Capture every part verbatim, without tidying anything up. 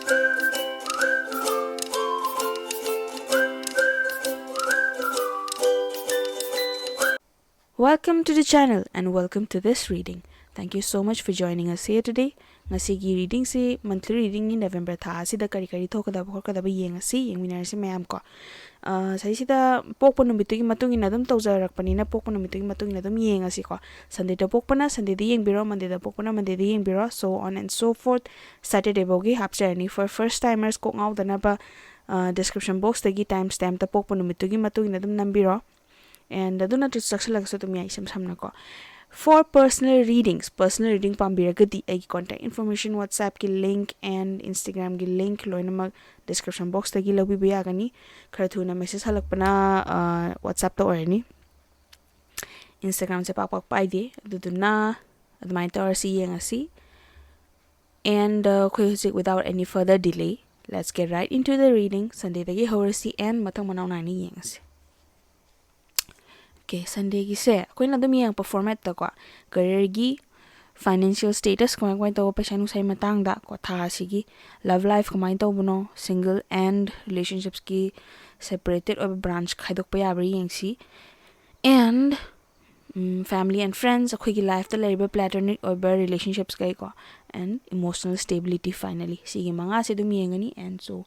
Welcome to the channel and welcome to this reading. Thank you so much for joining us here today. ꯉꯁꯤꯒꯤ readingꯁꯤ monthly readingꯅꯤ, November ꯊꯥ ꯑꯁꯤꯗ ꯀꯔꯤ ꯀꯔꯤ ꯊꯣꯛꯀꯗꯕ ꯈꯣꯠꯀꯗꯕ ꯌꯦꯡꯉꯁꯤ, ꯌꯦꯡꯃꯤꯟꯅꯔꯁꯤ ꯃꯌꯥꯝ ꯀꯣ꯫ ꯑ, ꯁꯤꯗꯩꯁꯤꯗ ꯄꯣꯛꯄ ꯅꯨꯃꯤꯠꯇꯨꯒꯤ ꯃꯇꯨꯡ ꯏꯟꯅ ꯑꯗꯨꯝ ꯇꯧꯖꯔꯛꯄꯅꯤꯅ, ꯄꯣꯛꯄ ꯅꯨꯃꯤꯠꯇꯨꯒꯤ ꯃꯇꯨꯡ ꯏꯟꯅ ꯑꯗꯨꯝ ꯌꯦꯡꯉꯁꯤꯀꯣ꯫ Sundayꯗ ꯄꯣꯛꯄꯅ Sundayꯗ ꯌꯦꯡꯕꯤꯔꯣ, Mondayꯗ ꯄꯣꯛꯄꯅ Mondayꯗ ꯌꯦꯡꯕꯤꯔꯣ, so on and so forth, Saturday ꯐꯥꯎꯒꯤ ꯍꯥꯞꯆꯔꯅꯤ꯫ For first timers ꯀꯣꯛ ꯉꯥꯎꯗꯅꯕ, ꯑ, description boxꯇꯒꯤ time stampꯇ ꯄꯣꯛꯄ ꯅꯨꯃꯤꯠꯇꯨꯒꯤ ꯃꯇꯨꯡ ꯏꯟꯅ ꯑꯗꯨꯝ ꯅꯝꯕꯤꯔꯣ꯫ And ꯑꯗꯨ ꯅꯠꯇ꯭ꯔꯁꯨ ꯆꯪꯁꯤꯜꯂꯒꯁꯨ ꯑꯗꯨꯝ ꯌꯥꯏ, ꯏꯁꯝ ꯁꯝꯅꯀꯣ꯫ For personal readings, personal reading ꯄꯥꯝꯕꯤꯔꯒꯗꯤ ꯑꯩꯒꯤ contact information, WhatsAppꯀꯤ link and Instagramꯒꯤ link ꯂꯣꯏꯅꯃꯛ description boxꯇꯒꯤ ꯂꯧꯕꯤꯕ ꯌꯥꯒꯅꯤ꯫ ꯈꯔ ꯊꯨꯅ message ꯍꯜꯂꯛꯄꯅ, ꯑ, WhatsAppꯇ ꯑꯣꯏꯔꯅꯤ꯫ Instagramꯁꯦ ꯄꯥꯛ ꯄꯥꯛ ꯄꯥꯏꯗꯦ, ꯑꯗꯨꯗꯨꯅ ꯑꯗꯨꯃꯥꯏꯅ ꯇꯧꯔꯁꯤ, ꯌꯦꯡꯉꯁꯤ꯫ And, uh, ꯑꯩꯈꯣꯏ ꯍꯧꯖꯤꯛ without any further delay, let's get right into the reading. Sundayꯗꯒꯤ ꯍꯧꯔꯁꯤ and ꯃꯊꯪ ꯃꯅꯥꯎ ꯅꯥꯏꯅ ꯌꯦꯡꯉꯁꯤ꯫ Okay, Sundayꯒꯤꯁꯦ ꯑꯩꯈꯣꯏꯅ ꯑꯗꯨꯝ ꯌꯦꯡꯉꯛꯄ formatꯇꯀꯣ, careerꯒꯤ, financial status ꯀꯃꯥꯏ ꯀꯃꯥꯏꯅ ꯇꯧꯕ, ꯄꯩꯁꯥ ꯅꯨꯡꯁꯥꯒꯤ ꯃꯇꯥꯡꯗ ꯀꯣ, ꯊꯥ ꯑꯁꯤꯒꯤ love life ꯀꯃꯥꯏꯅ ꯇꯧꯕꯅꯣ, single and relationshipsꯀꯤ separated ꯑꯣꯏꯕ branch ꯈꯥꯏꯗꯣꯛꯄ ꯌꯥꯕ꯭ꯔꯥ ꯌꯦꯡꯁꯤ꯫ And, um, family and friends, ꯑꯩꯈꯣꯏꯒꯤ lifeꯇ ꯂꯩꯔꯤꯕ platonic ꯑꯣꯏꯕ relationshipsꯀꯩꯀꯣ, and emotional stability finally, ꯁꯤꯒꯤ ꯃꯉꯥꯁꯦ ꯑꯗꯨꯝ ꯌꯦꯡꯉꯅꯤ꯫ And so,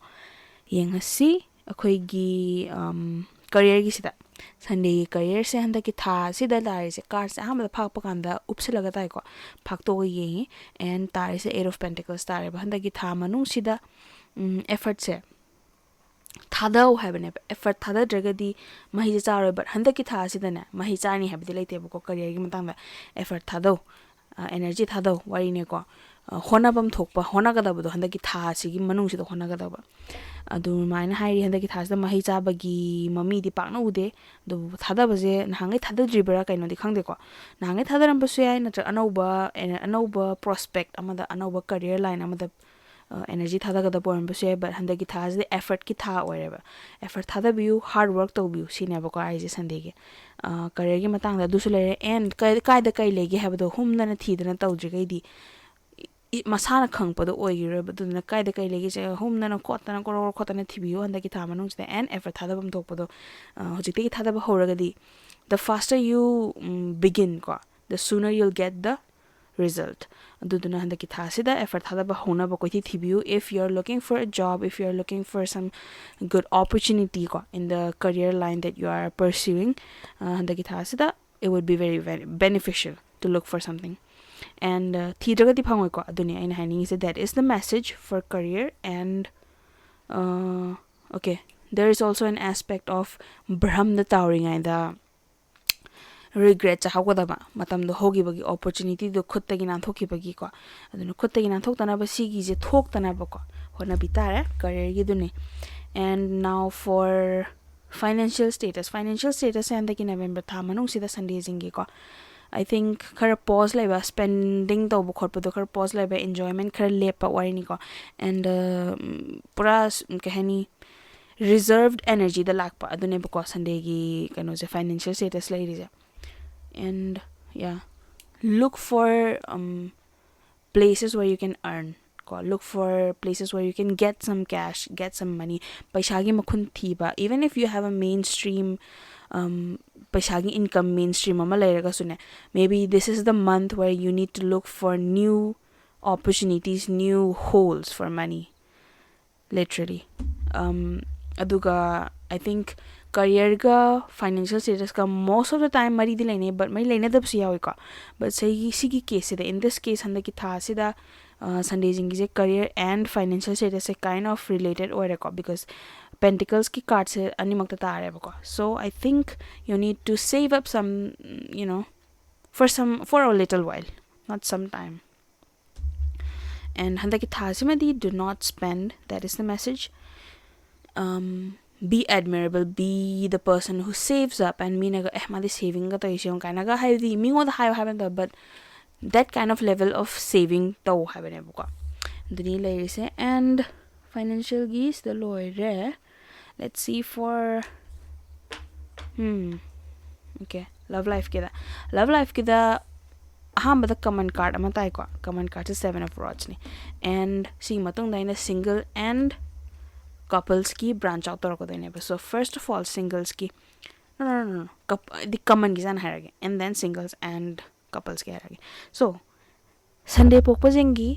ꯌꯦꯡꯉꯁꯤ ꯑꯩꯈꯣꯏꯒꯤ, ꯎꯝ, careerꯒꯤꯁꯤꯗ꯫ Sundayꯒꯤ careerꯁꯦ ꯍꯟꯗꯛꯀꯤ ꯊꯥ ꯑꯁꯤꯗ ꯂꯥꯛꯏꯁꯦ, cardꯁꯦ ꯑꯍꯥꯟꯕꯗ ꯐꯥꯛꯄ ꯀꯥꯟꯗ ꯎꯞꯁꯤꯜꯂꯒ ꯇꯥꯏꯀꯣ, ꯐꯥꯛꯇꯣꯛꯑꯒ ꯌꯦꯡꯉꯤ꯫ And ꯇꯥꯔꯤꯁꯦ Eight of Pentacles ꯇꯥꯔꯦꯕ꯫ ꯍꯟꯗꯛꯀꯤ ꯊꯥ ꯃꯅꯨꯡꯁꯤꯗ, ꯎꯝ, effortꯁꯦ ꯊꯥꯗꯧ ꯍꯥꯏꯕꯅꯦꯕ꯫ Effort ꯊꯥꯗꯗ꯭ꯔꯒꯗꯤ ꯃꯍꯩꯁꯦ ꯆꯥꯔꯣꯏ, but ꯍꯟꯗꯛꯀꯤ ꯊꯥ ꯑꯁꯤꯗꯅꯦ ꯃꯍꯩ ꯆꯥꯅꯤ ꯍꯥꯏꯕꯗꯤ ꯂꯩꯇꯦꯕꯀꯣ꯫ Careerꯒꯤ ꯃꯇꯥꯡꯗ effort ꯊꯥꯗꯧ, ꯑ, energy ꯊꯥꯗꯧ ꯋꯥꯔꯤꯅꯦꯀꯣ꯫ ꯑ, ꯍꯣꯠꯅꯐꯝ ꯊꯣꯛꯄ ꯍꯣꯠꯅꯒꯗꯕꯗꯣ ꯍꯟꯗꯛꯀꯤ ꯊꯥ ꯑꯁꯤꯒꯤ ꯃꯅꯨꯡꯁꯤꯗ ꯍꯣꯠꯅꯒꯗꯕ꯫ ꯑꯗꯨꯃꯥꯏꯅ ꯍꯥꯏꯔꯤ꯫ ꯍꯟꯗꯛꯀꯤ ꯊꯥꯁꯤꯗ ꯃꯍꯩ ꯆꯥꯕꯒꯤ ꯃꯃꯤꯗꯤ ꯄꯥꯛꯅ ꯎꯗꯦ, ꯑꯗꯨꯕꯨ ꯊꯥꯗꯕꯁꯦ ꯅꯍꯥꯟꯈꯩ ꯊꯥꯗꯗ꯭ꯔꯤꯕ꯭ꯔꯥ ꯀꯩꯅꯣꯗꯤ ꯈꯪꯗꯦꯀꯣ꯫ ꯅꯍꯥꯟꯈꯩ ꯊꯥꯗꯔꯝꯕꯁꯨ ꯌꯥꯏ, ꯅꯠꯇ꯭ꯔꯒ ꯑꯅꯧꯕ, ꯑꯅꯧꯕ prospect ꯑꯃꯗ, ꯑꯅꯧꯕ career line ꯑꯃꯗ ꯑ, energy ꯊꯥꯗꯒꯗꯕ ꯑꯣꯏꯔꯝꯕꯁꯨ ꯌꯥꯏ, but ꯍꯟꯗꯛꯀꯤ ꯊꯥꯁꯤꯗꯤ effortꯀꯤ ꯊꯥ ꯑꯣꯏꯔꯦꯕ꯫ Effort ꯊꯥꯗꯕꯤꯌꯨ, hard work ꯇꯧꯕꯤꯌꯨ, ꯁꯤꯅꯦꯕꯀꯣ ꯑꯩꯁꯦ Sundayꯒꯤ꯫ ꯑ, careerꯒꯤ ꯃꯇꯥꯡꯗ ꯑꯗꯨꯁꯨ ꯂꯩꯔꯦ, and ꯀ-, ꯀꯥꯏꯗ ꯀꯩ ꯂꯩꯒꯦ ꯍꯥꯏꯕꯗꯣ ꯍꯨꯝꯗꯅ ꯊꯤꯗꯅ ꯇꯧꯗ꯭ꯔꯤꯈꯩꯗꯤ, ꯃꯁꯥꯅ ꯈꯪꯉꯛꯄꯗꯣ ꯑꯣꯏꯈꯤꯔꯣꯏꯕ꯫ ꯑꯗꯨꯗꯨꯅ ꯀꯥꯏꯗ ꯀꯩ ꯂꯩꯒꯦꯁꯦ ꯍꯨꯝꯗꯅ ꯈꯣꯠꯇꯅ ꯀꯣꯔꯣ ꯀꯣꯔꯣ ꯈꯣꯠꯇꯅ ꯊꯤꯕꯤꯌꯨ ꯍꯟꯗꯛꯀꯤ ꯊꯥ ꯃꯅꯨꯡꯁꯤꯗ꯫ And effort ꯊꯥꯗꯐꯝ ꯊꯣꯛꯄꯗꯣ ꯍꯧꯖꯤꯛꯇꯒꯤ ꯊꯥꯗꯕ ꯍꯧꯔꯒꯗꯤ, the faster you begin ꯀꯣ, the sooner you'll get the result. ꯑꯗꯨꯗꯨꯅ ꯍꯟꯗꯛꯀꯤ ꯊꯥꯁꯤꯗ effort ꯊꯥꯗꯕ ꯍꯧꯅꯕ ꯀꯣꯏꯊꯤ ꯊꯤꯕꯤꯌꯨ꯫ If you are looking for a job, if you are looking for some good opportunity ꯀꯣ, in the career line that you are pursuing, ꯍꯟꯗꯛꯀꯤ ꯊꯥꯁꯤꯗ it would be very, very beneficial to look for something. And ꯊꯤꯗ꯭ꯔꯒꯗꯤ ꯐꯪꯉꯣꯏꯀꯣ꯫ ꯑꯗꯨꯅꯤ ꯑꯩꯅ ꯍꯥꯏꯅꯤꯡꯉꯤꯁꯦ, that is the message for career. And okay, there is also an aspect of ꯚ꯭ꯔꯝꯗ ꯇꯥꯎꯔꯤꯉꯩꯗ regret ꯆꯥꯍꯧꯒꯗꯕ, ꯃꯇꯝꯗꯣ ꯍꯧꯈꯤꯕꯒꯤ, opportunityꯗꯣ ꯈꯨꯠꯇꯒꯤ ꯅꯥꯟꯊꯣꯛꯈꯤꯕꯒꯤꯀꯣ꯫ ꯑꯗꯨꯅ ꯈꯨꯠꯇꯒꯤ ꯅꯥꯟꯊꯣꯛꯇꯅꯕ, ꯁꯤꯒꯤꯁꯦ ꯊꯣꯛꯇꯅꯕꯀꯣ ꯍꯣꯠꯅꯕꯤ ꯇꯥꯔꯦ careerꯒꯤꯗꯨꯅꯤ꯫ And now for financial status. Financial status ꯁꯦ ꯍꯟꯗꯛꯀꯤ November ꯊꯥ ꯃꯅꯨꯡꯁꯤꯗ Sundayꯁꯤꯡꯒꯤꯀꯣ, I think ꯈꯔ pause ꯂꯩꯕ, spending ꯇꯧꯕ ꯈꯣꯠꯄꯗꯣ ꯈꯔ pause ꯂꯩꯕ, enjoyment ꯈꯔ ꯂꯦꯞꯄ ꯋꯥꯔꯤꯅꯤꯀꯣ꯫ And ꯄꯨꯔꯥ ꯀꯩ ꯍꯥꯏꯅꯤ, reserved energyꯗ ꯂꯥꯛꯄ ꯑꯗꯨꯅꯦꯕꯀꯣ Sundayꯒꯤ ꯀꯩꯅꯣꯁꯦ, financial status ꯂꯩꯔꯤꯁꯦ꯫ And yeah, look for places where you can earn ꯀꯣ, look for places where you can get some cash, get some money. ꯄꯩꯁꯥꯒꯤ ꯃꯈꯨꯟ ꯊꯤꯕ, even if you have a mainstream, ꯄꯩꯁꯥꯒꯤ income mainstream ꯑꯃ ꯂꯩꯔꯒꯁꯨꯅꯦ, maybe this is the month where you need to look for new opportunities, new holes for money, literally. ꯑꯗꯨꯒ I think careerꯒ financial statusꯀ most of the time ꯃꯔꯤꯗꯤ ꯂꯩꯅꯩ, but ꯃꯔꯤ ꯂꯩꯅꯗꯕꯁꯨ ꯌꯥꯎꯋꯤꯀꯣ꯫ But ꯁꯤꯒꯤ, ꯁꯤꯒꯤ caseꯁꯤꯗ, in this case, ꯍꯟꯗꯛꯀꯤ ꯊꯥꯁꯤꯗ Sundayꯁꯤꯡꯒꯤꯁꯦ career and financial statusꯁꯦ kind of related ꯑꯣꯏꯔꯦꯀꯣ, because Pentaclesꯀꯤ cardꯁꯦ ꯑꯅꯤꯃꯛꯇ ꯇꯥꯔꯦꯕꯀꯣ꯫ So I think you need to save up some, you know, for some, for a little while, not some time. And ꯍꯟꯗꯛꯀꯤ ꯊꯥꯁꯤꯃꯗꯤ do not spend, that is the message. Be admirable, be the person who saves up, and ꯃꯤꯅꯒ ꯑꯦ ꯃꯥꯗꯤ savingꯒ ꯇꯧꯔꯤꯁꯦ ꯌꯦꯡꯉꯨ ꯀꯥꯏꯅꯒ ꯍꯥꯏꯕꯗꯤ ꯃꯤꯉꯣꯟꯗ ꯍꯥꯏꯌꯣ ꯍꯥꯏꯕ ꯅꯠꯇꯕ, but that kind of level of saving ꯇꯧ ꯍꯥꯏꯕꯅꯦꯕꯀꯣ꯫ ꯑꯗꯨꯅꯤ ꯂꯩꯔꯤꯁꯦ꯫ And financialꯒꯤ ꯁꯤꯗ ꯂꯣꯏꯔꯦ꯫ Let's see for, hmm, okay, love lifeꯀꯤꯗ, love lifeꯀꯤꯗ ꯑꯍꯥꯟꯕꯗ common card ꯑꯃ ꯇꯥꯏꯀꯣ, common cardꯁꯦ Seven of Rodsꯅꯤ꯫ And ꯁꯤꯒꯤ ꯃꯇꯨꯡꯗ ꯑꯩꯅ single and couplesꯀꯤ branch out ꯇꯧꯔꯛꯀꯗꯣꯏꯅꯦꯕ꯫ So first of all singlesꯀꯤ, no no no no, couple ꯗꯤ commonꯒꯤꯁꯦ ꯍꯥꯟꯅ ꯍꯥꯏꯔꯒꯦ, and then singles and couplesꯀꯤ ꯍꯥꯏꯔꯒꯦ꯫ So Sunday ꯄꯣꯛꯄꯁꯤꯡꯒꯤ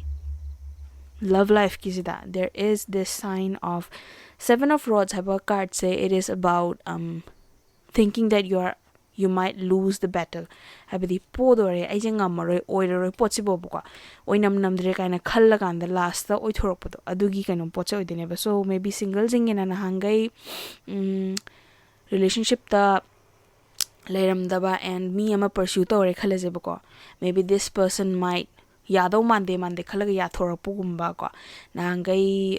love lifeꯀꯤꯁꯤꯗ there is this sign of Seven of Rods ꯍꯥꯏꯕ cardꯁꯦ, it is about um thinking that you are you might lose the battle. ꯍꯥꯏꯕꯗꯤ ꯄꯣꯗꯣꯔꯦ, ꯑꯩꯁꯦ ꯉꯝꯃꯔꯣꯏ, ꯑꯣꯏꯔꯔꯣꯏ ꯄꯣꯠꯁꯤꯕꯣꯕꯀꯣ, ꯑꯣꯏꯅꯝ ꯅꯝꯗ꯭ꯔꯦ ꯀꯥꯏꯅ ꯈꯜꯂꯀꯥꯟꯗ lastꯇ ꯑꯣꯏꯊꯣꯔꯛꯄꯗꯣ, ꯑꯗꯨꯒꯤ ꯀꯩꯅꯣ ꯄꯣꯠꯁꯦ ꯑꯣꯏꯗꯣꯏꯅꯦꯕ꯫ So maybe singleꯁꯤꯡꯒꯤꯅ ꯅꯍꯥꯟꯈꯩ relationshipꯇ ꯂꯩꯔꯝꯗꯕ and ꯃꯤ ꯑꯃ pursue ꯇꯧꯔꯦ ꯈꯜꯂꯁꯦꯕꯀꯣ, maybe this person might ꯌꯥꯗꯧ ꯃꯥꯟꯗꯦ ꯃꯥꯟꯗꯦ ꯈꯜꯂꯒ ꯌꯥꯊꯣꯔꯛꯄꯒꯨꯝꯕ ꯀꯣ, ꯅꯍꯥꯟꯈꯩ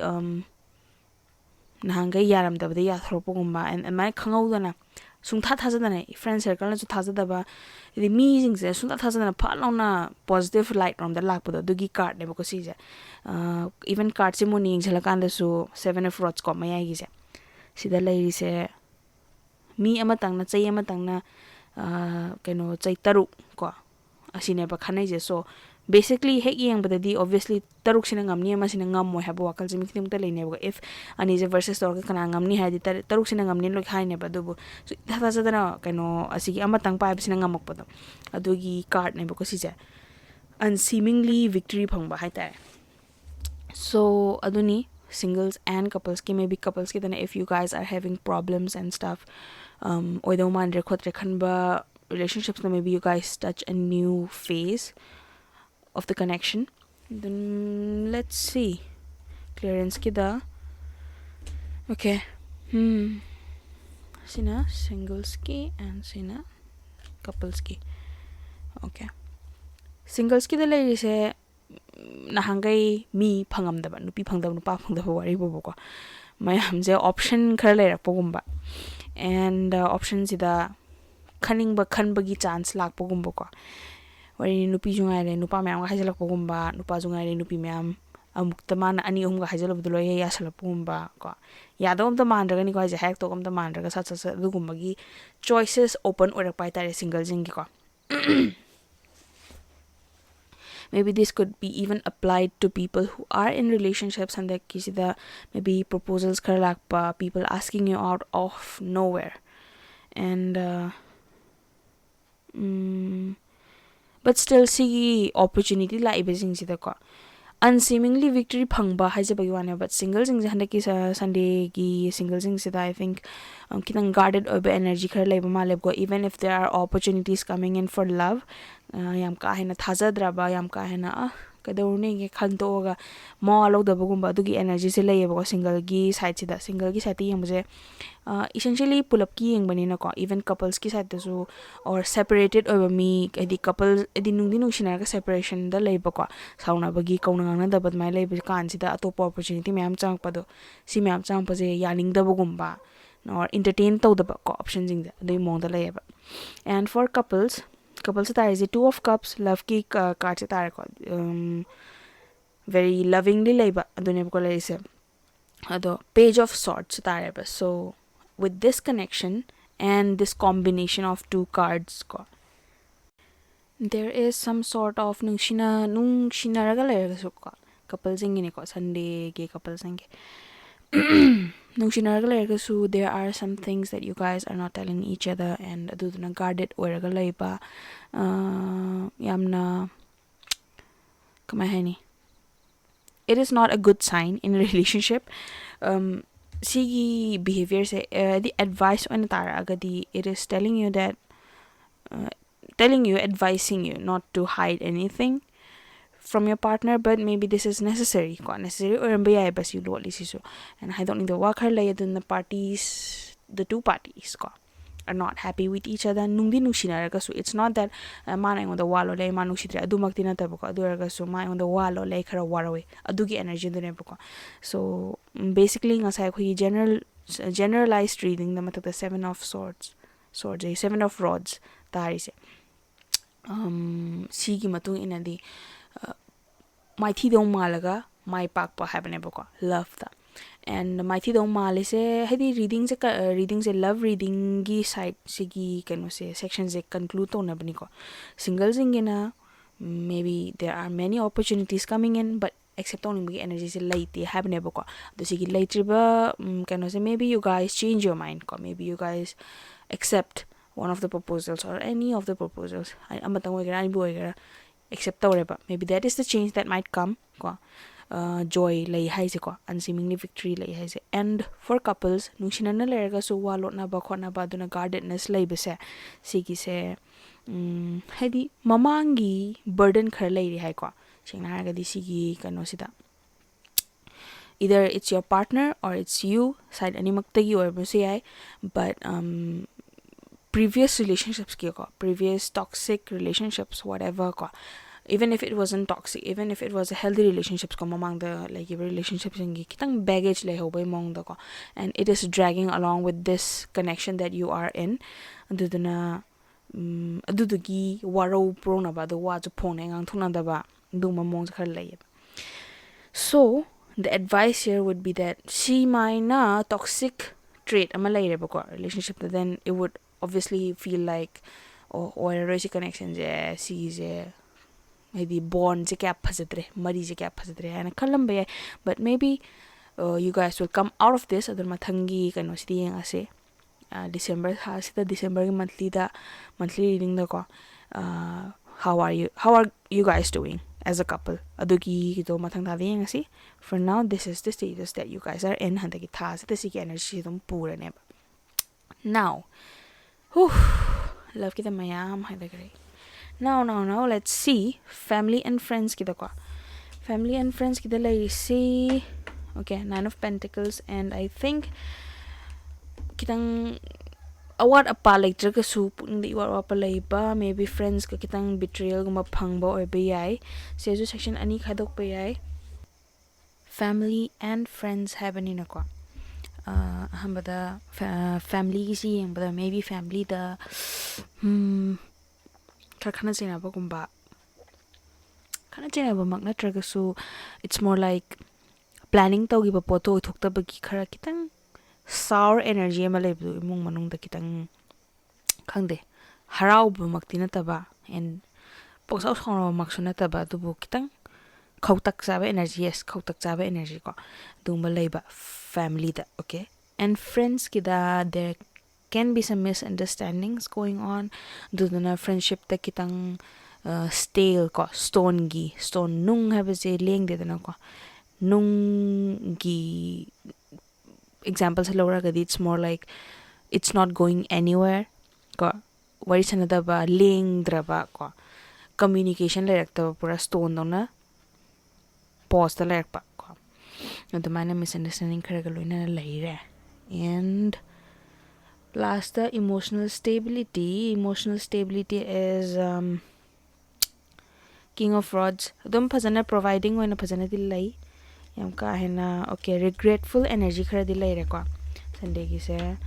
ꯅꯍꯥꯟꯈꯩ ꯌꯥꯔꯝꯗꯕꯗ ꯌꯥꯊꯣꯔꯛꯄꯒꯨꯝꯕ꯫ And ꯑꯗꯨꯃꯥꯏꯅ ꯈꯪꯍꯧꯗꯅ, ꯁꯨꯡꯊꯥ ꯊꯥꯖꯗꯅ, friend circleꯅꯁꯨ ꯊꯥꯖꯗꯕ, ꯍꯥꯏꯗꯤ ꯃꯤꯁꯤꯡꯁꯦ ꯁꯨꯡꯊꯥ ꯊꯥꯖꯗꯅ ꯐꯠ ꯂꯥꯎꯅ positive light ꯔꯣꯝꯗ ꯂꯥꯛꯄꯗꯣ, ꯑꯗꯨꯒꯤ cardꯅꯦꯕꯀꯣ ꯁꯤꯁꯦ꯫ Even cardꯁꯦ ꯃꯨꯟꯅ ꯌꯦꯡꯁꯤꯜꯂꯀꯥꯟꯗꯁꯨ Seven of Rods ꯀꯣ, ꯃꯌꯥꯏꯒꯤꯁꯦ, ꯁꯤꯗ ꯂꯩꯔꯤꯁꯦ ꯃꯤ ꯑꯃꯇꯪꯅ, ꯆꯩ ꯑꯃꯇꯪꯅ ꯀꯩꯅꯣ, ꯆꯩ ꯇꯔꯨꯛ ꯀꯣ, ꯑꯁꯤꯅꯦꯕ ꯈꯟꯅꯩꯁꯦ꯫ So basically ꯍꯦꯛ ꯌꯦꯡꯕꯗꯗꯤ obviously ꯇꯔꯨꯛꯁꯤꯅ ꯉꯝꯅꯤ, ꯑꯃꯁꯤꯅ ꯉꯝꯃꯣꯏ ꯍꯥꯏꯕ ꯋꯥꯈꯜꯁꯦ ꯃꯤ ꯈꯨꯗꯤꯡꯃꯛꯇ ꯂꯩꯅꯦꯕꯀꯣ꯫ If ꯑꯅꯤꯁꯦ versus ꯇꯧꯔꯒ ꯀꯅꯥ ꯉꯝꯅꯤ ꯍꯥꯏꯔꯗꯤ ꯇꯔꯦꯠ, ꯇꯔꯨꯛꯁꯤꯅ ꯉꯝꯅꯤ ꯂꯣꯏ ꯍꯥꯏꯅꯦꯕ꯫ ꯑꯗꯨꯕꯨ ꯁꯨꯡꯊꯥ ꯊꯥꯖꯗꯅ ꯀꯩꯅꯣ, ꯑꯁꯤꯒꯤ ꯑꯃꯇꯪ ꯄꯥꯏꯕꯁꯤꯅ ꯉꯝꯃꯛꯄꯗꯣ, ꯑꯗꯨꯒꯤ cardꯅꯦꯕꯀꯣ ꯁꯤꯁꯦ꯫ Unseemingly victory ꯐꯪꯕ ꯍꯥꯏꯇꯥꯔꯦ꯫ So ꯑꯗꯨꯅꯤ singles and couplesꯀꯤ꯫ Maybe couplesꯀꯤꯗꯅ if you guys are having problems and stuff, um, ꯑꯣꯏꯗꯧ ꯃꯥꯟꯗ꯭ꯔꯦ ꯈꯣꯠꯇ꯭ꯔꯦ ꯈꯟꯕ relationshipꯁꯅ, maybe you guys touch a new phase of the connection. Then let's see clearanceꯀꯤꯗ꯫ Okay. Hmm. ꯁꯤꯅ singlesꯀꯤ and ꯁꯤꯅ couplesꯀꯤ꯫ Okay. Singlesꯀꯤꯗ ꯂꯩꯔꯤꯁꯦ ꯅꯍꯥꯟꯈꯩ ꯃꯤ ꯐꯪꯉꯝꯗꯕ, ꯅꯨꯄꯤ ꯐꯪꯗꯕ, ꯅꯨꯄꯥ ꯐꯪꯗꯕ ꯋꯥꯔꯤꯕꯨꯕꯀꯣ, ꯃꯌꯥꯝꯁꯦ option ꯈꯔ ꯂꯩꯔꯛꯄꯒꯨꯝꯕ, and optionꯁꯤꯗ ꯈꯟꯅꯤꯡꯕ ꯈꯟꯕꯒꯤ chance ꯂꯥꯛꯄꯒꯨꯝꯕꯀꯣ꯫ ꯋꯥꯔꯤ ꯅꯨꯄꯤꯁꯨ ꯉꯥꯏꯔꯦ ꯅꯨꯄꯥ ꯃꯌꯥꯝꯒ ꯍꯥꯏꯖꯜꯂꯛꯄꯒꯨꯝꯕ, ꯅꯨꯄꯥꯁꯨ ꯉꯥꯏꯔꯦ ꯅꯨꯄꯤ ꯃꯌꯥꯝ ꯑꯃꯨꯛꯇ ꯃꯥꯅ ꯑꯅꯤ ꯑꯍꯨꯝꯒ ꯍꯥꯏꯖꯜꯂꯨꯕꯗꯣ ꯂꯣꯏ ꯍꯦꯛ ꯌꯥꯁꯜꯂꯛꯄꯒꯨꯝꯕ ꯀꯣ꯫ ꯌꯥꯗꯧ ꯑꯝꯇ ꯃꯥꯟꯗ꯭ꯔꯒꯅꯤꯀꯣ ꯍꯥꯏꯁꯦ, ꯍꯥꯏꯔꯛꯇꯧ ꯑꯝꯇ ꯃꯥꯟꯗ꯭ꯔꯒ ꯁꯠ ꯁꯠ ꯁꯠ ꯑꯗꯨꯒꯨꯝꯕꯒꯤ choices open ꯑꯣꯏꯔꯛꯄ ꯍꯥꯏꯇꯥꯔꯦ singleꯁꯤꯡꯒꯤꯀꯣ꯫ Maybe this could be even applied to people who are in relationships. ꯍꯟꯗꯛꯀꯤꯁꯤꯗ maybe proposals ꯈꯔ ꯂꯥꯛꯄ, people asking you out of nowhere. And uh, um, but still ꯁꯤꯒꯤ opportunity ꯂꯥꯛꯏꯕꯁꯤꯡꯁꯤꯗꯀꯣ, unseemingly victory ꯐꯪꯕ ꯍꯥꯏꯖꯕꯒꯤ ꯋꯥꯅꯦꯕ, but ꯁꯤꯡꯒꯜꯁꯤꯡꯁꯦ ꯍꯟꯗꯛꯀꯤ ꯁꯟꯗꯦꯒꯤ ꯁꯤꯡꯒꯜꯁꯤꯡꯁꯤꯗ I think ꯈꯤꯇꯪ guarded ꯑꯣꯏꯕ energy ꯈꯔ ꯂꯩꯕ ꯃꯥꯜꯂꯦꯕꯀꯣ. Even if there are opportunities coming in for love, ꯌꯥꯝ ꯀꯥ ꯍꯦꯟꯅ ꯊꯥꯖꯗ꯭ꯔꯕ, ꯌꯥꯝ ꯀꯥ ꯍꯦꯟꯅ ꯑ ꯀꯩꯗꯧꯔꯨꯅꯤꯒꯦ ꯈꯟꯗꯣꯛꯑꯒ ꯃꯋꯥ ꯂꯧꯗꯕꯒꯨꯝꯕ ꯑꯗꯨꯒꯤ energyꯁꯦ ꯂꯩꯌꯦꯕꯀꯣ ꯁꯤꯡꯒꯜꯒꯤ sideꯁꯤꯗ, ꯁꯤꯡꯒꯜꯒꯤ sideꯇ ꯌꯦꯡꯕꯁꯦ. Essentially ꯄꯨꯂꯞꯀꯤ ꯌꯦꯡꯕꯅꯤꯅꯀꯣ, even couplesꯀꯤ sideꯇꯁꯨ, or separated ꯑꯣꯏꯕ ꯃꯤ, ꯍꯥꯏꯗꯤ couple, ꯍꯥꯏꯗꯤ ꯅꯨꯡꯗꯤ ꯅꯨꯡꯁꯤꯅꯔꯒ separationꯗ ꯂꯩꯕꯀꯣ, ꯁꯥꯎꯅꯕꯒꯤ, ꯀꯧꯅ ꯉꯥꯡꯅꯗꯕ ꯑꯗꯨꯃꯥꯏꯅ ꯂꯩꯕ ꯀꯥꯟꯁꯤꯗ ꯑꯇꯣꯞꯄ opportunity ꯃꯌꯥꯝ ꯆꯪꯉꯛꯄꯗꯣ, ꯁꯤ ꯃꯌꯥꯝ ꯆꯪꯉꯛꯄꯁꯦ ꯌꯥꯅꯤꯡꯗꯕꯒꯨꯝꯕ or entertain ꯇꯧꯗꯕ ꯀꯣ optionꯁꯤꯡꯁꯦ ꯑꯗꯨꯒꯤ ꯃꯑꯣꯡꯗ ꯂꯩꯌꯦꯕ. And for couples, couples ꯇꯥꯔꯤꯁꯦ Two of Cups, loveꯀꯤ cardꯁꯦ ꯇꯥꯔꯦꯀꯣ. Very lovingly ꯂꯩꯕ ꯑꯗꯨꯅꯦꯕꯀꯣ ꯂꯩꯔꯤꯁꯦ. ꯑꯗꯣ Page of Swords ꯇꯥꯔꯦꯕ. So with this connection and this combination of two cards ꯀꯣ, there is some sort of ꯅꯨꯡꯁꯤꯅ ꯅꯨꯡꯁꯤꯅꯔꯒ ꯂꯩꯔꯒꯁꯨ ꯀꯣ, coupleꯁꯤꯡꯒꯤꯅꯤꯀꯣ, Sundayꯒꯤ coupleꯁꯤꯡꯒꯤ ꯅꯨꯡꯁꯤꯅꯔꯒ ꯂꯩꯔꯒꯁꯨ there are some things that you guys are not telling each other, and ꯑꯗꯨꯗꯨꯅ guarded ꯑꯣꯏꯔꯒ ꯂꯩꯕ, ꯌꯥꯝꯅ ꯀꯃꯥꯏ ꯍꯥꯏꯅꯤ, it is not a good sign in a relationship. ꯁꯤꯒꯤ behaviourꯁꯦ ꯍꯥꯏꯗꯤ advice ꯑꯣꯏꯅ ꯇꯥꯔꯛꯑꯒꯗꯤ, it is telling you that, telling you, advising you not to hide anything from your partner, but maybe this is necessary ꯀꯣ, necessary ꯑꯣꯏꯔꯝꯕ ꯌꯥꯏꯑꯕ ꯁꯤ ꯂꯣꯠꯂꯤꯁꯤꯁꯨ. And ꯍꯥꯏꯗꯣꯛꯅꯤꯡꯗꯕ ꯋꯥ ꯈꯔ ꯂꯩ, ꯑꯗꯨꯅ parties, the two parties ꯀꯣ, are not happy with each other. ꯅꯨꯡꯗꯤ ꯅꯨꯡꯁꯤꯅꯔꯒꯁꯨ, it's not that ꯃꯥꯅ ꯑꯩꯉꯣꯟꯗ ꯋꯥ ꯂꯣꯜꯂꯦ, ꯑꯩ ꯃꯥ ꯅꯨꯡꯁꯤꯗ꯭ꯔꯦ, ꯑꯗꯨꯃꯛꯇꯤ ꯅꯠꯇꯕꯀꯣ. ꯑꯗꯨ ꯑꯣꯏꯔꯒꯁꯨ ꯃꯥ ꯑꯩꯉꯣꯟꯗ ꯋꯥ ꯂꯣꯜꯂꯦ, ꯑꯩ ꯈꯔ ꯋꯥꯔꯧꯋꯦ, ꯑꯗꯨꯒꯤ energyꯗꯨꯅꯦꯕꯀꯣ. So basically ꯉꯁꯥꯏ ꯑꯩꯈꯣꯏꯒꯤ general, generalized readingꯗ ꯃꯊꯛꯇ Seven of Swords, Swords, Seven of Rods ꯇꯥꯔꯤꯁꯦ, ꯁꯤꯒꯤ ꯃꯇꯨꯡ ꯏꯟꯅꯗꯤ ꯃꯥꯏꯊꯤꯗꯧ ꯃꯥꯜꯂꯒ ꯃꯥꯏ ꯄꯥꯛꯄ ꯍꯥꯏꯕꯅꯦꯕꯀꯣ loveꯇ. And ꯃꯥꯏꯊꯤꯗꯧ ꯃꯥꯜꯂꯤꯁꯦ ꯍꯥꯏꯗꯤ readingꯁꯦ, readingꯁꯦ love readingꯒꯤ sideꯁꯤꯒꯤ ꯀꯩꯅꯣꯁꯦ, sectionꯁꯦ conclude ꯇꯧꯅꯕꯅꯤꯀꯣ. Singleꯁꯤꯡꯒꯤꯅ maybe there are many opportunities coming in, but accept ꯇꯧꯅꯤꯡꯕꯒꯤ energyꯁꯦ ꯂꯩꯇꯦ ꯍꯥꯏꯕꯅꯦꯕꯀꯣ꯫ ꯑꯗꯣ ꯁꯤꯒꯤ ꯂꯩꯇ꯭ꯔꯤꯕ ꯎꯝ, ꯀꯩꯅꯣꯁꯦ, maybe you guys change your mind ꯀꯣ, maybe you guys accept one of the proposals or any of the proposals, ꯑꯃꯇꯪ ꯑꯣꯏꯒꯦꯔꯥ ꯑꯅꯤꯕꯨ ꯑꯣꯏꯒꯦꯔꯥ, accept ꯇꯧꯔꯦꯕ, maybe that is the change that might come ꯀꯣ꯫ Joy ꯂꯩ ꯍꯥꯏꯁꯦꯀꯣ, unseemingly victory ꯂꯩ ꯍꯥꯏꯁꯦ꯫ And for couples, ꯅꯨꯡꯁꯤꯅꯅ ꯂꯩꯔꯒꯁꯨ ꯋꯥ ꯂꯣꯠꯅꯕ ꯈꯣꯠꯅꯕ, ꯑꯗꯨꯅ guardedness ꯂꯩꯕꯁꯦ, ꯁꯤꯒꯤꯁꯦ ꯎꯝ, ꯍꯥꯏꯗꯤ ꯃꯃꯥꯡꯒꯤ burden ꯈꯔ ꯂꯩꯔꯤ ꯍꯥꯏꯀꯣ꯫ ꯁꯦꯡꯅ ꯍꯥꯏꯔꯒꯗꯤ ꯁꯤꯒꯤ ꯀꯩꯅꯣꯁꯤꯗ, either it's your partner or it's you, side ꯑꯅꯤꯃꯛꯇꯒꯤ ꯑꯣꯏꯔꯕꯁꯨ ꯌꯥꯏ, but um, previous relationshipsꯀꯤꯀꯣ, previous toxic relationships, whatever ꯀꯣ, even if it wasn't toxic, even if it was a healthy relationships ꯀꯣ, ꯃꯃꯥꯡꯗ ꯂꯩꯈꯤꯕ relationshipꯁꯤꯡꯒꯤ ꯈꯤꯇꯪ baggage ꯂꯩꯍꯧꯕꯩ ꯃꯑꯣꯡꯗꯀꯣ, and it is dragging along with this connection that you are in. ꯑꯗꯨꯗꯨꯅ ꯎꯝ, ꯑꯗꯨꯗꯨꯒꯤ ꯋꯥꯔꯧ ꯄꯨꯔꯧꯅꯕ, ꯑꯗꯣ ꯋꯥꯁꯨ ꯐꯣꯡꯅ ꯉꯥꯡꯊꯣꯛꯅꯗꯕ, ꯑꯗꯨꯒꯨꯝꯕ ꯃꯑꯣꯡꯁꯦ ꯈꯔ ꯂꯩꯌꯦꯕ꯫ So the advice here would be that ꯁꯤꯃꯥꯏꯅ toxic trait ꯑꯃ ꯂꯩꯔꯦꯕꯀꯣ relationshipꯇ, then it would obviously feel like, ꯑꯣ, ꯑꯣꯏꯔꯔꯣꯏ ꯁꯤ connectionꯁꯦ, ꯁꯤꯒꯤꯁꯦ, ꯍꯥꯏꯗꯤ bondꯁꯦ ꯀꯌꯥ ꯐꯖꯗ꯭ꯔꯦ, ꯃꯔꯤꯁꯦ ꯀꯌꯥ ꯐꯖꯗ꯭ꯔꯦ ꯍꯥꯏꯅ ꯈꯜꯂꯝꯕ ꯌꯥꯏ꯫ But maybe uh, you guys will come out of this. ꯑꯗꯨꯅ ꯃꯊꯪꯒꯤ ꯀꯩꯅꯣꯁꯤꯗꯤ ꯌꯦꯡꯉꯁꯦ꯫ December ꯊꯥꯁꯤꯗ, Decemberꯒꯤ monthlyꯗ, monthly readingꯗꯀꯣ, how are you, how are you guys doing as a couple? ꯑꯗꯨꯒꯤꯗꯣ ꯃꯊꯪ ꯊꯥꯗ ꯌꯦꯡꯉꯁꯤ꯫ For now, this is the status that you guys are in. ꯍꯟꯗꯛꯀꯤ ꯊꯥꯁꯤꯗ ꯁꯤꯒꯤ energyꯁꯤ ꯑꯗꯨꯝ ꯄꯨꯔꯅꯦꯕ꯫ Now, ꯍꯨ, loveꯀꯤꯗ ꯃꯌꯥꯝ ꯍꯥꯏꯗꯈ꯭ꯔꯦ꯫ Now, now, now, let's see family and friendsꯀꯤꯗꯀꯣ꯫ Family and friendsꯀꯤꯗ ꯂꯩꯔꯤꯁꯤ, okay, Nine of Pentacles, and I think ꯈꯤꯇꯪ ꯑꯋꯥꯠ ꯑꯄꯥ ꯂꯩꯇ꯭ꯔꯒꯁꯨ ꯄꯨꯛꯅꯤꯡꯗ ꯏꯋꯥꯠ ꯋꯥꯠꯄ ꯂꯩꯕ, maybe friendsꯀ ꯈꯤꯇꯪ betrayalꯒꯨꯝꯕ ꯐꯪꯕ ꯑꯣꯏꯕ ꯌꯥꯏ꯫ ꯁꯤꯁꯨ section ꯑꯅꯤ ꯈꯥꯏꯗꯣꯛꯄ ꯌꯥꯏ, family and friends ꯍꯥꯏꯕꯅꯤꯅꯀꯣ꯫ ꯑꯍꯥꯟꯕꯗ familyꯒꯤꯁꯤ ꯌꯦꯡꯕꯗ, maybe familyꯗ ꯈꯔ ꯈꯠꯅ ꯆꯩꯅꯕꯒꯨꯝꯕ, ꯈꯠꯅ ꯆꯩꯅꯕꯃꯛ ꯅꯠꯇ꯭ꯔꯒꯁꯨ, it's more like planning ꯇꯧꯈꯤꯕ ꯄꯣꯠꯇꯣ ꯑꯣꯏꯊꯣꯛꯇꯕꯒꯤ ꯈꯔ ꯈꯤꯇꯪ sour energy ꯑꯃ ꯂꯩꯕꯗꯣ ꯏꯃꯨꯡ ꯃꯅꯨꯡꯗ ꯈꯤꯇꯪ, ꯈꯪꯗꯦ, ꯍꯔꯥꯎꯕꯃꯛꯇꯤ ꯅꯠꯇꯕ, and ꯄꯪꯁꯥꯎ ꯁꯥꯎꯅꯕꯃꯛꯁꯨ ꯅꯠꯇꯕ, ꯑꯗꯨꯕꯨ ꯈꯤꯇꯪ ꯈꯧꯇꯛ ꯆꯥꯕ energy, yes, ꯈꯧꯇꯛ ꯆꯥꯕ energy ꯀꯣ, ꯑꯗꯨꯒꯨꯝꯕ ꯂꯩꯕ family the, okay? And friends ꯀꯤꯗ there can be some misunderstandings going on. ꯑꯗꯨꯗꯨꯅ friendship ꯇ ꯈꯤꯇꯪ stale ꯀꯣ, stone ꯒꯤ, stone, ꯅꯨꯡ ꯍꯥꯏꯕꯁꯦ ꯂꯦꯡꯗꯦꯗꯅꯀꯣ, ꯅꯨꯡꯒꯤ example ꯁꯦ ꯂꯧꯔꯒꯗꯤ, it's more like it's not going anywhere ꯀꯣ, ꯋꯥꯔꯤ ꯁꯥꯟꯅꯗꯕ, ꯂꯦꯡꯗ꯭ꯔꯕ ꯀꯣ, communication ꯂꯩꯔꯛꯇꯕ, ꯄꯨꯔꯥ stone ꯗꯧꯅ pose ꯇ ꯂꯩꯔꯛꯄ ꯀꯣ, ꯑꯗꯨꯃꯥꯏꯅ misunderstanding ꯈꯔꯒ ꯂꯣꯏꯅꯅ ꯂꯩꯔꯦ꯫ And last ꯇ emotional stability. Emotional stability is, um, King of Rods, ꯑꯗꯨꯝ ꯐꯖꯅ providing ꯑꯣꯏꯅ ꯐꯖꯅꯗꯤ ꯂꯩ, ꯌꯥꯝ ꯀꯥ ꯍꯦꯟꯅ, okay, regretful energy ꯈꯔꯗꯤ ꯂꯩꯔꯦꯀꯣ Sunday ꯒꯤꯁꯦ꯫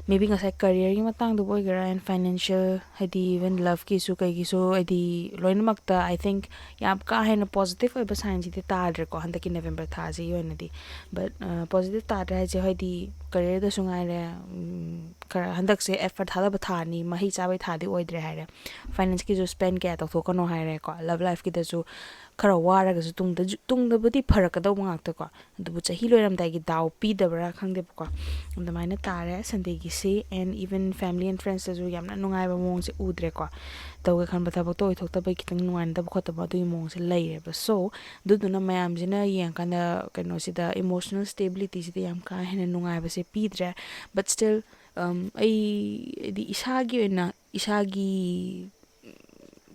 Maybe ꯉꯁꯥꯏ career ꯒꯤ ꯃꯇꯥꯡꯗꯨꯕꯨ ꯑꯣꯏꯒꯦꯔꯥ, and financial, ꯍꯥꯏꯗꯤ even love ꯀꯤꯁꯨ ꯀꯩꯒꯤꯁꯨ, ꯍꯥꯏꯗꯤ ꯂꯣꯏꯅꯃꯛꯇ I think ꯌꯥꯝ ꯀꯥ ꯍꯦꯟꯅ positive ꯑꯣꯏꯕ sign ꯁꯤꯗꯤ ꯇꯥꯗ꯭ꯔꯦꯀꯣ ꯍꯟꯗꯛꯀꯤ November ꯊꯥꯁꯤꯒꯤ ꯑꯣꯏꯅꯗꯤ꯫ But positive ꯇꯥꯗ꯭ꯔꯦ ꯍꯥꯏꯁꯦ, ꯍꯥꯏꯗꯤ career ꯗꯁꯨ ꯉꯥꯏꯔꯦ, ꯎꯝ, ꯈꯔ ꯍꯟꯗꯛꯁꯦ effort ꯊꯥꯗꯕ ꯊꯥꯅꯤ, ꯃꯍꯩ ꯆꯥꯕꯩ ꯊꯥꯗꯤ ꯑꯣꯏꯗ꯭ꯔꯦ ꯍꯥꯏꯔꯦ꯫ Finance ꯀꯤꯁꯨ spend ꯀꯌꯥ ꯇꯧꯊꯣꯛꯀꯅꯣ ꯍꯥꯏꯔꯦꯀꯣ꯫ Love life ꯀꯤꯗꯁꯨ ꯈꯔ ꯋꯥꯔꯒꯁꯨ ꯇꯨꯡꯗ-, ꯇꯨꯡꯗꯕꯨꯗꯤ ꯐꯔꯛꯀꯗꯧꯕ ꯉꯥꯛꯇꯀꯣ, ꯑꯗꯨꯕꯨ ꯆꯍꯤ ꯂꯣꯏꯔꯝꯗꯥꯏꯒꯤ ꯗꯥꯎ ꯄꯤꯗꯕ꯭ꯔꯥ ꯈꯪꯗꯦꯕꯀꯣ, ꯑꯗꯨꯃꯥꯏꯅ ꯇꯥꯔꯦ Sunday ꯒꯤꯁꯤ꯫ And even family and friends ꯇꯁꯨ ꯌꯥꯝꯅ ꯅꯨꯡꯉꯥꯏꯕ ꯃꯑꯣꯡꯁꯦ ꯎꯗ꯭ꯔꯦꯀꯣ꯫ ꯇꯧꯒꯦ ꯈꯟꯕ ꯊꯕꯛꯇꯣ ꯑꯣꯏꯊꯣꯛꯇꯕ, ꯈꯤꯇꯪ ꯅꯨꯡꯉꯥꯏꯅꯗꯕ ꯈꯣꯠꯇꯕ ꯑꯗꯨꯒꯤ ꯃꯑꯣꯡꯁꯦ ꯂꯩꯔꯦꯕ꯫ So ꯑꯗꯨꯗꯨꯅ ꯃꯌꯥꯝꯁꯤꯅ ꯌꯦꯡꯉꯀꯥꯟꯗ ꯀꯩꯅꯣꯁꯤꯗ emotional stability ꯁꯤꯗ ꯌꯥꯝ ꯀꯥ ꯍꯦꯟꯅ ꯅꯨꯡꯉꯥꯏꯕꯁꯦ ꯄꯤꯗ꯭ꯔꯦ꯫ But still, um, ꯑꯩ, ꯍꯥꯏꯗꯤ ꯏꯁꯥꯒꯤ ꯑꯣꯏꯅ, ꯏꯁꯥꯒꯤ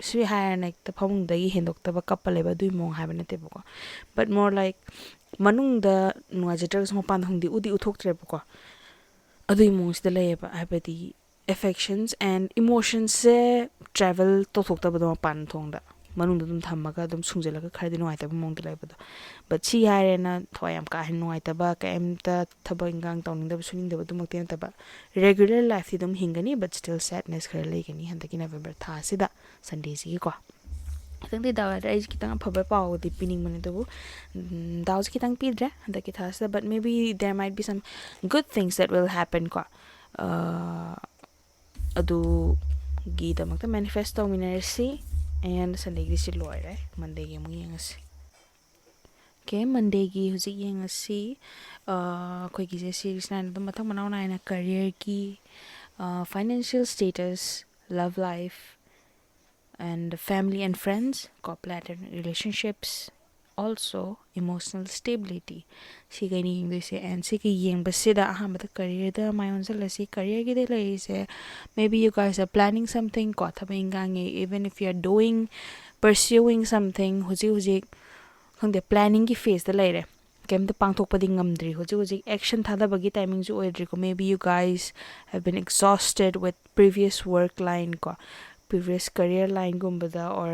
ꯁꯤ ꯍꯥꯏꯔꯅ ꯍꯦꯛꯇ ꯐꯃꯨꯡꯗꯒꯤ ꯍꯦꯟꯗꯣꯛꯇꯕ ꯀꯞꯄ ꯂꯩꯕ ꯑꯗꯨꯒꯤ ꯃꯑꯣꯡ ꯍꯥꯏꯕ ꯅꯠꯇꯦꯕꯀꯣ꯫ But more like ꯃꯅꯨꯡꯗ ꯅꯨꯡꯉꯥꯏꯖꯗ꯭ꯔꯒꯁꯨ ꯃꯄꯥꯟꯗ ꯍꯣꯡꯗꯤ ꯎꯗꯤ ꯎꯠꯊꯣꯛꯇ꯭ꯔꯦꯕꯀꯣ꯫ ꯑꯗꯨꯒꯤ ꯃꯑꯣꯡꯁꯤꯗ ꯂꯩꯌꯦꯕ, ꯍꯥꯏꯕꯗꯤ affections and emotions say travel ꯇꯧꯊꯣꯛꯇꯕꯗꯣ ꯃꯄꯥꯟ ꯊꯣꯡꯗ, ꯃꯅꯨꯡꯗ ꯑꯗꯨꯝ ꯊꯝꯃꯒ ꯑꯗꯨꯝ ꯁꯨꯡꯖꯜꯂꯒ ꯈꯔꯗꯤ ꯅꯨꯡꯉꯥꯏꯇꯕ ꯃꯑꯣꯡꯗ ꯂꯩꯕꯗꯣ꯫ But ꯁꯤ ꯍꯥꯏꯔꯦꯅ ꯊꯋꯥꯏ ꯌꯥꯝ ꯀꯥ ꯍꯦꯟꯅ ꯅꯨꯡꯉꯥꯏꯇꯕ, ꯀꯩꯝꯇ ꯊꯕꯛ ꯏꯟꯈꯥꯡ ꯇꯧꯅꯤꯡꯗꯕ, ꯁꯨꯅꯤꯡꯗꯕ ꯑꯗꯨꯃꯛꯇꯤ ꯅꯠꯇꯕ, regular life ꯇꯤ ꯑꯗꯨꯝ ꯍꯤꯡꯒꯅꯤ, but still sadness ꯈꯔ ꯂꯩꯒꯅꯤ ꯍꯟꯗꯛꯀꯤ November ꯊꯥꯁꯤꯗ, Sunday ꯁꯤꯒꯤꯀꯣ꯫ ꯈꯤꯇꯪꯗꯤ ꯗꯥꯎ ꯌꯥꯗ꯭ꯔꯦ꯫ ꯑꯩꯁꯦ ꯈꯤꯇꯪ ꯑꯐꯕ ꯄꯥꯎꯗꯤ ꯄꯤꯅꯤꯡꯕꯅꯦ, ꯑꯗꯨꯕꯨ, ꯎꯝ, ꯗꯥꯎꯁꯦ ꯈꯤꯇꯪ ꯄꯤꯗ꯭ꯔꯦ ꯍꯟꯗꯛꯀꯤ ꯊꯥꯁꯤꯗ, but maybe there might be some good things that will happen ꯀꯣ꯫ ꯑ, ꯑꯗꯨꯒꯤꯗꯃꯛꯇ manifest ꯇꯧꯃꯤꯟꯅꯔꯁꯤ꯫ And Sundayꯒꯤꯁꯤ ꯂꯣꯏꯔꯦ꯫ Mondayꯒꯤ ꯑꯃꯨꯛ ꯌꯦꯡꯉꯁꯤ꯫ Okay, Mondayꯒꯤ ꯍꯧꯖꯤꯛ ꯌꯦꯡꯉꯁꯤ꯫ ꯑꯩꯈꯣꯏꯒꯤꯁꯦ series nine ꯑꯗꯨꯝ ꯃꯊꯪ ꯃꯅꯥꯎ ꯅꯥꯏꯅ careerꯒꯤ, financial status, love life, and family and friends, ꯀꯣ, platonic relationships, also emotional stability꯫ ꯁꯤꯒꯩꯅꯤ ꯌꯦꯡꯗꯣꯏꯁꯦ꯫ And ꯁꯤꯒꯤ ꯌꯦꯡꯕꯁꯤꯗ ꯑꯍꯥꯟꯕꯗ careerꯗ ꯃꯥꯏ ꯑꯣꯟꯁꯤꯜꯂꯁꯤ꯫ Careerꯒꯤꯗ ꯂꯩꯔꯤꯁꯦ, maybe you guys are planning something, ꯀꯣ, ꯊꯕꯛ ꯏꯟꯈꯥꯡꯒꯤ, even if you are doing, pursuing something, ꯍꯧꯖꯤꯛ ꯍꯧꯖꯤꯛ, ꯈꯪꯗꯦ, planningꯒꯤ phaseꯇ ꯂꯩꯔꯦ꯫ ꯀꯩꯝꯇ ꯄꯥꯡꯊꯣꯛꯄꯗꯤ ꯉꯝꯗ꯭ꯔꯤ꯫ ꯍꯧꯖꯤꯛ ꯍꯧꯖꯤꯛ action ꯊꯥꯗꯕꯒꯤ timingꯁꯨ ꯑꯣꯏꯗ꯭ꯔꯤꯀꯣ꯫ Maybe you guys have been exhausted with previous work line, ꯀꯣ, previous career lineꯒꯨꯝꯕꯗ, or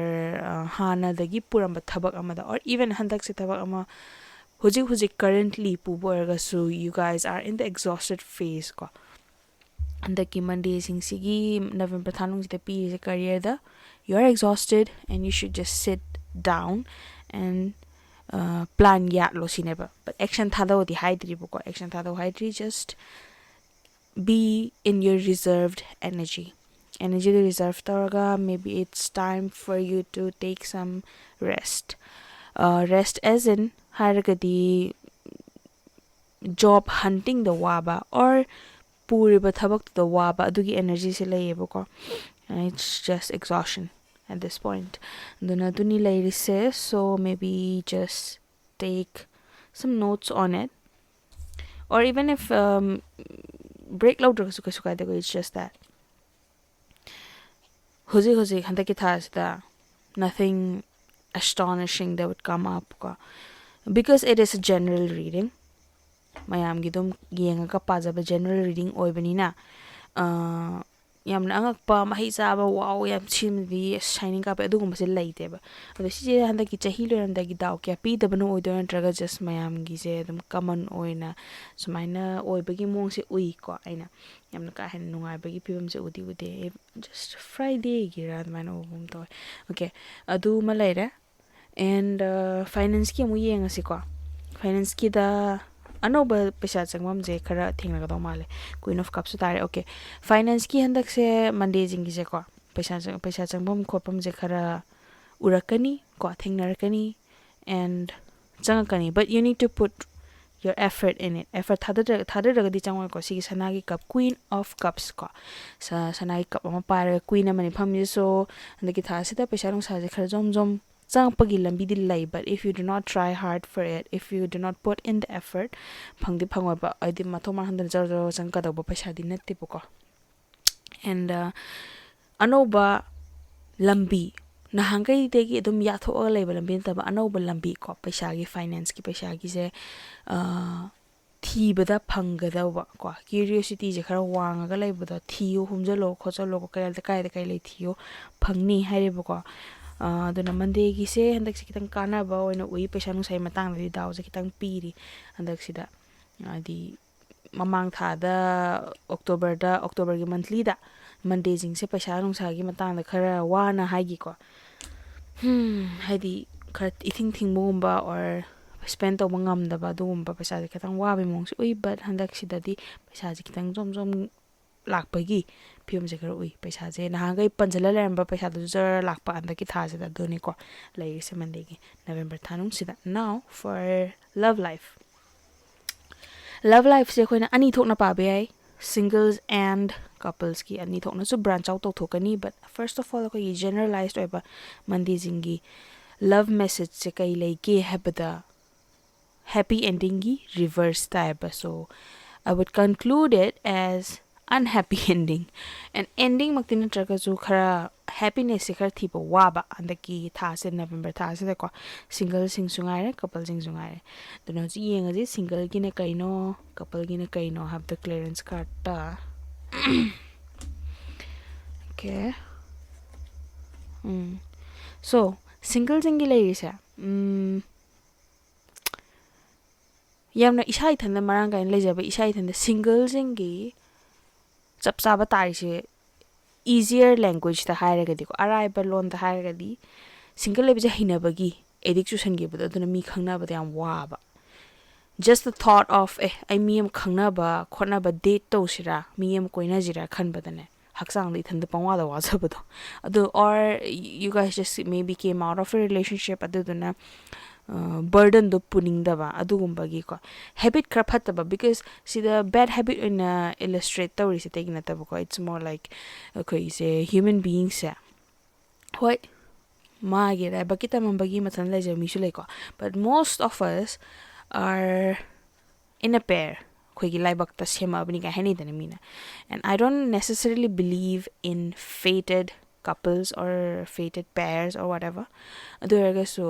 ꯍꯥꯟꯅꯗꯒꯤ ꯄꯨꯔꯝꯕ ꯊꯕꯛ ꯑꯃꯗ, or even ꯍꯟꯗꯛꯁꯦ ꯊꯕꯛ ꯑꯃ, ꯍꯧꯖꯤꯛ ꯍꯧꯖꯤꯛ currently ꯄꯨꯕ ꯑꯣꯏꯔꯒꯁꯨ, you guys are in the exhausted phase, ꯀꯣ꯫ ꯍꯟꯗꯛꯀꯤ Mondayꯁꯤꯡꯁꯤꯒꯤ, November ꯊꯥ ꯅꯨꯡꯁꯤꯗ ꯄꯤꯔꯤꯁꯦ careerꯗ, you are exhausted and you should just sit down and plan ꯌꯥꯠꯂꯣ ꯁꯤꯅꯦꯕ꯫ But action ꯊꯥꯗꯧꯗꯤ ꯍꯥꯏꯗ꯭ꯔꯤꯕꯀꯣ, action Thadou Haidry. Just be in your reserved energy, energyꯗꯨ reserve ꯇꯧꯔꯒ, maybe it's time for you to take some rest. Rest as in ꯍꯥꯏꯔꯒꯗꯤ job huntingꯗ ꯋꯥꯕ, or ꯄꯨꯔꯤꯕ ꯊꯕꯛꯇꯨꯗ ꯋꯥꯕ, ꯑꯗꯨꯒꯤ energyꯁꯦ ꯂꯩꯌꯦꯕꯀꯣ꯫ It's just exhaustion at this point. ꯑꯗꯨꯅ ꯑꯗꯨꯅꯤ ꯂꯩꯔꯤꯁꯦ꯫ So maybe just take some notes on it, or even if break ꯂꯧꯗ꯭ꯔꯒꯁꯨ ꯀꯩꯁꯨ ꯀꯥꯏꯗꯦꯀꯣ꯫ It's just that ꯍꯧꯖꯤꯛ ꯍꯧꯖꯤꯛ ꯍꯟꯗꯛꯀꯤ ꯊꯥꯁꯤꯗ nothing astonishing that would come up, ꯀꯣ, because it is a general reading꯫ ꯃꯌꯥꯝꯒꯤ ꯑꯗꯨꯝ ꯌꯦꯡꯉꯒ ꯄꯥꯖꯕ general reading ꯑꯣꯏꯕꯅꯤꯅ, ꯌꯥꯝꯅ ꯑꯉꯛꯄ, ꯃꯍꯩ ꯆꯥꯕ, wow, ꯌꯥꯝ ꯁꯤꯃꯗꯤ ꯑꯁ shining ꯀꯥꯞꯄꯦ, ꯑꯗꯨꯒꯨꯝꯕꯁꯦ ꯂꯩꯇꯦꯕ꯫ ꯑꯗꯣ ꯁꯤꯁꯦ ꯍꯟꯗꯛꯀꯤ ꯆꯍꯤ ꯂꯣꯏꯔꯝꯗꯥꯏꯒꯤ ꯗꯥꯎ ꯀꯌꯥ ꯄꯤꯗꯕꯅ ꯑꯣꯏꯗꯣꯏꯔꯥ, ꯅꯠꯇ꯭ꯔꯒ just ꯃꯌꯥꯝꯒꯤꯁꯦ ꯑꯗꯨꯝ common ꯑꯣꯏꯅ ꯁꯨꯃꯥꯏꯅ ꯑꯣꯏꯕꯒꯤ ꯃꯑꯣꯡꯁꯦ ꯎꯏꯀꯣ꯫ ꯑꯩꯅ ꯌꯥꯝꯅ ꯀꯥ ꯍꯦꯟꯅ ꯅꯨꯡꯉꯥꯏꯕꯒꯤ ꯐꯤꯕꯝꯁꯦ ꯎꯗꯤ ꯎꯗꯦ꯫ Just Fridayꯒꯤꯔꯥ ꯑꯗꯨꯃꯥꯏꯅ ꯎꯕꯒꯨꯝ ꯇꯧꯋꯦ꯫ Okay, ꯑꯗꯨꯃ ꯂꯩꯔꯦ꯫ And financeꯀꯤ ꯑꯃꯨꯛ ꯌꯦꯡꯉꯁꯤꯀꯣ꯫ Financeꯀꯤꯗ ꯑꯅꯧꯕ ꯄꯩꯁꯥ ꯆꯪꯐꯝꯁꯦ ꯈꯔ ꯊꯦꯡꯅꯒꯗꯧ ꯃꯥꯜꯂꯦ꯫ Queen of Cupsꯁꯨ ꯇꯥꯔꯦ꯫ Okay, financeꯀꯤ ꯍꯟꯗꯛꯁꯦ Mondayꯁꯤꯡꯒꯤꯁꯦꯀꯣ, ꯄꯩꯁꯥ ꯆꯪ- ꯄꯩꯁꯥ ꯆꯪꯐꯝ ꯈꯣꯠꯐꯝꯁꯦ ꯈꯔ ꯎꯔꯛꯀꯅꯤ ꯀꯣ, ꯊꯦꯡꯅꯔꯛꯀꯅꯤ, and ꯆꯪꯉꯛꯀꯅꯤ, but you need to put your effort in it. Effort ꯊꯥꯗꯗ꯭ꯔ- ꯊꯥꯗꯗ꯭ꯔꯒꯗꯤ ꯆꯪꯉꯣꯏꯀꯣ꯫ ꯁꯤꯒꯤ ꯁꯅꯥꯒꯤ cup, Queen of Cups ꯀꯣ, ꯁ- ꯁꯅꯥꯒꯤ cup ꯑꯃ ꯄꯥꯏꯔꯒ queen ꯑꯃꯅꯤ ꯐꯝꯃꯤꯁꯦ꯫ So ꯍꯟꯗꯛꯀꯤ ꯊꯥꯁꯤꯗ ꯄꯩꯁꯥ ꯅꯨꯡꯁꯥꯁꯦ ꯈꯔ ꯖꯣꯝ ꯖꯣꯝ ꯆꯪꯉꯛꯄꯒꯤ ꯂꯝꯕꯤꯗꯤ ꯂꯩ, but if you do not try hard for it, if you do not put in the effort, ꯐꯪꯗꯤ ꯐꯪꯉꯣꯏꯕ꯫ ꯍꯥꯏꯗꯤ ꯃꯊꯣꯡ ꯃꯔꯝ ꯈꯪꯗꯅ ꯖꯔ ꯖꯔ ꯆꯪꯉꯛꯀꯗꯧꯕ ꯄꯩꯁꯥꯗꯤ ꯅꯠꯇꯦꯕꯀꯣ꯫ And uh, ꯑꯅꯧꯕ ꯂꯝꯕꯤ, ꯅꯍꯥꯟꯈꯩꯗꯒꯤ ꯑꯗꯨꯝ ꯌꯥꯊꯣꯛꯑꯒ ꯂꯩꯕ ꯂꯝꯕꯤ ꯅꯠꯇꯕ ꯑꯅꯧꯕ ꯂꯝꯕꯤ ꯀꯣ, ꯄꯩꯁꯥꯒꯤ, financeꯀꯤ, ꯄꯩꯁꯥꯒꯤꯁꯦ ꯑ, ꯊꯤꯕꯗ ꯐꯪꯒꯗꯧꯕ ꯀꯣ, curiosityꯁꯦ ꯈꯔ ꯋꯥꯡꯉꯒ ꯂꯩꯕꯗꯣ, ꯊꯤꯌꯨ, ꯍꯨꯝꯖꯜꯂꯣ ꯈꯣꯠꯆꯜꯂꯣ, ꯀꯥꯏꯗ ꯀꯥꯏꯗ ꯀꯩ ꯂꯩ ꯊꯤꯌꯨ, ꯐꯪꯅꯤ ꯍꯥꯏꯔꯦꯕꯀꯣ꯫ ꯑ, ꯑꯗꯨꯅ Mondayꯒꯤꯁꯦ ꯍꯟꯗꯛꯁꯦ ꯈꯤꯇꯪ ꯀꯥꯟꯅꯕ ꯑꯣꯏꯅ ꯎꯏ, ꯄꯩꯁꯥ ꯅꯨꯡꯁꯥꯒꯤ ꯃꯇꯥꯡꯗꯗꯤ ꯗꯥꯎꯁꯦ ꯈꯤꯇꯪ ꯄꯤꯔꯤ ꯍꯟꯗꯛꯁꯤꯗ꯫ ꯍꯥꯏꯗꯤ ꯃꯃꯥꯡ ꯊꯥꯗ Octoberꯗ, Octoberꯒꯤ monthlyꯗ Mondayꯁꯤꯡꯁꯦ ꯄꯩꯁꯥ ꯅꯨꯡꯁꯥꯒꯤ ꯃꯇꯥꯡꯗ ꯈꯔ ꯋꯥꯅ ꯍꯥꯏꯈꯤꯀꯣ꯫ ꯍꯝ, ꯍꯥꯏꯗꯤ ꯈꯔ ꯏꯊꯤꯡ ꯊꯤꯡꯕꯒꯨꯝꯕ or spend ꯇꯧꯕ ꯉꯝꯗꯕ ꯑꯗꯨꯒꯨꯝꯕ ꯄꯩꯁꯥꯁꯦ ꯈꯤꯇꯪ ꯋꯥꯕꯒꯤ ꯃꯑꯣꯡꯁꯦ ꯎꯏ, but ꯍꯟꯗꯛꯁꯤꯗꯗꯤ ꯄꯩꯁꯥꯁꯦ ꯈꯤꯇꯪ ꯖꯣꯝ ꯖꯣꯝ ꯂꯥꯛꯄꯒꯤ ꯐꯤꯕꯝꯁꯦ ꯈꯔ ꯎꯏ꯫ ꯄꯩꯁꯥꯁꯦ ꯅꯍꯥꯟꯈꯩ ꯄꯟꯁꯤꯜꯂ ꯂꯩꯔꯝꯕ ꯄꯩꯁꯥꯗꯨꯁꯨ ꯖꯔ ꯂꯥꯛꯄ ꯍꯟꯗꯛꯀꯤ ꯊꯥꯁꯤꯗ꯫ ꯑꯗꯨꯅꯤꯀꯣ ꯂꯩꯔꯤꯁꯦ Mondayꯒꯤ, November ꯊꯥ ꯅꯨꯡꯁꯤꯗ꯫ Now for love life. Love lifeꯁꯦ ꯑꯩꯈꯣꯏꯅ ꯑꯅꯤ ꯊꯣꯛꯅ ꯄꯥꯕ ꯌꯥꯏ, singles and couplesꯀꯤ ꯑꯅꯤ ꯊꯣꯛꯅꯁꯨ branch out ꯇꯧꯊꯣꯛꯀꯅꯤ꯫ But first of all ꯑꯩꯈꯣꯏꯒꯤ generalized ꯑꯣꯏꯕ Mondayꯁꯤꯡꯒꯤ love messageꯁꯦ ꯀꯩ ꯂꯩꯒꯦ ꯍꯥꯏꯕꯗ, happy endingꯒꯤ reverse ꯇꯥꯏꯕ꯫ So I would conclude it as unhappy ending. And endingꯃꯛꯇꯤ ꯅꯠꯇ꯭ꯔꯒꯁꯨ ꯈꯔ happinessꯁꯦ ꯈꯔ ꯊꯤꯕ ꯋꯥꯕ ꯍꯟꯗꯛꯀꯤ ꯊꯥꯁꯦ, November ꯊꯥꯁꯤꯗꯀꯣ, singlesꯁꯤꯡꯁꯨ ꯉꯥꯏꯔꯦ, coupleꯁꯤꯡꯁꯨ ꯉꯥꯏꯔꯦ꯫ ꯑꯗꯨꯅ ꯍꯧꯖꯤꯛ ꯌꯦꯡꯉꯁꯤ singleꯒꯤꯅ ꯀꯩꯅꯣ, coupleꯒꯤꯅ ꯀꯩꯅꯣ ꯍꯥꯏꯕꯗꯣ clearance cardꯇ꯫ Okay. ꯎꯝ. So, singleꯁꯤꯡꯒꯤ ꯂꯩꯔꯤꯁꯦ, ꯎꯝ, ꯌꯥꯝꯅ ꯏꯁꯥ ꯏꯊꯟꯗ ꯃꯔꯥꯡ ꯀꯥꯏꯅ ꯂꯩꯖꯕ, ꯏꯁꯥ ꯏꯊꯟꯗ singleꯁꯤꯡꯒꯤ ꯆꯞ ꯆꯥꯕ ꯇꯥꯔꯤꯁꯦ, easier languageꯇ ꯍꯥꯏꯔꯒꯗꯤꯀꯣ, ꯑꯔꯥꯏꯕ ꯂꯣꯟꯗ ꯍꯥꯏꯔꯒꯗꯤ, single ꯂꯩꯕꯁꯦ ꯍꯩꯅꯕꯒꯤ addict ꯆꯨꯁꯟꯈꯤꯕꯗꯣ, ꯑꯗꯨꯅ ꯃꯤ ꯈꯪꯅꯕꯗ ꯌꯥꯝ ꯋꯥꯕ꯫ Just the thought of, ꯑꯦ, ꯑꯩ ꯃꯤ ꯑꯃ ꯈꯪꯅꯕ ꯈꯣꯠꯅꯕ, date ꯇꯧꯁꯤꯔꯥ, ꯃꯤ ꯑꯃ ꯀꯣꯏꯅꯁꯤꯔꯥ ꯈꯟꯕꯗꯅꯦ, ꯍꯛꯆꯥꯡꯗ ꯏꯊꯟꯗ ꯄꯪꯋꯥꯗ ꯋꯥꯖꯕꯗꯣ ꯑꯗꯨ, or you guys just maybe came out of a relationship, ꯑꯗꯨꯗꯨꯅ ꯕꯔꯗꯟꯗꯣ ꯄꯨꯅꯤꯡꯗꯕ ꯑꯗꯨꯒꯨꯝꯕꯒꯤꯀꯣ ꯍꯦꯕꯤꯠ ꯈꯔ ꯐꯠꯇꯕ, because ꯁꯤꯗ ꯕꯦꯠ ꯍꯦꯕꯤꯠ ꯑꯣꯏꯅ ꯏꯂꯁꯇ꯭ꯔꯦꯠ ꯇꯧꯔꯤꯁꯦ ꯑꯇꯩꯒꯤ ꯅꯠꯇꯕꯀꯣ, it's more like ꯑꯩꯈꯣꯏꯁꯦ ꯍ꯭ꯌꯨꯃꯦꯟ ꯕꯤꯌꯤꯡꯁꯦ, ꯍꯣꯏ, ꯃꯥꯒꯤ ꯂꯥꯏꯕꯛꯀꯤ ꯇꯝꯃꯝꯕꯒꯤ ꯃꯊꯟꯇ ꯂꯩꯖꯕ ꯃꯤꯁꯨ ꯂꯩꯀꯣ, but most of us are in a pair, ꯑꯩꯈꯣꯏꯒꯤ ꯂꯥꯏꯕꯛꯇ ꯁꯦꯝꯃꯛꯑꯕꯅꯤ ꯀꯥꯏ ꯍꯥꯏꯅꯩꯗꯅ ꯃꯤꯅ, and I don't necessarily believe in fated couples or fated pairs or whatever. ꯑꯗꯨ ꯑꯣꯏꯔꯒꯁꯨ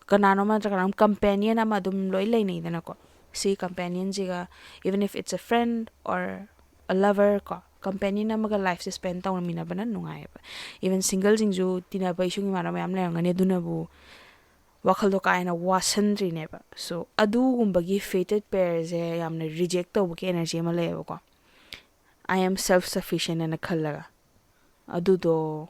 ꯀꯅꯥꯅꯣꯝ ꯅꯠꯇ꯭ꯔꯒ ꯀꯅꯥꯅꯣꯝ ꯀꯝꯄꯦꯅꯤꯌꯟ ꯑꯃ ꯑꯗꯨꯝ ꯂꯣꯏ ꯂꯩꯅꯩꯗꯅꯀꯣ꯫ ꯁꯤ ꯀꯝꯄꯦꯅꯤꯌꯟꯁꯤꯒ, even if it's a friend or a lover ꯀꯣ, ꯀꯝꯄꯦꯅꯤꯌꯟ ꯑꯃꯒ ꯂꯥꯏꯐꯁꯦ ꯁ꯭ꯄꯦꯟ ꯇꯧꯔꯃꯤꯟꯅꯕꯅ ꯅꯨꯡꯉꯥꯏꯌꯦꯕ꯫ ꯏꯚꯟ ꯁꯤꯡꯒꯜꯁꯤꯡꯁꯨ ꯇꯤꯟꯅꯕ ꯏꯁꯨꯡ ꯏꯃꯥꯟꯅꯕ ꯃꯌꯥꯝ ꯂꯩꯔꯝꯒꯅꯤ, ꯑꯗꯨꯅꯕꯨ ꯋꯥꯈꯜꯗꯣ ꯀꯥ ꯍꯦꯟꯅ ꯋꯥꯁꯟꯗ꯭ꯔꯤꯅꯦꯕ꯫ ꯁꯣ ꯑꯗꯨꯒꯨꯝꯕꯒꯤ ꯐꯦꯇꯦꯠ ꯄꯦꯌꯔꯁꯦ ꯌꯥꯝꯅ ꯔꯤꯖꯦꯛ ꯇꯧꯕꯒꯤ ꯑꯦꯅꯔꯖꯤ ꯑꯃ ꯂꯩꯌꯦꯕꯀꯣ꯫ I am self sufficient ꯍꯥꯏꯅ ꯈꯜꯂꯒ ꯑꯗꯨꯗꯣ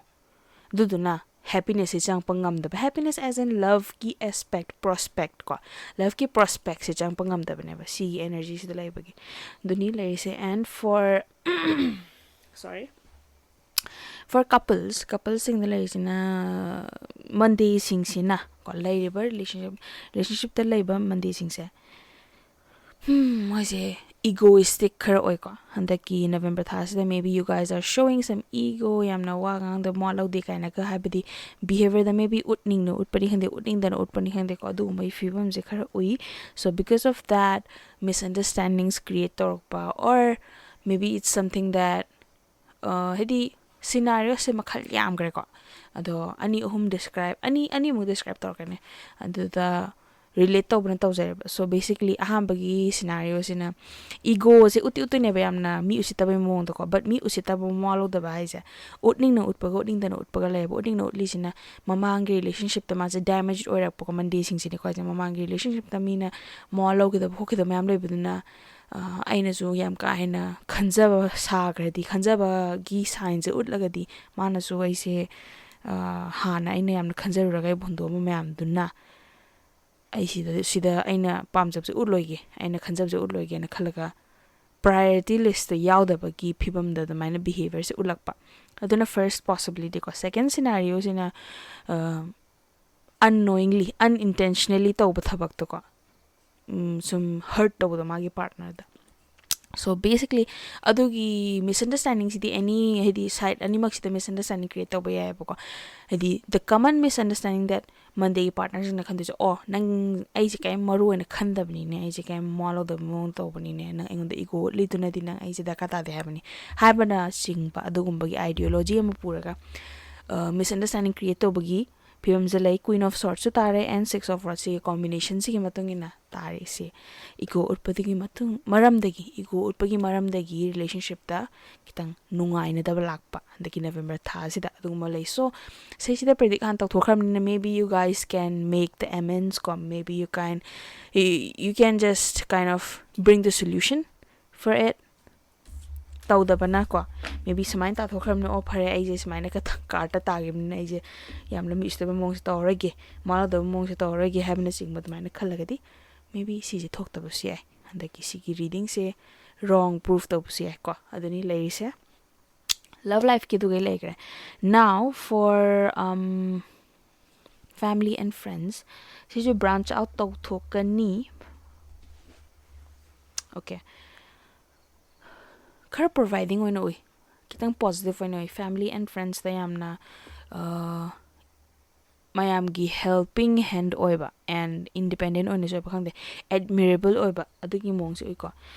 ꯑꯗꯨꯗꯨꯅ ꯍꯦꯄꯤꯅꯦꯁꯁꯦ ꯆꯪꯉꯛꯄ ꯉꯝꯗꯕ, happiness as in loveꯀꯤ aspect, prospect ꯀꯣ, ꯂꯚꯀꯤ ꯄ꯭ꯔꯣꯁꯄꯦꯛꯁꯦ ꯆꯪꯉꯛꯄ ꯉꯝꯗꯕꯅꯦꯕ ꯁꯤꯒꯤ ꯑꯦꯅꯔꯖꯤꯁꯤꯗ ꯂꯩꯕꯒꯤ꯫ ꯑꯗꯨꯅꯤ ꯂꯩꯔꯤꯁꯦ꯫ And for sorry, for couples, ꯀꯄꯜꯁꯤꯡꯗ ꯂꯩꯔꯤꯁꯤꯅ ꯃꯟꯗꯦꯁꯤꯡꯁꯤꯅ ꯀꯣ, ꯂꯩꯔꯤꯕ ꯔꯤꯂꯦꯁꯟꯁꯤꯞ ꯔꯤꯂꯦꯁꯟꯁꯤꯞꯇ ꯂꯩꯕ ꯃꯟꯗꯦꯁꯤꯡꯁꯦ, ꯃꯣꯏꯁꯦ ꯏꯒꯣꯏꯁꯇꯤꯛ ꯈꯔ ꯑꯣꯏꯀꯣ꯫ ꯍꯟꯗꯛꯀꯤ November ꯊꯥꯁꯤꯗ maybe you guys are showing some ego, ꯌꯥꯝꯅ ꯋꯥ ꯉꯥꯡꯗꯕ, ꯃꯋꯥ ꯂꯧꯗꯦ ꯀꯥꯏꯅꯒ ꯍꯥꯏꯕꯗꯤ ꯕꯤꯍꯦꯕꯤꯌꯔꯗ maybe ꯎꯠꯅꯤꯡꯅ ꯎꯠꯄꯅꯤ ꯈꯪꯗꯦ, ꯎꯠꯅꯤꯡꯗꯅ ꯎꯠꯄꯅꯤ ꯈꯪꯗꯦꯀꯣ, ꯑꯗꯨꯒꯨꯝꯕꯒꯤ ꯐꯤꯕꯝꯁꯦ ꯈꯔ ꯎꯏ꯫ So because of that, misunderstandings create ꯇꯧꯔꯛꯄ, or maybe it's something that ꯍꯥꯏꯗꯤ ꯁꯤꯅꯥꯔꯤꯑꯣꯁꯦ ꯃꯈꯜ ꯌꯥꯝꯈ꯭ꯔꯦꯀꯣ꯫ ꯑꯗꯣ ꯑꯅꯤ ꯑꯍꯨꯝ ꯗꯤꯁꯀ꯭ꯔꯥꯏꯞ ꯑꯅꯤ ꯑꯅꯤꯃꯨꯛ ꯗꯤꯁꯀ꯭ꯔꯥꯏꯞ ꯇꯧꯔꯛꯀꯅꯤ꯫ ꯑꯗꯨꯗ ꯔꯤꯂꯦꯠ ꯇꯧꯕꯅ ꯇꯧꯖꯔꯦꯕ꯫ So basically ꯑꯍꯥꯟꯕꯒꯤ ꯁꯤꯅꯥꯔꯤꯑꯣꯁꯤꯅ ꯏꯒꯣꯁꯦ ꯎꯠꯇꯤ ꯎꯠꯇꯣꯏꯅꯦꯕ ꯌꯥꯝꯅ ꯃꯤ ꯎꯁꯤꯠꯇꯕꯩ ꯃꯑꯣꯡꯗꯀꯣ, but ꯃꯤ ꯎꯁꯤꯠꯇꯕ ꯃꯋꯥ ꯂꯧꯗꯕ ꯍꯥꯏꯁꯦ ꯎꯠꯅꯤꯡꯅ ꯎꯠꯄꯒ ꯎꯠꯅꯤꯡꯗꯅ ꯎꯠꯄꯒ ꯂꯩꯌꯦꯕ꯫ ꯎꯠꯅꯤꯡꯅ ꯎꯠꯂꯤꯁꯤꯅ ꯃꯃꯥꯡꯒꯤ ꯔꯤꯂꯦꯁꯟꯁꯤꯞꯇ ꯃꯥꯁꯦ ꯗꯦꯃꯦꯖ ꯑꯣꯏꯔꯛꯄꯀꯣ, ꯃꯟꯗꯦꯁꯤꯡꯁꯤꯅꯤꯀꯣ ꯍꯥꯏꯁꯦ꯫ ꯃꯃꯥꯡꯒꯤ ꯔꯤꯂꯦꯁꯟꯁꯤꯞꯇ ꯃꯤꯅ ꯃꯋꯥ ꯂꯧꯈꯤꯗꯕ ꯈꯣꯠꯈꯤꯗꯕ ꯃꯌꯥꯝ ꯂꯩꯕꯗꯨꯅ ꯑꯩꯅꯁꯨ ꯌꯥꯝ ꯀꯥ ꯍꯦꯟꯅ ꯈꯟꯖꯕ ꯁꯥꯈ꯭ꯔꯗꯤ, ꯈꯟꯖꯕꯒꯤ ꯁꯥꯏꯟꯁꯦ ꯎꯠꯂꯒꯗꯤ ꯃꯥꯅꯁꯨ ꯑꯩꯁꯦ ꯍꯥꯟꯅ ꯑꯩꯅ ꯌꯥꯝꯅ ꯈꯟꯖꯔꯨꯔꯒ ꯑꯩꯕꯨ ꯍꯨꯟꯗꯣꯛꯑꯝꯕ ꯃꯌꯥꯝꯗꯨꯅ ꯑꯩ ꯁꯤꯗ ꯁꯤꯗ ꯑꯩꯅ ꯄꯥꯝꯖꯕꯁꯦ ꯎꯠꯂꯣꯏꯒꯦ, ꯑꯩꯅ ꯈꯟꯖꯕꯁꯦ ꯎꯠꯂꯣꯏꯒꯦꯅ ꯈꯜꯂꯒ priority list ꯇ ꯌꯥꯎꯗꯕꯒꯤ ꯐꯤꯕꯝꯗ ꯑꯗꯨꯃꯥꯏꯅ behaviour ꯁꯦ ꯎꯠꯂꯛꯄ꯫ ꯑꯗꯨꯅ first possibility ꯀꯣ꯫ Second scenario ꯁꯤꯅ, ꯑ, unknowingly, unintentionally ꯇꯧꯕ ꯊꯕꯛꯇꯣꯀꯣ, ꯎꯝ, ꯁꯨꯝ hurt ꯇꯧꯕꯗꯣ ꯃꯥꯒꯤ partner ꯗ꯫ So basically, ꯑꯗꯨꯒꯤ misunderstanding ꯁꯤꯗꯤ any, ꯍꯥꯏꯗꯤ, side ꯑꯅꯤꯃꯛꯁꯤꯗ misunderstanding create ꯇꯧꯕ ꯌꯥꯏꯑꯕꯀꯣ꯫ ꯍꯥꯏꯗꯤ, the common misunderstanding that Monday ꯒꯤ partner ꯁꯤꯡꯅ ꯈꯟꯗꯣꯏꯁꯦ, "ꯑꯣ, ꯅꯪ ꯑꯩꯁꯦ ꯀꯔꯤꯝ ꯃꯔꯨ ꯑꯣꯏꯅ ꯈꯟꯗꯕꯅꯤꯅꯦ, ꯑꯩꯁꯦ ꯀꯔꯤꯝ ꯃꯋꯥ ꯂꯧꯗꯕ ꯃꯑꯣꯡ ꯇꯧꯕꯅꯤꯅꯦ, ꯅꯪ ꯑꯩꯉꯣꯟꯗ ego ꯎꯠꯂꯤꯗꯨꯅꯗꯤ ꯅꯪ ꯑꯩꯁꯦ ꯗꯔꯀꯥꯔ ꯇꯥꯗꯦ ꯍꯥꯏꯕꯅꯤ" ꯍꯥꯏꯕꯅꯆꯤꯡꯕ ꯑꯗꯨꯒꯨꯝꯕꯒꯤ ideology ꯑꯃ ꯄꯨꯔꯒ, ꯑ, misunderstanding create ꯇꯧꯕꯒꯤ ꯐꯤꯕꯝꯁꯦ ꯂꯩ꯫ Queen of Swords ꯁꯨ ꯇꯥꯔꯦ and Six of Wands ꯁꯤꯒꯤ combination ꯁꯤꯒꯤ ꯃꯇꯨꯡ ꯏꯟꯅ ꯇꯥꯔꯦ ꯁꯤ꯫ Ego ꯎꯠꯄꯗꯨꯒꯤ ꯃꯇꯨꯡ, ꯃꯔꯝꯗꯒꯤ, ego ꯎꯠꯄꯒꯤ ꯃꯔꯝꯗꯒꯤ relationship ꯇ ꯈꯤꯇꯪ ꯅꯨꯡꯉꯥꯏꯅꯗꯕ ꯂꯥꯛꯄ ꯍꯟꯗꯛꯀꯤ November ꯊꯥꯁꯤꯗ ꯑꯗꯨꯒꯨꯝꯕ ꯂꯩ꯫ So, ꯁꯤꯁꯤꯗ predict ꯍꯥꯟꯅ ꯇꯧꯊꯣꯛꯈ꯭ꯔꯕꯅꯤꯅ, maybe you guys can make the amends ꯀꯣ, maybe you can, you, you can just kind of bring the solution for it꯫ ꯇꯧꯗꯕꯅ ꯀꯣ, maybe ꯁꯨꯃꯥꯏꯅ ꯇꯥꯊꯣꯛꯈ꯭ꯔꯕꯅꯤꯅ, "ꯑꯣ, ꯐꯔꯦ, ꯑꯩꯁꯦ ꯁꯨꯃꯥꯏꯅ ꯈꯇꯪ card ꯇ ꯇꯥꯈꯤꯕꯅꯤꯅ ꯑꯩꯁꯦ ꯌꯥꯝꯅ ꯃꯤ ꯎꯁꯤꯠꯇꯕ ꯃꯑꯣꯡꯁꯦ ꯇꯧꯔꯔꯣꯏꯒꯦ, ꯃꯋꯥ ꯂꯧꯗꯕ ꯃꯑꯣꯡꯁꯦ ꯇꯧꯔꯔꯣꯏꯒꯦ" ꯍꯥꯏꯕꯅꯆꯤꯡꯕ ꯑꯗꯨꯃꯥꯏꯅ ꯈꯜꯂꯒꯗꯤ, maybe ꯁꯤꯁꯦ ꯊꯣꯛꯇꯕꯁꯨ ꯌꯥꯏ꯫ ꯍꯟꯗꯛꯀꯤ ꯁꯤꯒꯤ reading ꯁꯦ wrong prove ꯇꯧꯕꯁꯨ ꯌꯥꯏꯀꯣ꯫ ꯑꯗꯨꯅꯤ ꯂꯩꯔꯤꯁꯦ꯫ Love life ꯀꯤꯗꯨꯒꯩ ꯂꯩꯈ꯭ꯔꯦ꯫ Now for, um, family and friends, ꯁꯤꯁꯨ branch out ꯇꯧꯊꯣꯛꯀꯅꯤ꯫ Okay, ꯈꯔ providing ꯑꯣꯏꯅ ꯎꯏ, ꯈꯤꯇꯪ positive ꯑꯣꯏꯅ ꯎꯏ꯫ Family and friends ꯇ ꯌꯥꯝꯅ, ꯑ, ꯃꯌꯥꯝꯒꯤ helping hand ꯑꯣꯏꯕ and independent ꯑꯣꯏꯅꯁꯨ ꯑꯣꯏꯕ, ꯈꯪꯗꯦ, admirable ꯑꯣꯏꯕ ꯑꯗꯨꯒꯤ ꯃꯑꯣꯡꯁꯦ ꯎꯏꯀꯣ꯫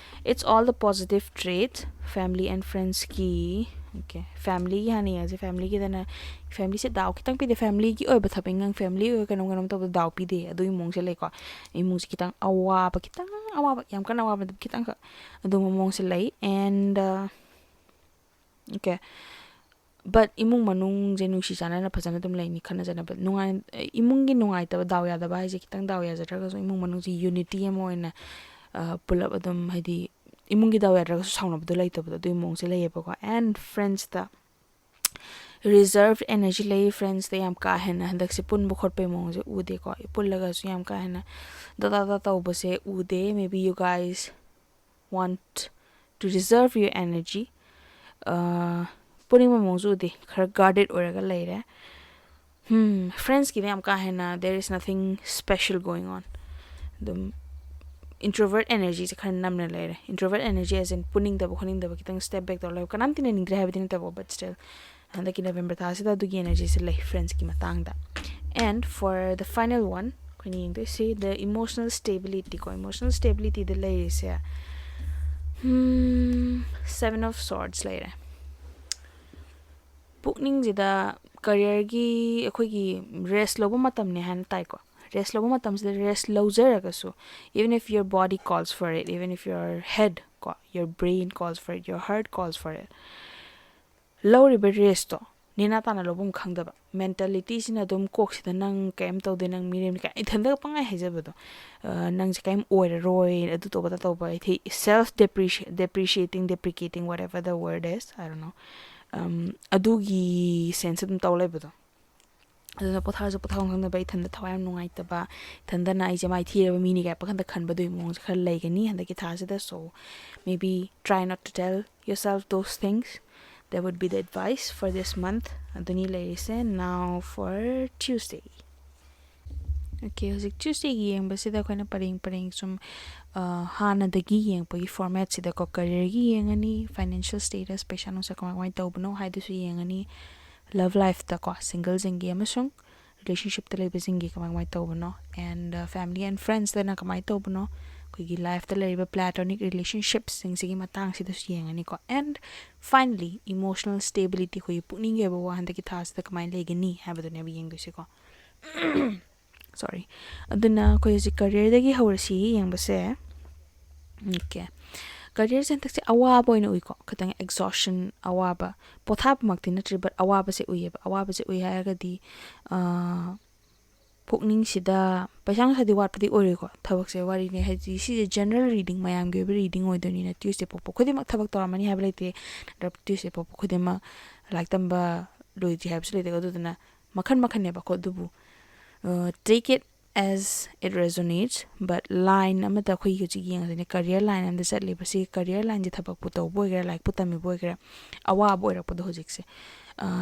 It's all the positive trait, family and friends ꯀꯤ꯫ Okay, family ꯒꯤ ꯍꯥꯟꯅ ꯌꯦꯡꯉꯁꯦ꯫ Family ꯒꯤꯗꯅ, family ꯁꯦ ꯗꯥꯎ ꯈꯤꯇꯪ ꯄꯤꯗꯦ꯫ Family ꯒꯤ ꯑꯣꯏꯕ ꯊꯕꯛ ꯏꯟꯈꯥꯡ, family ꯑꯣꯏꯕ ꯀꯩꯅꯣꯝ ꯀꯩꯅꯣꯝ ꯇꯧꯕꯗ ꯗꯥꯎ ꯄꯤꯗꯦ꯫ ꯑꯗꯨꯒꯤ ꯃꯑꯣꯡꯁꯦ ꯂꯩꯀꯣ꯫ ꯏꯃꯨꯡꯁꯦ ꯈꯤꯇꯪ ꯑꯋꯥꯕ, ꯈꯤꯇꯪ ꯑꯋꯥꯕ, ꯌꯥꯝ ꯀꯟꯅ ꯑꯋꯥꯕ ꯅꯠꯇꯕ, ꯈꯤꯇꯪꯈꯛ ꯑꯗꯨꯝꯕ ꯃꯑꯣꯡꯁꯦ ꯂꯩ꯫ And, uh, okay, but ꯏꯃꯨꯡ ꯃꯅꯨꯡꯁꯦ ꯅꯨꯡꯁꯤ ꯆꯥꯟꯅꯅ ꯐꯖꯅ ꯑꯗꯨꯝ ꯂꯩꯅꯤ, ꯈꯠꯅ ꯆꯩꯅꯕ, ꯅꯨꯡꯉꯥꯏ-, ꯏꯃꯨꯡꯒꯤ ꯅꯨꯡꯉꯥꯏꯇꯕ, ꯗꯥꯎ ꯌꯥꯗꯕ ꯍꯥꯏꯁꯦ, ꯈꯤꯇꯪ ꯗꯥꯎ ꯌꯥꯖꯗ꯭ꯔꯒꯁꯨ ꯏꯃꯨꯡ ꯃꯅꯨꯡꯁꯦ unity ꯑꯃ ꯑꯣꯏꯅ, ꯑ, ꯄꯨꯂꯞ ꯑꯗꯨꯝ, ꯍꯥꯏꯗꯤ, ꯏꯃꯨꯡꯒꯤ ꯗꯥꯎ ꯌꯥꯗ꯭ꯔꯒꯁꯨ ꯁꯥꯎꯅꯕꯗꯣ ꯂꯩꯇꯕꯗꯣ, ꯑꯗꯨꯒꯤ ꯃꯑꯣꯡꯁꯦ ꯂꯩꯌꯦꯕꯀꯣ꯫ And friends ꯇ reserved energy ꯂꯩ꯫ Friends ꯇ ꯌꯥꯝ ꯀꯥ ꯍꯦꯟꯅ ꯍꯟꯗꯛꯁꯦ ꯄꯨꯟꯕ ꯈꯣꯠꯄꯒꯤ ꯃꯑꯣꯡꯁꯦ ꯎꯗꯦꯀꯣ꯫ ꯄꯨꯜꯂꯒꯁꯨ ꯌꯥꯝ ꯀꯥ ꯍꯦꯟꯅ ꯗꯗꯥ ꯗꯗꯥ ꯇꯧꯕꯁꯦ ꯎꯗꯦ꯫ Maybe you guys want to reserve your energy. ꯄꯨꯅꯤꯡꯕ ꯃꯑꯣꯡꯁꯨ ꯎꯗꯦ, ꯈꯔ guarded ꯑꯣꯏꯔꯒ ꯂꯩꯔꯦ. ꯎꯝ, friendsꯀꯤꯗꯤ ꯌꯥꯝ ꯀꯥ ꯍꯦꯟꯅ there is nothing special going on. ꯑꯗꯨꯝ introvert energyꯁꯦ ꯈꯔ ꯅꯝꯅ ꯂꯩꯔꯦ. Introvert energy as in ꯄꯨꯅꯤꯡꯗꯕ ꯈꯣꯠꯅꯤꯡꯗꯕ, ꯈꯤꯇꯪ step back ꯇꯧꯔ ꯂꯩꯕ, ꯀꯅꯥꯝ ꯇꯤꯟꯅꯅꯤꯡꯗ꯭ꯔꯦ ꯍꯥꯏꯕꯗꯤ ꯅꯠꯇꯕ, but still ꯍꯟꯗꯛꯀꯤ November ꯊꯥꯁꯤꯗ ꯑꯗꯨꯒꯤ energyꯁꯦ ꯂꯩ friendsꯀꯤ ꯃꯇꯥꯡꯗ. And for the final one, ꯑꯩꯈꯣꯏꯅ ꯌꯦꯡꯗꯣꯏꯁꯤ the emotional stability ꯀꯣ. Emotional stabilityꯗ ꯂꯩꯔꯤꯁꯦ Seven of Swords ꯂꯩꯔꯦ. ꯄꯨꯛꯅꯤꯡꯁꯤꯗ careerꯒꯤ ꯑꯩꯈꯣꯏꯒꯤ rest ꯂꯧꯕ ꯃꯇꯝꯅꯦ ꯍꯥꯏꯅ ꯇꯥꯏꯀꯣ. Rest ꯂꯧꯕ ꯃꯇꯝꯁꯤꯗ rest ꯂꯧꯖꯔꯒꯁꯨ, even if your body calls for it, even if your head ꯀꯣ, your brain calls for it, your heart calls for it, ꯂꯧꯔꯤꯕ restꯇꯣ ꯅꯦꯅꯥ ꯇꯥꯅ ꯂꯧꯐꯝ ꯈꯪꯗꯕ, mentalityꯁꯤꯅ ꯑꯗꯨꯝ ꯀꯣꯛꯁꯤꯗ ꯅꯪ ꯀꯩꯝ ꯇꯧꯗꯦ, ꯅꯪ ꯃꯤꯔꯦꯝꯅꯤ ꯀꯥꯏꯅ ꯏꯊꯟꯗꯒ ꯄꯪꯍꯥꯏ ꯍꯥꯏꯖꯕꯗꯣ, ꯅꯪꯁꯦ ꯀꯩꯝ ꯑꯣꯏꯔꯔꯣꯏ, ꯑꯗꯨ ꯇꯧꯕ ꯑꯗꯥ ꯇꯧꯕ, ꯍꯥꯏꯗꯤ self depreciating, deprecating, whatever the word is, I don't know, ꯑꯗꯨꯒꯤ sense ꯑꯗꯨꯝ ꯇꯧ ꯂꯩꯕꯗꯣ. ꯑꯗꯨꯅ ꯄꯣꯊꯥꯔꯁꯨ ꯄꯣꯊꯥꯐꯝ ꯈꯪꯗꯕ, ꯏꯊꯟꯗ ꯊꯋꯥꯏ ꯌꯥꯝ ꯅꯨꯡꯉꯥꯏꯇꯕ, ꯏꯊꯟꯗꯅ ꯑꯩꯁꯦ ꯃꯥꯏꯊꯤꯔꯕ ꯃꯤꯅꯤ ꯀꯥꯏ ꯄꯥꯈꯟꯗ ꯈꯟꯕꯗꯨꯒꯤ ꯃꯑꯣꯡꯁꯦ ꯈꯔ ꯂꯩꯒꯅꯤ ꯍꯟꯗꯛꯀꯤ ꯊꯥꯁꯤꯗ. So maybe try not to tell yourself those things. That would be the advice for this month. ꯑꯗꯨꯅꯤ ꯂꯩꯔꯤꯁꯦ. Now for Tuesday. Okay, ꯍꯧꯖꯤꯛ Tuesdayꯒꯤ ꯌꯦꯡꯕꯁꯤꯗ ꯑꯩꯈꯣꯏꯅ ꯄꯔꯦꯡ ꯄꯔꯦꯡ ꯁꯨꯝ ꯍꯥꯟꯅꯗꯒꯤ ꯌꯦꯡꯉꯛꯄꯒꯤ formatꯁꯤꯗꯀꯣ, careerꯒꯤ ꯌꯦꯡꯉꯅꯤ, financial status, ꯄꯩꯁꯥ ꯅꯨꯡꯁꯥ ꯀꯃꯥꯏ ꯀꯃꯥꯏꯅ ꯇꯧꯕꯅꯣ ꯍꯥꯏꯗꯨꯁꯨ ꯌꯦꯡꯉꯅꯤ, love lifeꯇꯀꯣ, singleꯁꯤꯡꯒꯤ ꯑꯃꯁꯨꯡ relationshipꯇ ꯂꯩꯕꯁꯤꯡꯒꯤ ꯀꯃꯥꯏ ꯀꯃꯥꯏꯅ ꯇꯧꯕꯅꯣ, and family and friendsꯇꯅ ꯀꯃꯥꯏꯅ ꯇꯧꯕꯅꯣ, ꯑꯩꯈꯣꯏꯒꯤ lifeꯇ ꯂꯩꯔꯤꯕ platonic relationshipꯁꯤꯡꯁꯤꯒꯤ ꯃꯇꯥꯡꯁꯤꯗꯁꯨ ꯌꯦꯡꯉꯅꯤꯀꯣ. And finally emotional stability, ꯑꯩꯈꯣꯏꯒꯤ ꯄꯨꯛꯅꯤꯡꯒꯤ ꯑꯣꯏꯕ ꯋꯥ ꯍꯟꯗꯛꯀꯤ ꯊꯥꯁꯤꯗ ꯀꯃꯥꯏꯅ ꯂꯩꯒꯅꯤ ꯍꯥꯏꯕꯗꯨꯅꯦꯕ ꯌꯦꯡꯗꯣꯏꯁꯦꯀꯣ. Sorry. ꯑꯗꯨꯅ ꯑꯩꯈꯣꯏ ꯍꯧꯖꯤꯛ careerꯗꯒꯤ ꯍꯧꯔꯁꯤ ꯌꯦꯡꯕꯁꯦ. Okay, careerꯁꯦ ꯍꯟꯗꯛꯁꯦ ꯑꯋꯥꯕ ꯑꯣꯏꯅ ꯎꯏꯀꯣ, ꯈꯤꯇꯪ exhaustion, ꯑꯋꯥꯕ, ꯄꯣꯊꯥꯕꯃꯛꯇꯤ ꯅꯠꯇ꯭ꯔꯤ, but ꯑꯋꯥꯕꯁꯦ ꯎꯏꯌꯦꯕ. ꯑꯋꯥꯕꯁꯦ ꯎꯏ ꯍꯥꯏꯔꯒꯗꯤ ꯄꯨꯛꯅꯤꯡꯁꯤꯗ ꯄꯩꯁꯥ ꯅꯨꯡꯁꯥꯗꯤ ꯋꯥꯠꯄꯗꯤ ꯑꯣꯏꯔꯣꯏꯀꯣ, ꯊꯕꯛꯁꯦ ꯋꯥꯔꯤꯅꯦ, ꯍꯥꯏꯗꯤ ꯁꯤꯁꯦ general reading, ꯃꯌꯥꯝꯒꯤ ꯑꯣꯏꯕ reading ꯑꯣꯏꯗꯣꯏꯅꯤꯅ. Tuesday ꯄꯣꯛꯄ ꯈꯨꯗꯤꯡꯃꯛ ꯊꯕꯛ ꯇꯧꯔꯝꯃꯅꯤ ꯍꯥꯏꯕ ꯂꯩꯇꯦ, ꯅꯠꯇ꯭ꯔꯒ Tuesday ꯄꯣꯛꯄ ꯈꯨꯗꯤꯡꯃꯛ ꯂꯥꯏꯔꯤꯛ ꯇꯝꯕ ꯂꯣꯏꯗ꯭ꯔꯤ ꯍꯥꯏꯕꯁꯨ ꯂꯩꯇꯦꯀꯣ. ꯑꯗꯨꯗꯨꯅ ꯃꯈꯟ ꯃꯈꯟꯅꯦꯕꯀꯣ. ꯑꯗꯨꯕꯨ take it as it resonates, but line ꯑꯃꯗ ꯑꯩꯈꯣꯏꯒꯤ ꯍꯧꯖꯤꯛ ꯌꯦꯡꯉꯁꯤꯅꯦ, career line ꯑꯃꯗ ꯆꯠꯂꯤꯕ ꯁꯤ career lineꯁꯦ ꯊꯕꯛꯄꯨ ꯇꯧꯕ ꯑꯣꯏꯒꯦꯔꯥ, ꯂꯥꯏꯔꯤꯛꯄꯨ ꯇꯝꯃꯤꯕ ꯑꯣꯏꯒꯦꯔꯥ, ꯑꯋꯥꯕ ꯑꯣꯏꯔꯛꯄꯗꯣ ꯍꯧꯖꯤꯛꯁꯦ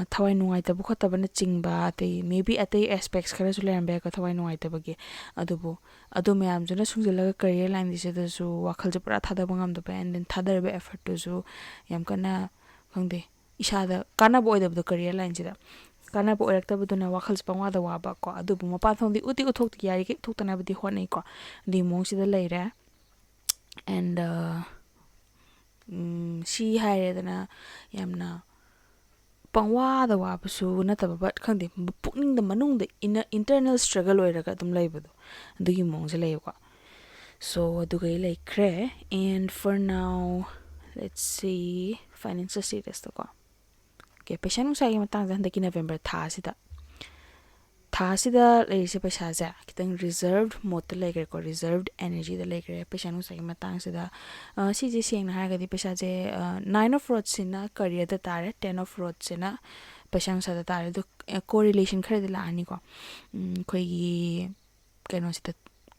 ꯊꯋꯥꯏ ꯅꯨꯡꯉꯥꯏꯇꯕ ꯈꯣꯠꯇꯕꯅ ꯆꯤꯡꯕ, ꯑꯇꯩ maybe ꯑꯇꯩ aspects ꯈꯔꯁꯨ ꯂꯩꯔꯝꯕ ꯌꯥꯏꯀꯣ ꯊꯋꯥꯏ ꯅꯨꯡꯉꯥꯏꯇꯕꯒꯤ꯫ ꯑꯗꯨꯕꯨ ꯑꯗꯨ ꯃꯌꯥꯝꯗꯨꯅ ꯁꯨꯡꯖꯜꯂꯒ career lineꯁꯤꯗꯁꯨ ꯋꯥꯈꯜꯁꯦ ꯄꯨꯔꯥ ꯊꯥꯗꯕ ꯉꯝꯗꯕ, and then ꯊꯥꯗꯔꯤꯕ effortꯇꯨꯁꯨ ꯌꯥꯝ ꯀꯟꯅ, ꯈꯪꯗꯦ, ꯏꯁꯥꯗ ꯀꯥꯟꯅꯕ ꯑꯣꯏꯗꯕꯗꯣ career lineꯁꯤꯗ꯫ ꯀꯥꯟꯅꯕ ꯑꯣꯏꯔꯛꯇꯕꯗꯨꯅ ꯋꯥꯈꯜꯁꯦ ꯄꯪꯋꯥꯗ ꯋꯥꯕ ꯀꯣ꯫ ꯑꯗꯨꯕꯨ ꯃꯄꯥꯟ ꯊꯣꯡꯗꯤ ꯎꯠꯇꯤ ꯎꯠꯊꯣꯛꯇꯤ ꯌꯥꯔꯤꯈꯩ ꯎꯠꯊꯣꯛꯇꯅꯕꯗꯤ ꯍꯣꯠꯅꯩꯀꯣ꯫ ꯑꯗꯨꯒꯤ ꯃꯑꯣꯡꯁꯤꯗ ꯂꯩꯔꯦ꯫ And, uh, ꯎꯝ, ꯁꯤ ꯍꯥꯏꯔꯦꯗꯅ, ꯌꯥꯝꯅ ꯄꯪꯋꯥꯗ ꯋꯥꯕꯁꯨ ꯅꯠꯇꯕ, but ꯈꯪꯗꯦ, ꯄꯨꯛꯅꯤꯡꯗ, ꯃꯅꯨꯡꯗ inner, internal struggle ꯑꯣꯏꯔꯒ ꯑꯗꯨꯝ ꯂꯩꯕꯗꯣ, ꯑꯗꯨꯒꯤ ꯃꯑꯣꯡꯁꯦ ꯂꯩꯌꯦꯀꯣ꯫ So ꯑꯗꯨꯒꯩ ꯂꯩꯈ꯭ꯔꯦ꯫ And for now, let's see, financial statusꯇꯀꯣ꯫ Okay, ꯄꯩꯁꯥ ꯅꯨꯡꯁꯥꯒꯤ ꯃꯇꯥꯡꯗ ꯍꯟꯗꯛꯀꯤ November ꯊꯥꯁꯤꯗ, ꯊꯥꯁꯤꯗ ꯂꯩꯔꯤꯁꯦ ꯄꯩꯁꯥꯁꯦ ꯈꯤꯇꯪ reserved modeꯇ ꯂꯩꯈ꯭ꯔꯦꯀꯣ, reserved energyꯗ ꯂꯩꯈ꯭ꯔꯦ ꯄꯩꯁꯥ ꯅꯨꯡꯁꯥꯒꯤ ꯃꯇꯥꯡꯁꯤꯗ꯫ ꯑ, ꯁꯤꯁꯦ ꯁꯦꯡꯅ ꯍꯥꯏꯔꯒꯗꯤ ꯄꯩꯁꯥꯁꯦ, ꯑ, Nine of Rodsꯁꯤꯅ careerꯗ ꯇꯥꯔꯦ, Ten of Rodsꯁꯤꯅ ꯄꯩꯁꯥ ꯅꯨꯡꯁꯥꯗ ꯇꯥꯔꯦ꯫ ꯑꯗꯣ, ꯑ, correlation ꯈꯔꯗꯤ ꯂꯥꯛꯑꯅꯤꯀꯣ꯫ ꯎꯝ, ꯑꯩꯈꯣꯏꯒꯤ ꯀꯩꯅꯣꯁꯤꯗ,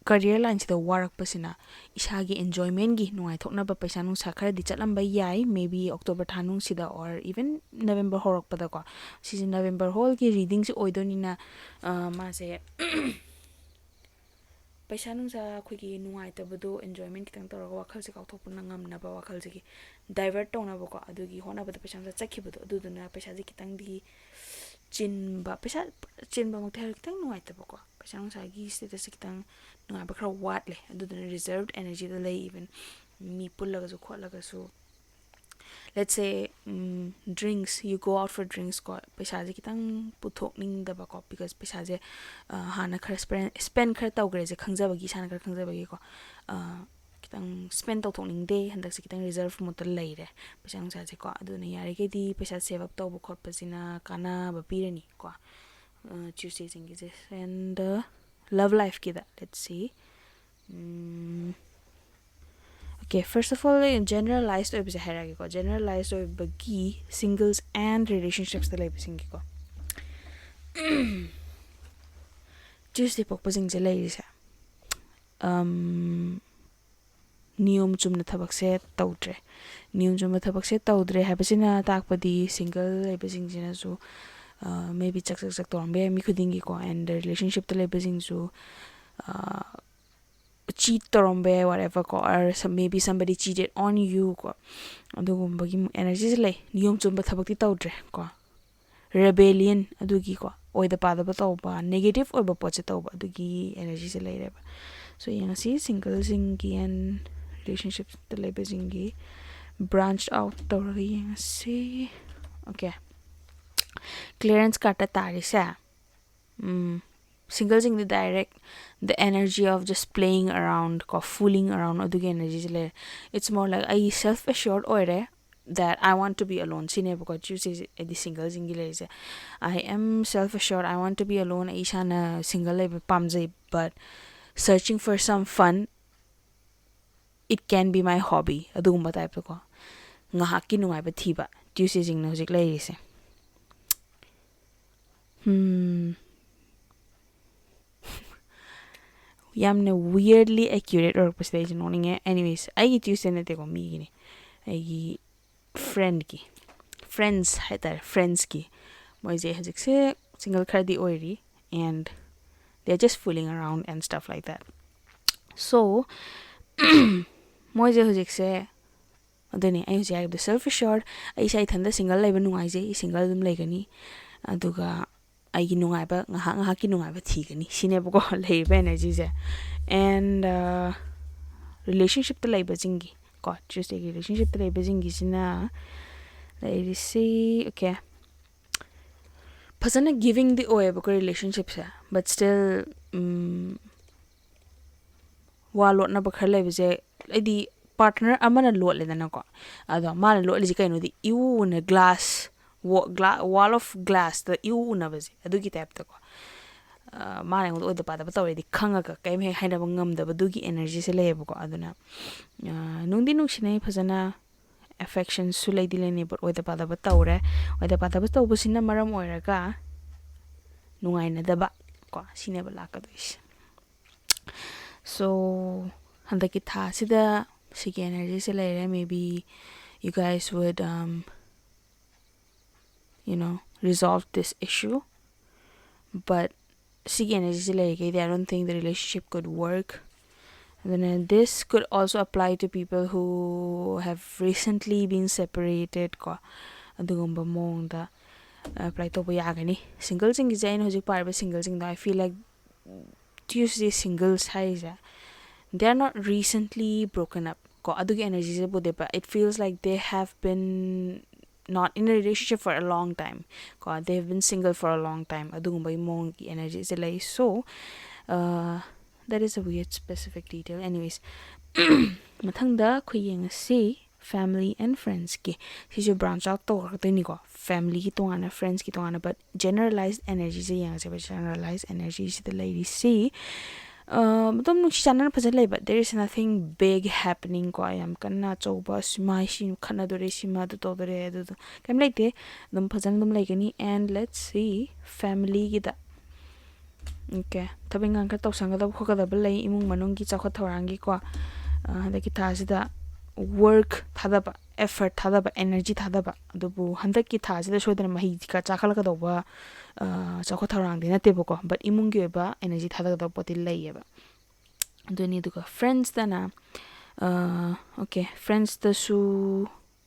career lineꯁꯤꯗ ꯋꯥꯔꯛꯄꯁꯤꯅ ꯏꯁꯥꯒꯤ enjoymentꯀꯤ ꯅꯨꯡꯉꯥꯏꯊꯣꯛꯅꯕ ꯄꯩꯁꯥ ꯅꯨꯡꯁꯥ ꯈꯔꯗꯤ ꯆꯠꯂꯝꯕ ꯌꯥꯏ, maybe October ꯊꯥ ꯅꯨꯡꯁꯤꯗ or even November ꯍꯧꯔꯛꯄꯗꯀꯣ꯫ ꯁꯤꯁꯦ November wholeꯒꯤ readingꯁꯦ ꯑꯣꯏꯗꯣꯏꯅꯤꯅ, ꯑ, ꯃꯥꯁꯦ ꯄꯩꯁꯥ ꯅꯨꯡꯁꯥ ꯑꯩꯈꯣꯏꯒꯤ ꯅꯨꯡꯉꯥꯏꯇꯕꯗꯣ enjoyment ꯈꯤꯇꯪ ꯇꯧꯔꯒ ꯋꯥꯈꯜꯁꯦ ꯀꯥꯎꯊꯣꯛꯄ ꯉꯝꯅꯕ, ꯋꯥꯈꯜꯁꯤꯒꯤ divert ꯇꯧꯅꯕꯀꯣ, ꯑꯗꯨꯒꯤ ꯍꯣꯠꯅꯕꯗ ꯄꯩꯁꯥ ꯅꯨꯡꯁꯥ ꯆꯠꯈꯤꯕꯗꯣ, ꯑꯗꯨꯗꯨꯅ ꯄꯩꯁꯥꯁꯦ ꯈꯤꯇꯪꯗꯤ ꯆꯤꯟꯕ, ꯄꯩꯁꯥ ꯆꯤꯟꯕꯃꯛꯇꯤ ꯍꯥꯏꯔꯣꯏ, ꯈꯤꯇꯪ ꯅꯨꯡꯉꯥꯏꯇꯕꯀꯣ, ꯄꯩꯁꯥ ꯅꯨꯡꯁꯥꯒꯤ statusꯁꯦ ꯈꯤꯇꯪ ꯅꯨꯡꯉꯥꯏꯕ ꯈꯔ ꯋꯥꯠꯂꯦ꯫ ꯑꯗꯨꯗꯨꯅ reserved energyꯗ ꯂꯩ꯫ Even me ꯄꯨꯜꯂꯒꯁꯨ ꯈꯣꯠꯂꯒꯁꯨ, let's say, um, drinks, you go out for drinks ꯀꯣ, ꯄꯩꯁꯥꯁꯦ ꯈꯤꯇꯪ ꯄꯨꯊꯣꯛꯅꯤꯡꯗꯕꯀꯣ, because ꯄꯩꯁꯥꯁꯦ, ꯑ, ꯍꯥꯟꯅ ꯈꯔ spend, spend ꯈꯔ ꯇꯧꯈ꯭ꯔꯦꯁꯦ ꯈꯪꯖꯕꯒꯤ, ꯏꯁꯥꯅ ꯈꯔ ꯈꯪꯖꯕꯒꯤꯀꯣ, ꯑ, ꯈꯤꯇꯪ spend ꯇꯧꯊꯣꯛꯅꯤꯡꯗꯦ, ꯍꯟꯗꯛꯁꯦ ꯈꯤꯇꯪ reserve modeꯇ ꯂꯩꯔꯦ ꯄꯩꯁꯥ ꯅꯨꯡꯁꯥꯁꯦꯀꯣ꯫ ꯑꯗꯨꯅ ꯌꯥꯔꯤꯈꯩꯗꯤ ꯄꯩꯁꯥ save up ꯇꯧꯕ ꯈꯣꯠꯄꯁꯤꯅ ꯀꯥꯟꯅꯕ ꯄꯤꯔꯅꯤꯀꯣ, ꯑ, Tuesdayꯁꯤꯡꯒꯤꯁꯦ꯫ And, uh, love lifeꯀꯤꯗ, let's see. Um, okay, first of all, generalized ꯑꯣꯏꯕꯁꯦ ꯍꯥꯏꯔꯛꯑꯒꯦꯀꯣ꯫ Generalized ꯑꯣꯏꯕꯒꯤ singles and relationshipsꯇ ꯂꯩꯕꯁꯤꯡꯒꯤꯀꯣ꯫ Tuesday ꯄꯣꯛꯄꯁꯤꯡꯁꯦ ꯂꯩꯔꯤꯁꯦ, ꯅꯤꯌꯣꯝ ꯆꯨꯝꯅ ꯊꯕꯛꯁꯦ ꯇꯧꯗ꯭ꯔꯦ꯫ ꯅꯤꯌꯣꯝ ꯆꯨꯝꯕ ꯊꯕꯛꯁꯦ ꯇꯧꯗ꯭ꯔꯦ ꯍꯥꯏꯕꯁꯤꯅ ꯇꯥꯛꯄꯗꯤ single ꯂꯩꯕꯁꯤꯡꯁꯤꯅꯁꯨ maybe ꯆꯥꯛ ꯆꯥꯛ ꯆꯥꯛ ꯇꯧꯔꯝꯕ ꯌꯥꯏ ꯃꯤ ꯈꯨꯗꯤꯡꯒꯤꯀꯣ꯫ And relationshipꯇ ꯂꯩꯕꯁꯤꯡꯁꯨ cheat ꯇꯧꯔꯝꯕ ꯌꯥꯏ, whatever ꯀꯣ, or maybe somebody cheated on you ꯀꯣ꯫ ꯑꯗꯨꯒꯨꯝꯕꯒꯤ energyꯁꯦ ꯂꯩ꯫ ꯅꯤꯌꯣꯝ ꯆꯨꯝꯕ ꯊꯕꯛꯇꯤ ꯇꯧꯗ꯭ꯔꯦ ꯀꯣ꯫ Rebellion, ꯑꯗꯨꯒꯤꯀꯣ, ꯑꯣꯏꯗ ꯄꯥꯗꯕ ꯇꯧꯕ, negative ꯑꯣꯏꯕ ꯄꯣꯠꯁꯦ ꯇꯧꯕ, ꯑꯗꯨꯒꯤ energyꯁꯦ ꯂꯩꯔꯦꯕ꯫ So ꯌꯦꯡꯉꯁꯤ, singleꯁꯤꯡꯒꯤ and relationshipꯇ ꯂꯩꯕꯁꯤꯡꯒꯤ branch out ꯇꯧꯔꯒ ꯌꯦꯡꯉꯁꯤ꯫ Okay, clearance cardꯇ ꯇꯥꯔꯤꯁꯦ, singleꯁꯤꯡꯗꯤ direct the energy of just playing around ꯀꯣ, fooling around, ꯑꯗꯨꯒꯤ energyꯁꯦ ꯂꯩꯔꯦ꯫ It's more like ꯑꯩ self assured ꯑꯣꯏꯔꯦ, that I want to be alone ꯁꯤꯅꯦꯕꯀꯣ꯫ Tuesdayꯁꯦ ꯍꯥꯏꯗꯤ singleꯁꯤꯡꯒꯤ ꯂꯩꯔꯤꯁꯦ, "I am self assured, I want to be alone", ꯑꯩ ꯏꯁꯥꯅ single ꯂꯩꯕ ꯄꯥꯝꯖꯩ, but searching for some fun, it can be my hobby, ꯑꯗꯨꯒꯨꯝꯕ typeꯇꯀꯣ꯫ ꯉꯥꯏꯍꯥꯛꯀꯤ ꯅꯨꯡꯉꯥꯏꯕ ꯊꯤꯕ Tuesdayꯁꯤꯡꯅ ꯍꯧꯖꯤꯛ ꯂꯩꯔꯤꯁꯦ꯫ ꯌꯥꯝꯅ weirdly accurate ꯑꯣꯏꯔꯛꯄꯁꯤꯗ ꯑꯩꯁꯦ ꯅꯣꯛꯅꯤꯡꯉꯦ꯫ Anyways, ꯑꯩꯒꯤ Tuesday ꯅꯠꯇꯦꯀꯣ, ꯃꯤꯒꯤꯅꯤ꯫ ꯑꯩꯒꯤ friendꯀꯤ, friends ꯍꯥꯏꯇꯥꯔꯦ, friendsꯀꯤ꯫ ꯃꯣꯏꯁꯦ ꯍꯧꯖꯤꯛꯁꯦ single ꯈꯔꯗꯤ ꯑꯣꯏꯔꯤ, and they're just fooling around and stuff like that. So ꯃꯣꯏꯁꯦ ꯍꯧꯖꯤꯛꯁꯦ, ꯑꯗꯨꯅꯤ ꯑꯩ ꯍꯧꯖꯤꯛ ꯍꯥꯏꯕꯗꯣ, self assured, ꯑꯩ ꯏꯁꯥ ꯏꯊꯟꯇ single ꯂꯩꯕ ꯅꯨꯡꯉꯥꯏꯖꯩ, ꯑꯩ single ꯑꯗꯨꯝ ꯂꯩꯒꯅꯤ, ꯑꯗꯨꯒ ꯑꯩꯒꯤ ꯅꯨꯡꯉꯥꯏꯕ, ꯉꯥꯏꯍꯥꯛ ꯉꯥꯏꯍꯥꯛꯀꯤ ꯅꯨꯡꯉꯥꯏꯕ ꯊꯤꯒꯅꯤ ꯁꯤꯅꯦꯕꯀꯣ ꯂꯩꯔꯤꯕ energyꯁꯦ꯫ And relationshipꯇ ꯂꯩꯕꯁꯤꯡꯒꯤ ꯀꯣ, Tuesdayꯒꯤ relationshipꯇ ꯂꯩꯕꯁꯤꯡꯒꯤꯁꯤꯅ ꯂꯩꯔꯤꯁꯤ, okay, ꯐꯖꯅ givingꯗꯤ ꯑꯣꯏꯌꯦꯕꯀꯣ relationshipꯁꯦ, but still ꯋꯥ ꯂꯣꯠꯅꯕ ꯈꯔ ꯂꯩꯕꯁꯦ, ꯍꯥꯏꯗꯤ partner ꯑꯃꯅ ꯂꯣꯠꯂꯦꯗꯅꯀꯣ, ꯑꯗꯣ ꯃꯥꯅ ꯂꯣꯠꯂꯤꯁꯦ ꯀꯩꯅꯣꯗꯤ, ꯏꯎ ꯎꯅ glass, wa-, gla-, wall of glassꯇ ꯏꯎ ꯎꯅꯕꯁꯦ, ꯑꯗꯨꯒꯤ typeꯇꯀꯣ꯫ ꯃꯥꯅ ꯑꯩꯉꯣꯟꯗ ꯑꯣꯏꯗ ꯄꯥꯗꯕ ꯇꯧꯔꯦꯗꯤ ꯈꯪꯉꯒ ꯀꯔꯤꯝ ꯍꯦꯛ ꯍꯥꯏꯅꯕ ꯉꯝꯗꯕꯗꯨꯒꯤ energyꯁꯦ ꯂꯩꯌꯦꯕꯀꯣ꯫ ꯑꯗꯨꯅ ꯅꯨꯡꯗꯤ ꯅꯨꯡꯁꯤꯅꯩ ꯐꯖꯅ, affectionꯁꯨ ꯂꯩꯗꯤ ꯂꯩꯅꯩ, but ꯑꯣꯏꯗ ꯄꯥꯗꯕ ꯇꯧꯔꯦ꯫ ꯑꯣꯏꯗ ꯄꯥꯗꯕ ꯇꯧꯕꯁꯤꯅ ꯃꯔꯝ ꯑꯣꯏꯔꯒ ꯅꯨꯡꯉꯥꯏꯅꯗꯕ, ꯀꯣ, ꯁꯤꯅꯦꯕ ꯂꯥꯛꯀꯗꯣꯏꯁꯦ꯫ So ꯍꯟꯗꯛꯀꯤ ꯊꯥꯁꯤꯗ ꯁꯤꯒꯤ energyꯁꯦ ꯂꯩꯔꯦ, maybe you guys would um, you know, resolve this issue, but ꯁꯤꯒꯤ energyꯁꯦ ꯂꯩꯔꯤꯈꯩꯗꯤ I don't think the relationship could work. ꯑꯗꯨꯅ this could also apply to people who have recently been separated ꯀꯣ, ꯑꯗꯨꯒꯨꯝꯕ ꯃꯑꯣꯡꯗ apply ꯇꯧꯕ ꯌꯥꯒꯅꯤ꯫ Singleꯁꯤꯡꯒꯤꯁꯦ, ꯑꯩꯅ ꯍꯧꯖꯤꯛ ꯄꯥꯔꯤꯕ singleꯁꯤꯡꯗꯣ, I feel like Tuesday singles ꯍꯥꯏꯔꯤꯁꯦ, they are not recently broken up ꯀꯣ, ꯑꯗꯨꯒꯤ energyꯁꯦ ꯄꯨꯗꯦꯕ, it feels like they have been not in a relationship for a long time ꯀꯣ, they have been single for a long time, ꯑꯗꯨꯒꯨꯝꯕꯒꯤ ꯃꯑꯣꯡꯒꯤ energyꯁꯦ ꯂꯩ꯫ So uh, that is a weird specific detail, anyways. ꯃꯊꯪꯗ ꯑꯩꯈꯣꯏ ꯌꯦꯡꯉꯁꯤ family and friendsꯀꯤ꯫ ꯁꯤꯁꯨ branch out ꯇꯧꯔꯛꯇꯣꯏꯅꯤꯀꯣ, familyꯒꯤ ꯇꯣꯉꯥꯟꯅ, friendsꯀꯤ ꯇꯣꯉꯥꯟꯅ, but generalized energyꯁꯦ ꯌꯦꯡꯉꯁꯦꯕ, generalized energyꯁꯤꯗ ꯂꯩꯔꯤꯁꯤ꯫ ꯑꯗꯨꯝ ꯅꯨꯡꯁꯤ ꯆꯥꯟꯅꯅ ꯐꯖꯅ ꯂꯩꯕ, there is nothing big happening ꯀꯣ, ꯌꯥꯝ ꯀꯟꯅ ꯑꯆꯧꯕ ꯁꯤꯃ ꯁꯤ ꯈꯠꯅꯗꯣꯔꯦ, ꯁꯤꯃ ꯑꯗꯨ ꯇꯧꯗꯣꯔꯦ, ꯑꯗꯨꯗꯣ ꯀꯩꯝ ꯂꯩꯇꯦ꯫ ꯑꯗꯨꯝ ꯐꯖꯅ ꯑꯗꯨꯝ ꯂꯩꯒꯅꯤ꯫ And let's see familyꯒꯤꯗ꯫ Okay, ꯊꯕꯛ ꯏꯪꯈꯥꯡ ꯈꯔ ꯇꯧꯁꯟꯒꯗꯕ ꯈꯣꯠꯀꯗꯕ ꯂꯩ, ꯏꯃꯨꯡ ꯃꯅꯨꯡꯒꯤ ꯆꯥꯎꯈꯠ ꯊꯧꯔꯥꯡꯒꯤꯀꯣ꯫ ꯍꯟꯗꯛꯀꯤ ꯊꯥꯁꯤꯗ work ꯊꯥꯗꯕ, effort ꯊꯥꯗꯕ, energy ꯊꯥꯗꯕ, ꯑꯗꯨꯕꯨ ꯍꯟꯗꯛꯀꯤ ꯊꯥꯁꯤꯗ ꯁꯣꯏꯗꯅ ꯃꯍꯩ ꯀꯥꯈꯠꯂꯛꯀꯗꯧꯕ ꯆꯥꯎꯈꯠ ꯊꯧꯔꯥꯡꯗꯤ ꯅꯠꯇꯦꯕꯀꯣ, but ꯏꯃꯨꯡꯒꯤ ꯑꯣꯏꯕ energy ꯊꯥꯗꯒꯗꯕ ꯄꯣꯠꯇꯤ ꯂꯩꯌꯦꯕ꯫ ꯑꯗꯨꯅꯤ꯫ ꯑꯗꯨꯒ friendsꯇꯅ, okay, friendsꯇꯁꯨ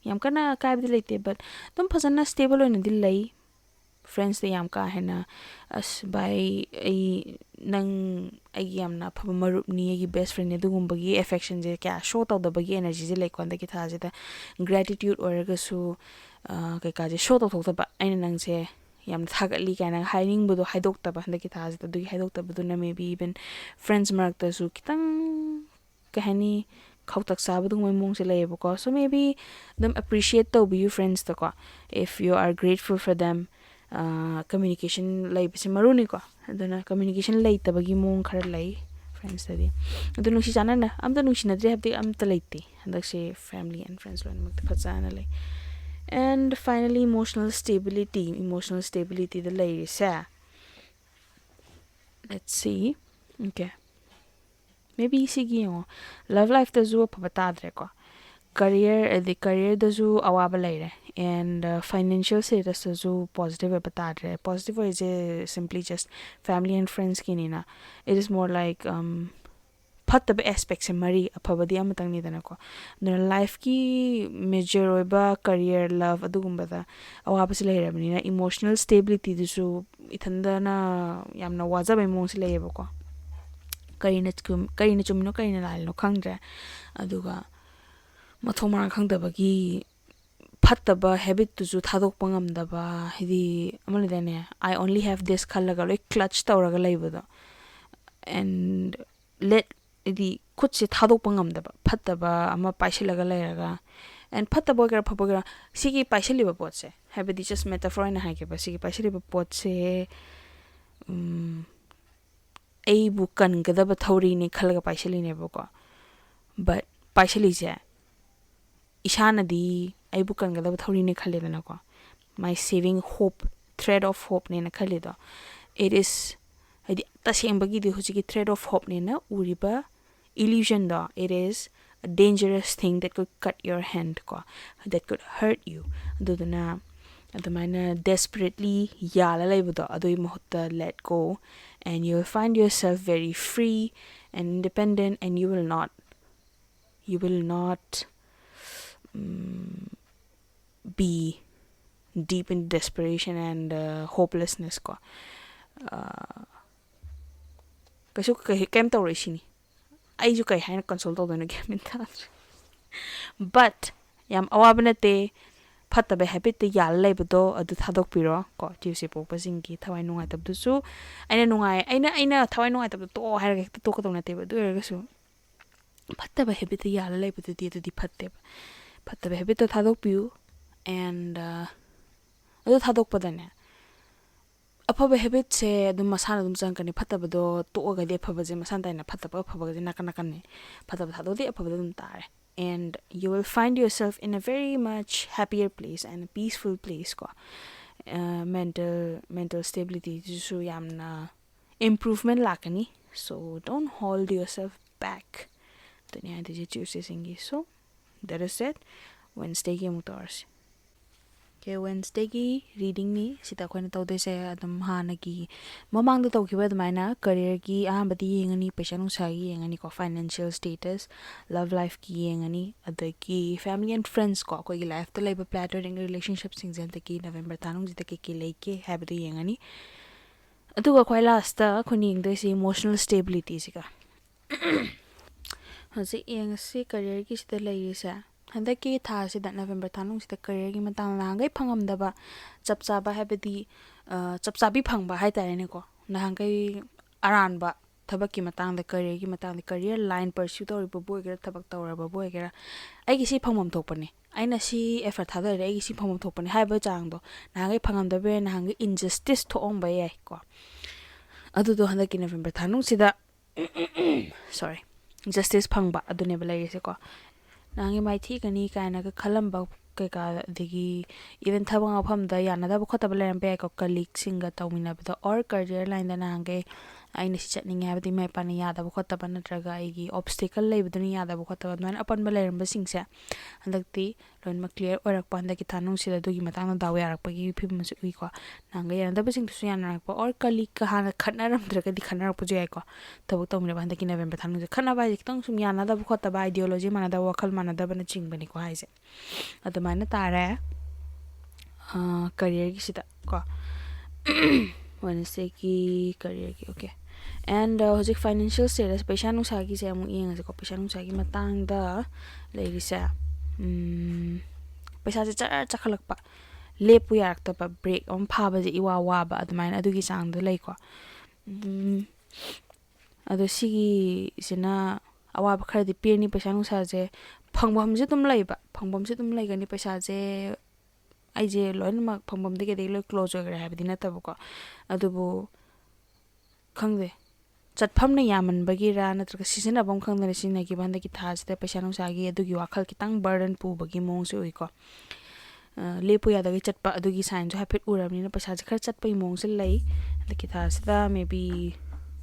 ꯌꯥꯝ ꯀꯟꯅ ꯑꯀꯥꯏꯕꯗꯤ ꯂꯩꯇꯦ, but ꯑꯗꯨꯝ ꯐꯖꯅ stable ꯑꯣꯏꯅꯗꯤ ꯂꯩ꯫ Friendsꯇ ꯌꯥꯝ ꯀꯥ ꯍꯦꯟꯅ "ꯑꯁ ꯚꯥꯏ, ꯑꯩ, ꯅꯪ ꯑꯩꯒꯤ ꯌꯥꯝꯅ ꯑꯐꯕ ꯃꯔꯨꯞꯅꯤ, ꯑꯩꯒꯤ best friendꯅꯤ" ꯑꯗꯨꯒꯨꯝꯕꯒꯤ affectionꯁꯦ ꯀꯌꯥ show ꯇꯧꯗꯕꯒꯤ energyꯁꯦ ꯂꯩꯀꯣ ꯍꯟꯗꯛꯀꯤ ꯊꯥꯁꯤꯗ꯫ Gratitude ꯑꯣꯏꯔꯒꯁꯨ ꯀꯩꯀꯥꯁꯦ show ꯇꯧꯊꯣꯛꯇꯕ, "ꯑꯩꯅ ꯅꯪꯁꯦ ꯌꯥꯝꯅ ꯊꯥꯒꯠꯂꯤ" ꯀꯥꯏꯅ ꯍꯥꯏꯅꯤꯡꯕꯗꯣ ꯍꯥꯏꯗꯣꯛꯇꯕ ꯍꯟꯗꯛꯀꯤ ꯊꯥꯁꯤꯗ꯫ ꯑꯗꯨꯒꯤ ꯍꯥꯏꯗꯣꯛꯇꯕꯗꯨꯅ maybe even friends ꯃꯔꯛꯇꯁꯨ ꯈꯤꯇꯪ, ꯀꯩ ꯍꯥꯏꯅꯤ, ꯈꯧꯇꯛ ꯆꯥꯕ ꯑꯗꯨꯒꯨꯝꯕꯒꯤ ꯃꯑꯣꯡꯁꯦ ꯂꯩꯌꯦꯕꯀꯣ꯫ So maybe ꯑꯗꯨꯝ appreciate ꯇꯧꯕꯤꯌꯨ friendsꯇꯀꯣ, if you are grateful for them꯫ Communication ꯂꯩꯕꯁꯦ ꯃꯔꯨꯅꯤꯀꯣ꯫ ꯑꯗꯨꯅ communication ꯂꯩꯇꯕꯒꯤ ꯃꯑꯣꯡ ꯈꯔ ꯂꯩ friendsꯇꯗꯤ꯫ ꯑꯗꯨ ꯅꯨꯡꯁꯤ ꯆꯥꯟꯅꯅ ꯑꯝꯇ ꯅꯨꯡꯁꯤꯅꯗ꯭ꯔꯦ ꯍꯥꯏꯕꯗꯤ ꯑꯝꯇ ꯂꯩꯇꯦ꯫ ꯍꯟꯗꯛꯁꯦ family and friends ꯂꯣꯏꯅꯃꯛꯇ ꯐꯖꯅ ꯂꯩ꯫ And finally emotional stability, emotional stabilityꯗ ꯂꯩꯔꯤꯁꯦ Let's see. Okay. Maybe ꯁꯤꯒꯤ ꯌꯦꯡꯉꯣ, love lifeꯇꯁꯨ ꯑꯐꯕ ꯇꯥꯗ꯭ꯔꯦꯀꯣ, career ꯑꯗꯩ careerꯗꯁꯨ ꯑꯋꯥꯕ ꯂꯩꯔꯦ, and financial statusꯇꯁꯨ positive ꯑꯣꯏꯕ ꯇꯥꯗ꯭ꯔꯦ꯫ Positive ꯑꯣꯏꯔꯤꯁꯦ simply just family and friendsꯀꯤꯅꯤꯅ, it is more like ꯐꯠꯇꯕ aspectꯁꯦ ꯃꯔꯤ, ꯑꯐꯕꯗꯤ ꯑꯃꯇꯪꯅꯤꯗꯅꯀꯣ꯫ ꯑꯗꯨꯅ lifeꯀꯤ major ꯑꯣꯏꯕ career, love ꯑꯗꯨꯒꯨꯝꯕꯗ ꯑꯋꯥꯕꯁꯦ ꯂꯩꯔꯕꯅꯤꯅ emotional stabilityꯗꯨꯁꯨ ꯏꯊꯟꯗꯅ ꯌꯥꯝꯅ ꯋꯥꯖꯕꯩ ꯃꯑꯣꯡꯁꯦ ꯂꯩꯌꯦꯕꯀꯣ꯫ ꯀꯔꯤꯅ ꯆꯨꯝ- ꯀꯔꯤꯅ ꯆꯨꯝꯃꯤꯅꯣ ꯀꯔꯤꯅ ꯂꯥꯜꯂꯤꯅꯣ ꯈꯪꯗ꯭ꯔꯦ꯫ ꯑꯗꯨꯒ ꯃꯊꯣꯡ ꯃꯔꯥꯡ ꯈꯪꯗꯕꯒꯤ ꯐꯠꯇꯕ habitꯇꯨꯁꯨ ꯊꯥꯗꯣꯛꯄ ꯉꯝꯗꯕ, ꯍꯥꯏꯗꯤ ꯑꯃ ꯂꯩꯗꯥꯏꯅꯦ, "I only have this" ꯈꯜꯂꯒ ꯂꯣꯏ clutch ꯇꯧꯔꯒ ꯂꯩꯕꯗꯣ꯫ And let ꯍꯥꯏꯗꯤ ꯈꯨꯠꯁꯦ ꯊꯥꯗꯣꯛꯄ ꯉꯝꯗꯕ, ꯐꯠꯇꯕ ꯑꯃ ꯄꯥꯏꯁꯤꯜꯂꯒ ꯂꯩꯔꯒ꯫ And ꯐꯠꯇꯕ ꯑꯣꯏꯒꯦꯔꯥ ꯐꯕ ꯑꯣꯏꯒꯦꯔꯥ, ꯁꯤꯒꯤ ꯄꯥꯏꯁꯤꯜꯂꯤꯕ ꯄꯣꯠꯁꯦ, ꯍꯥꯏꯕꯗꯤ just metaphor ꯑꯣꯏꯅ ꯍꯥꯏꯒꯦꯕ, ꯁꯤꯒꯤ ꯄꯥꯏꯁꯤꯜꯂꯤꯕ ꯄꯣꯠꯁꯦ, ꯎꯝ, ꯑꯩꯕꯨ ꯀꯟꯒꯗꯕ ꯊꯧꯔꯤꯅꯤ ꯈꯜꯂꯒ ꯄꯥꯏꯁꯤꯜꯂꯤꯅꯦꯕꯀꯣ꯫ But ꯄꯥꯏꯁꯤꯜꯂꯤꯁꯦ ꯏꯁꯥꯅꯗꯤ ꯑꯩꯕꯨ ꯀꯟꯒꯗꯕ ꯊꯧꯔꯤꯅꯤ ꯈꯜꯂꯦꯗꯅꯀꯣ, my saving hope, thread of hopeꯅꯦꯅ ꯈꯜꯂꯤꯗꯣ, it is, ꯍꯥꯏꯗꯤ ꯇꯁꯦꯡꯕꯒꯤꯗꯤ ꯍꯧꯖꯤꯛꯀꯤ thread of hopeꯅꯦꯅ ꯎꯔꯤꯕ illusionꯗꯣ, it is a dangerous thing that could cut your hand ꯀꯣ, that could hurt you꯫ ꯑꯗꯨꯗꯨꯅ ꯑꯗꯨꯃꯥꯏꯅ desperately ꯌꯥꯜꯂ ꯂꯩꯕꯗꯣ, ꯑꯗꯨꯒꯤ ꯃꯍꯨꯠꯇ let go, and you will find yourself very free and independent, and you will not, you will not, um, be deep in desperation and uh, hopelessness ꯀꯣ꯫ Uh, ꯀꯩꯁꯨ ꯀꯩ- ꯀꯩꯝ ꯇꯧꯔꯣꯏ ꯁꯤꯅꯤ꯫ ꯑꯩꯁꯨ ꯀꯩ ꯍꯥꯏꯅ console ꯇꯧꯗꯣꯏꯅꯣ ꯒ꯭ꯌꯥꯟ ꯃꯦꯟ ꯇꯥꯗ꯭ꯔꯦ꯫ But ꯌꯥꯝ ꯑꯋꯥꯕ ꯅꯠꯇꯦ꯫ ꯐꯠꯇꯕ habitꯇ ꯌꯥꯜꯂ ꯂꯩꯕꯗꯣ ꯑꯗꯨ ꯊꯥꯗꯣꯛꯄꯤꯔꯣ ꯀꯣ꯫ Tuesday ꯄꯣꯛꯄꯁꯤꯡꯒꯤ ꯊꯋꯥꯏ ꯅꯨꯡꯉꯥꯏꯇꯕꯗꯨꯁꯨ, ꯑꯩꯅ ꯅꯨꯡꯉꯥꯏ ꯑꯩꯅ ꯑꯩꯅ ꯊꯋꯥꯏ ꯅꯨꯡꯉꯥꯏꯇꯕꯗꯣ ꯇꯣꯛꯑꯣ ꯍꯥꯏꯔꯒ ꯍꯦꯛꯇ ꯇꯣꯛꯀꯗꯧ ꯅꯠꯇꯦꯕ꯫ ꯑꯗꯨ ꯑꯣꯏꯔꯒꯁꯨ ꯐꯠꯇꯕ habitꯇ ꯌꯥꯜꯂ ꯂꯩꯕꯗꯨꯗꯤ ꯑꯗꯨꯗꯤ ꯐꯠꯇꯦꯕ꯫ ꯐꯠꯇꯕ habitꯇꯣ ꯊꯥꯗꯣꯛꯄꯤꯌꯨ꯫ And uh, ꯑꯗꯨ ꯊꯥꯗꯣꯛꯄꯗꯅꯦ, ꯑꯐꯕ habitꯁꯦ ꯑꯗꯨꯝ ꯃꯁꯥꯅ ꯑꯗꯨꯝ ꯆꯪꯉꯛꯀꯅꯤ꯫ ꯐꯠꯇꯕꯗꯣ ꯇꯣꯛꯑꯒꯗꯤ ꯑꯐꯕꯁꯦ ꯃꯁꯥꯅ ꯇꯥꯏꯅ ꯐꯠꯇꯕ ꯑꯐꯕꯒꯁꯦ ꯅꯥꯀꯟ ꯅꯥꯀꯟꯅꯤ꯫ ꯐꯠꯇꯕ ꯊꯥꯗꯣꯛꯑꯗꯤ ꯑꯐꯕꯗ ꯑꯗꯨꯝ ꯇꯥꯔꯦ꯫ And you will find yourself in a very much happier place and a peaceful place ꯀꯣ꯫ Uh, mental mental stabilityꯗꯨꯁꯨ ꯌꯥꯝꯅ improvement ꯂꯥꯛꯀꯅꯤ꯫ So don't hold yourself back. ꯑꯗꯨꯅꯤ ꯍꯥꯏꯗꯣꯏꯁꯦ Tuesdayꯁꯤꯡꯒꯤ꯫ So that is it. Wednesdayꯒꯤ ꯑꯃꯨꯛ ꯇꯧꯔꯁꯤ꯫ Okay, Wednesdayꯒꯤ readingꯅꯤ ꯁꯤꯗ ꯑꯩꯈꯣꯏꯅ ꯇꯧꯗꯣꯏꯁꯦ꯫ ꯑꯗꯨꯝ ꯍꯥꯟꯅꯒꯤ ꯃꯃꯥꯡꯗ ꯇꯧꯈꯤꯕ ꯑꯗꯨꯃꯥꯏꯅ careerꯒꯤ ꯑꯍꯥꯟꯕꯗꯤ ꯌꯦꯡꯉꯅꯤ, ꯄꯩꯁꯥ ꯅꯨꯡꯁꯥꯒꯤ ꯌꯦꯡꯉꯅꯤꯀꯣ, financial status, love lifeꯀꯤ ꯌꯦꯡꯉꯅꯤ, ꯑꯗꯒꯤ family and friends ꯀꯣ, ꯑꯩꯈꯣꯏꯒꯤ lifeꯇ ꯂꯩꯕ platonic relationshipꯁꯤꯡꯁꯦ ꯍꯟꯗꯛꯀꯤ November ꯊꯥ ꯃꯅꯨꯡꯁꯤꯗ ꯀꯩ ꯀꯩ ꯂꯩꯒꯦ ꯍꯥꯏꯕꯗꯨ ꯌꯦꯡꯉꯅꯤ꯫ ꯑꯗꯨꯒ ꯈ꯭ꯋꯥꯏ lastꯇ ꯑꯩꯈꯣꯏꯅ ꯌꯦꯡꯗꯣꯏꯁꯤ emotional stabilityꯁꯤꯒ꯫ ꯍꯧꯖꯤꯛ ꯌꯦꯡꯉꯁꯤ careerꯒꯤꯁꯤꯗ ꯂꯩꯔꯤꯁꯦ꯫ ꯍꯟꯗꯛꯀꯤ ꯊꯥꯁꯤꯗ, November ꯊꯥ ꯃꯅꯨꯡꯁꯤꯗ careerꯒꯤ ꯃꯇꯥꯡꯗ ꯅꯍꯥꯟꯈꯩ ꯐꯪꯉꯝꯗꯕ ꯆꯞ ꯆꯥꯕ, ꯍꯥꯏꯕꯗꯤ, ꯑ, ꯆꯞ ꯆꯥꯕꯤ ꯐꯪꯕ ꯍꯥꯏꯇꯥꯔꯦꯅꯦꯀꯣ꯫ ꯅꯍꯥꯟꯈꯩ ꯑꯔꯥꯟꯕ ꯊꯕꯛꯀꯤ ꯃꯇꯥꯡꯗ, careerꯒꯤ ꯃꯇꯥꯡꯗ, career line pursue ꯇꯧꯔꯤꯕꯕꯨ ꯑꯣꯏꯒꯦꯔꯥ, ꯊꯕꯛ ꯇꯧꯔꯕꯕꯨ ꯑꯣꯏꯒꯦꯔꯥ, ꯑꯩꯒꯤ ꯁꯤ ꯐꯪꯐꯝ ꯊꯣꯛꯄꯅꯦ, ꯑꯩꯅ ꯁꯤ effort ꯊꯥꯗꯔꯦ, ꯑꯩꯒꯤ ꯁꯤ ꯐꯪꯐꯝ ꯊꯣꯛꯄꯅꯦ ꯍꯥꯏꯕ ꯆꯥꯡꯗꯣ ꯅꯍꯥꯟꯈꯩ ꯐꯪꯉꯝꯗꯕ ꯌꯥꯏ, ꯅꯍꯥꯟꯈꯩ injustice ꯊꯣꯛꯑꯝꯕ ꯌꯥꯏꯀꯣ꯫ ꯑꯗꯨꯗꯣ ꯍꯟꯗꯛꯀꯤ November ꯊꯥ ꯃꯅꯨꯡꯁꯤꯗ sorry, justice ꯐꯪꯕ ꯑꯗꯨꯅꯦꯕ ꯂꯩꯔꯤꯁꯦꯀꯣ꯫ ꯅꯍꯥꯟꯒꯤ ꯃꯥꯏꯊꯤꯒꯅꯤ ꯀꯥꯏꯅꯒ ꯈꯜꯂꯝꯕ ꯀꯩꯀꯥ, ꯑꯗꯒꯤ even ꯊꯕꯛ ꯃꯐꯝꯗ ꯌꯥꯅꯗꯕ ꯈꯣꯠꯇꯕ ꯂꯩꯔꯝꯕ ꯌꯥꯏꯀꯣ, colleagueꯁꯤꯡꯒ ꯇꯧꯃꯤꯟꯅꯕꯗ, or career lineꯗ ꯅꯍꯥꯟꯈꯩ ꯑꯩꯅ ꯁꯤ ꯆꯠꯅꯤꯡꯉꯦ ꯍꯥꯏꯕꯗꯤ ꯏꯃꯥ ꯏꯄꯥꯅ ꯌꯥꯗꯕ ꯈꯣꯠꯇꯕ ꯅꯠꯇ꯭ꯔꯒ ꯑꯩꯒꯤ obstacle ꯂꯩꯕꯗꯨꯅ ꯌꯥꯗꯕ ꯈꯣꯠꯇꯕ, ꯑꯗꯨꯃꯥꯏꯅ ꯑꯄꯟꯕ ꯂꯩꯔꯝꯕꯁꯤꯡꯁꯦ ꯍꯟꯗꯛꯇꯤ ꯂꯣꯏꯅꯃꯛ clear ꯑꯣꯏꯔꯛꯄ ꯍꯟꯗꯛꯀꯤ ꯊꯥ ꯃꯅꯨꯡꯁꯤꯗ ꯑꯗꯨꯒꯤ ꯃꯇꯥꯡꯗ ꯗꯥꯎ ꯌꯥꯔꯛꯄꯒꯤ ꯐꯤꯕꯝ ꯑꯃꯁꯨ ꯎꯏꯀꯣ꯫ ꯅꯍꯥꯟꯒꯩ ꯌꯥꯅꯗꯕꯁꯤꯡꯗꯨꯁꯨ ꯌꯥꯅꯔꯛꯄ, or colleagueꯀ ꯍꯥꯟꯅ ꯈꯠꯅꯔꯝꯗ꯭ꯔꯒꯗꯤ ꯈꯠꯅꯔꯛꯄꯁꯨ ꯌꯥꯏꯀꯣ꯫ ꯊꯕꯛ ꯇꯧꯃꯤꯟꯅꯕ ꯍꯟꯗꯛꯀꯤ November ꯊꯥ ꯃꯅꯨꯡꯁꯤꯗ ꯈꯠꯅꯕ ꯍꯥꯏꯁꯦ ꯈꯤꯇꯪ ꯁꯨꯝ ꯌꯥꯅꯗꯕ ꯈꯣꯠꯇꯕ, ideology ꯃꯥꯟꯅꯗꯕ, ꯋꯥꯈꯜ ꯃꯥꯟꯅꯗꯕꯅꯆꯤꯡꯕꯅꯤꯀꯣ ꯍꯥꯏꯁꯦ꯫ ꯑꯗꯨꯃꯥꯏꯅ ꯇꯥꯔꯦ꯫ ꯑ, careerꯒꯤꯁꯤꯗ ꯀꯣ꯫ Wednesdayꯒꯤ careerꯒꯤ, okay꯫ And, uh, ꯍꯧꯖꯤꯛ financial status, ꯄꯩꯁꯥ ꯅꯨꯡꯁꯥꯒꯤꯁꯦ ꯑꯃꯨꯛ ꯌꯦꯡꯉꯁꯤꯀꯣ꯫ ꯄꯩꯁꯥ ꯅꯨꯡꯁꯥꯒꯤ ꯃꯇꯥꯡꯗ ꯂꯩꯔꯤꯁꯦ, ꯎꯝ, ꯄꯩꯁꯥꯁꯦ ꯆꯔ ꯆꯈꯠꯂꯛꯄ, ꯂꯦꯞꯄꯨ ꯌꯥꯔꯛꯇꯕ, break ꯑꯃ ꯐꯥꯕꯁꯦ ꯏꯋꯥ ꯋꯥꯕ, ꯑꯗꯨꯃꯥꯏꯅ ꯑꯗꯨꯒꯤ ꯆꯥꯡꯗ ꯂꯩꯀꯣ꯫ ꯎꯝ, ꯑꯗꯣ ꯁꯤꯒꯤꯁꯤꯅ ꯑꯋꯥꯕ ꯈꯔꯗꯤ ꯄꯤꯔꯅꯤ꯫ ꯄꯩꯁꯥ ꯅꯨꯡꯁꯥꯁꯦ, ꯐꯪꯐꯝꯁꯦ ꯑꯗꯨꯝ ꯂꯩꯕ, ꯐꯪꯐꯝꯁꯦ ꯑꯗꯨꯝ ꯂꯩꯒꯅꯤ꯫ ꯄꯩꯁꯥꯁꯦ ꯑꯩꯁꯦ ꯂꯣꯏꯅꯃꯛ ꯐꯪꯐꯝꯗꯒꯤ ꯑꯗꯒꯤ ꯂꯣꯏ close ꯑꯣꯏꯈ꯭ꯔꯦ ꯍꯥꯏꯕꯗꯤ ꯅꯠꯇꯕꯀꯣ꯫ ꯑꯗꯨꯕꯨ ꯈꯪꯗꯦ, ꯆꯠꯐꯝꯅ ꯌꯥꯝꯃꯟꯕꯒꯤꯔꯥ ꯅꯠꯇ꯭ꯔꯒ ꯁꯤꯖꯤꯟꯅꯐꯝ ꯈꯪꯗꯅ ꯁꯤꯖꯤꯟꯅꯈꯤꯕ ꯍꯟꯗꯛꯀꯤ ꯊꯥꯁꯤꯗ ꯄꯩꯁꯥ ꯅꯨꯡꯁꯥꯒꯤ ꯑꯗꯨꯒꯤ ꯋꯥꯈꯜ ꯈꯤꯇꯪ burden ꯄꯨꯕꯒꯤ ꯃꯑꯣꯡꯁꯨ ꯎꯏꯀꯣ꯫ ꯑ, ꯂꯦꯞꯄꯨ ꯌꯥꯗꯒꯩ ꯆꯠꯄ ꯑꯗꯨꯒꯤ signꯁꯨ ꯍꯥꯏꯐꯦꯠ ꯎꯔꯕꯅꯤꯅ ꯄꯩꯁꯥꯁꯦ ꯈꯔ ꯆꯠꯄꯒꯤ ꯃꯑꯣꯡꯁꯦ ꯂꯩ꯫ ꯍꯟꯗꯛꯀꯤ ꯊꯥꯁꯤꯗ maybe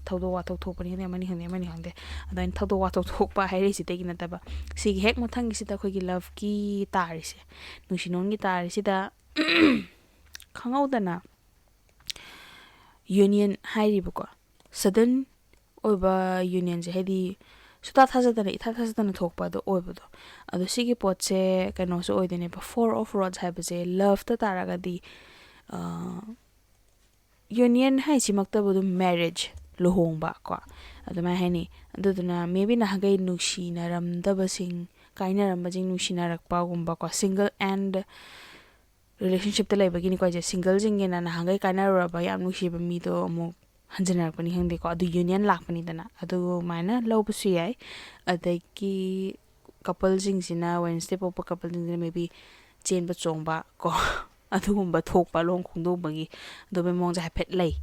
ꯊꯧꯗꯣꯛ ꯋꯥꯊꯣꯛ ꯊꯣꯛꯄꯅꯤ ꯈꯪꯗꯦ, ꯑꯃꯅꯤ ꯈꯪꯗꯦ, ꯑꯃꯅꯤ ꯈꯪꯗꯦ, ꯑꯗꯣ ꯑꯩꯅ ꯊꯧꯗꯣꯛ ꯋꯥꯊꯣꯛ ꯊꯣꯛꯄ ꯍꯥꯏꯔꯛꯏꯁꯤꯗꯒꯤ ꯅꯠꯇꯕ, ꯁꯤꯒꯤ ꯍꯦꯛ ꯃꯊꯪꯒꯤꯁꯤꯗ ꯑꯩꯈꯣꯏꯒꯤ loveꯀꯤ ꯇꯥꯔꯤꯁꯦ, ꯅꯨꯡꯁꯤ ꯅꯨꯡꯉꯣꯟꯒꯤ ꯇꯥꯔꯤꯁꯤꯗ ꯈꯪꯍꯧꯗꯅ union ꯍꯥꯏꯔꯤꯕꯀꯣ, sudden ꯑꯣꯏꯕ unionꯁꯦ, ꯍꯥꯏꯗꯤ ꯁꯨꯇꯥ ꯊꯥꯖꯗꯅ, ꯏꯊꯥ ꯊꯥꯖꯗꯅ ꯊꯣꯛꯄ ꯑꯗꯣ ꯑꯣꯏꯕꯗꯣ꯫ ꯑꯗꯣ ꯁꯤꯒꯤ ꯄꯣꯠꯁꯦ ꯀꯩꯅꯣꯁꯨ ꯑꯣꯏꯗꯣꯏꯅꯦꯕ, Four of Rods ꯍꯥꯏꯕꯁꯦ loveꯇ ꯇꯥꯔꯒꯗꯤ, ꯑ, union ꯍꯥꯏꯁꯤꯃꯛꯇꯕꯨ ꯑꯗꯨꯝ marriage, ꯂꯨꯍꯣꯡꯕ ꯀꯣ, ꯑꯗꯨꯃꯥꯏꯅ ꯍꯥꯏꯅꯤ꯫ ꯑꯗꯨꯗꯨꯅ maybe ꯅꯍꯥꯟꯈꯩ ꯅꯨꯡꯁꯤꯅꯔꯝꯗꯕꯁꯤꯡ, ꯀꯥꯏꯅꯔꯝꯕꯁꯤꯡ ꯅꯨꯡꯁꯤꯅꯔꯛꯄꯒꯨꯝꯕꯀꯣ, single and relationshipꯇ ꯂꯩꯕꯒꯤꯅꯤꯀꯣ ꯑꯩꯁꯦ꯫ Singleꯁꯤꯡꯒꯤꯅ ꯅꯍꯥꯟꯈꯩ ꯀꯥꯏꯅꯔꯨꯔꯕ ꯌꯥꯝ ꯅꯨꯡꯁꯤꯕ ꯃꯤꯗꯣ ꯑꯃꯨꯛ ꯍꯟꯖꯤꯟꯅꯔꯛꯄꯅꯤ ꯈꯪꯗꯦꯀꯣ, ꯑꯗꯨ union ꯂꯥꯛꯄꯅꯤꯗꯅ, ꯑꯗꯨꯃꯥꯏꯅ ꯂꯧꯕꯁꯨ ꯌꯥꯏ꯫ ꯑꯗꯒꯤ coupleꯁꯤꯡꯁꯤꯅ, Wednesday ꯄꯣꯛꯄ coupleꯁꯤꯡꯁꯤꯅ maybe ꯆꯦꯟꯕ ꯆꯣꯡꯕ ꯀꯣ, ꯑꯗꯨꯒꯨꯝꯕ ꯊꯣꯛꯄ, ꯂꯨꯍꯣꯡ ꯈꯣꯡꯗꯣꯡꯕꯒꯤ ꯑꯗꯨꯝꯕꯩ ꯃꯑꯣꯡꯁꯦ ꯍꯥꯏꯐꯦꯠ ꯂꯩ꯫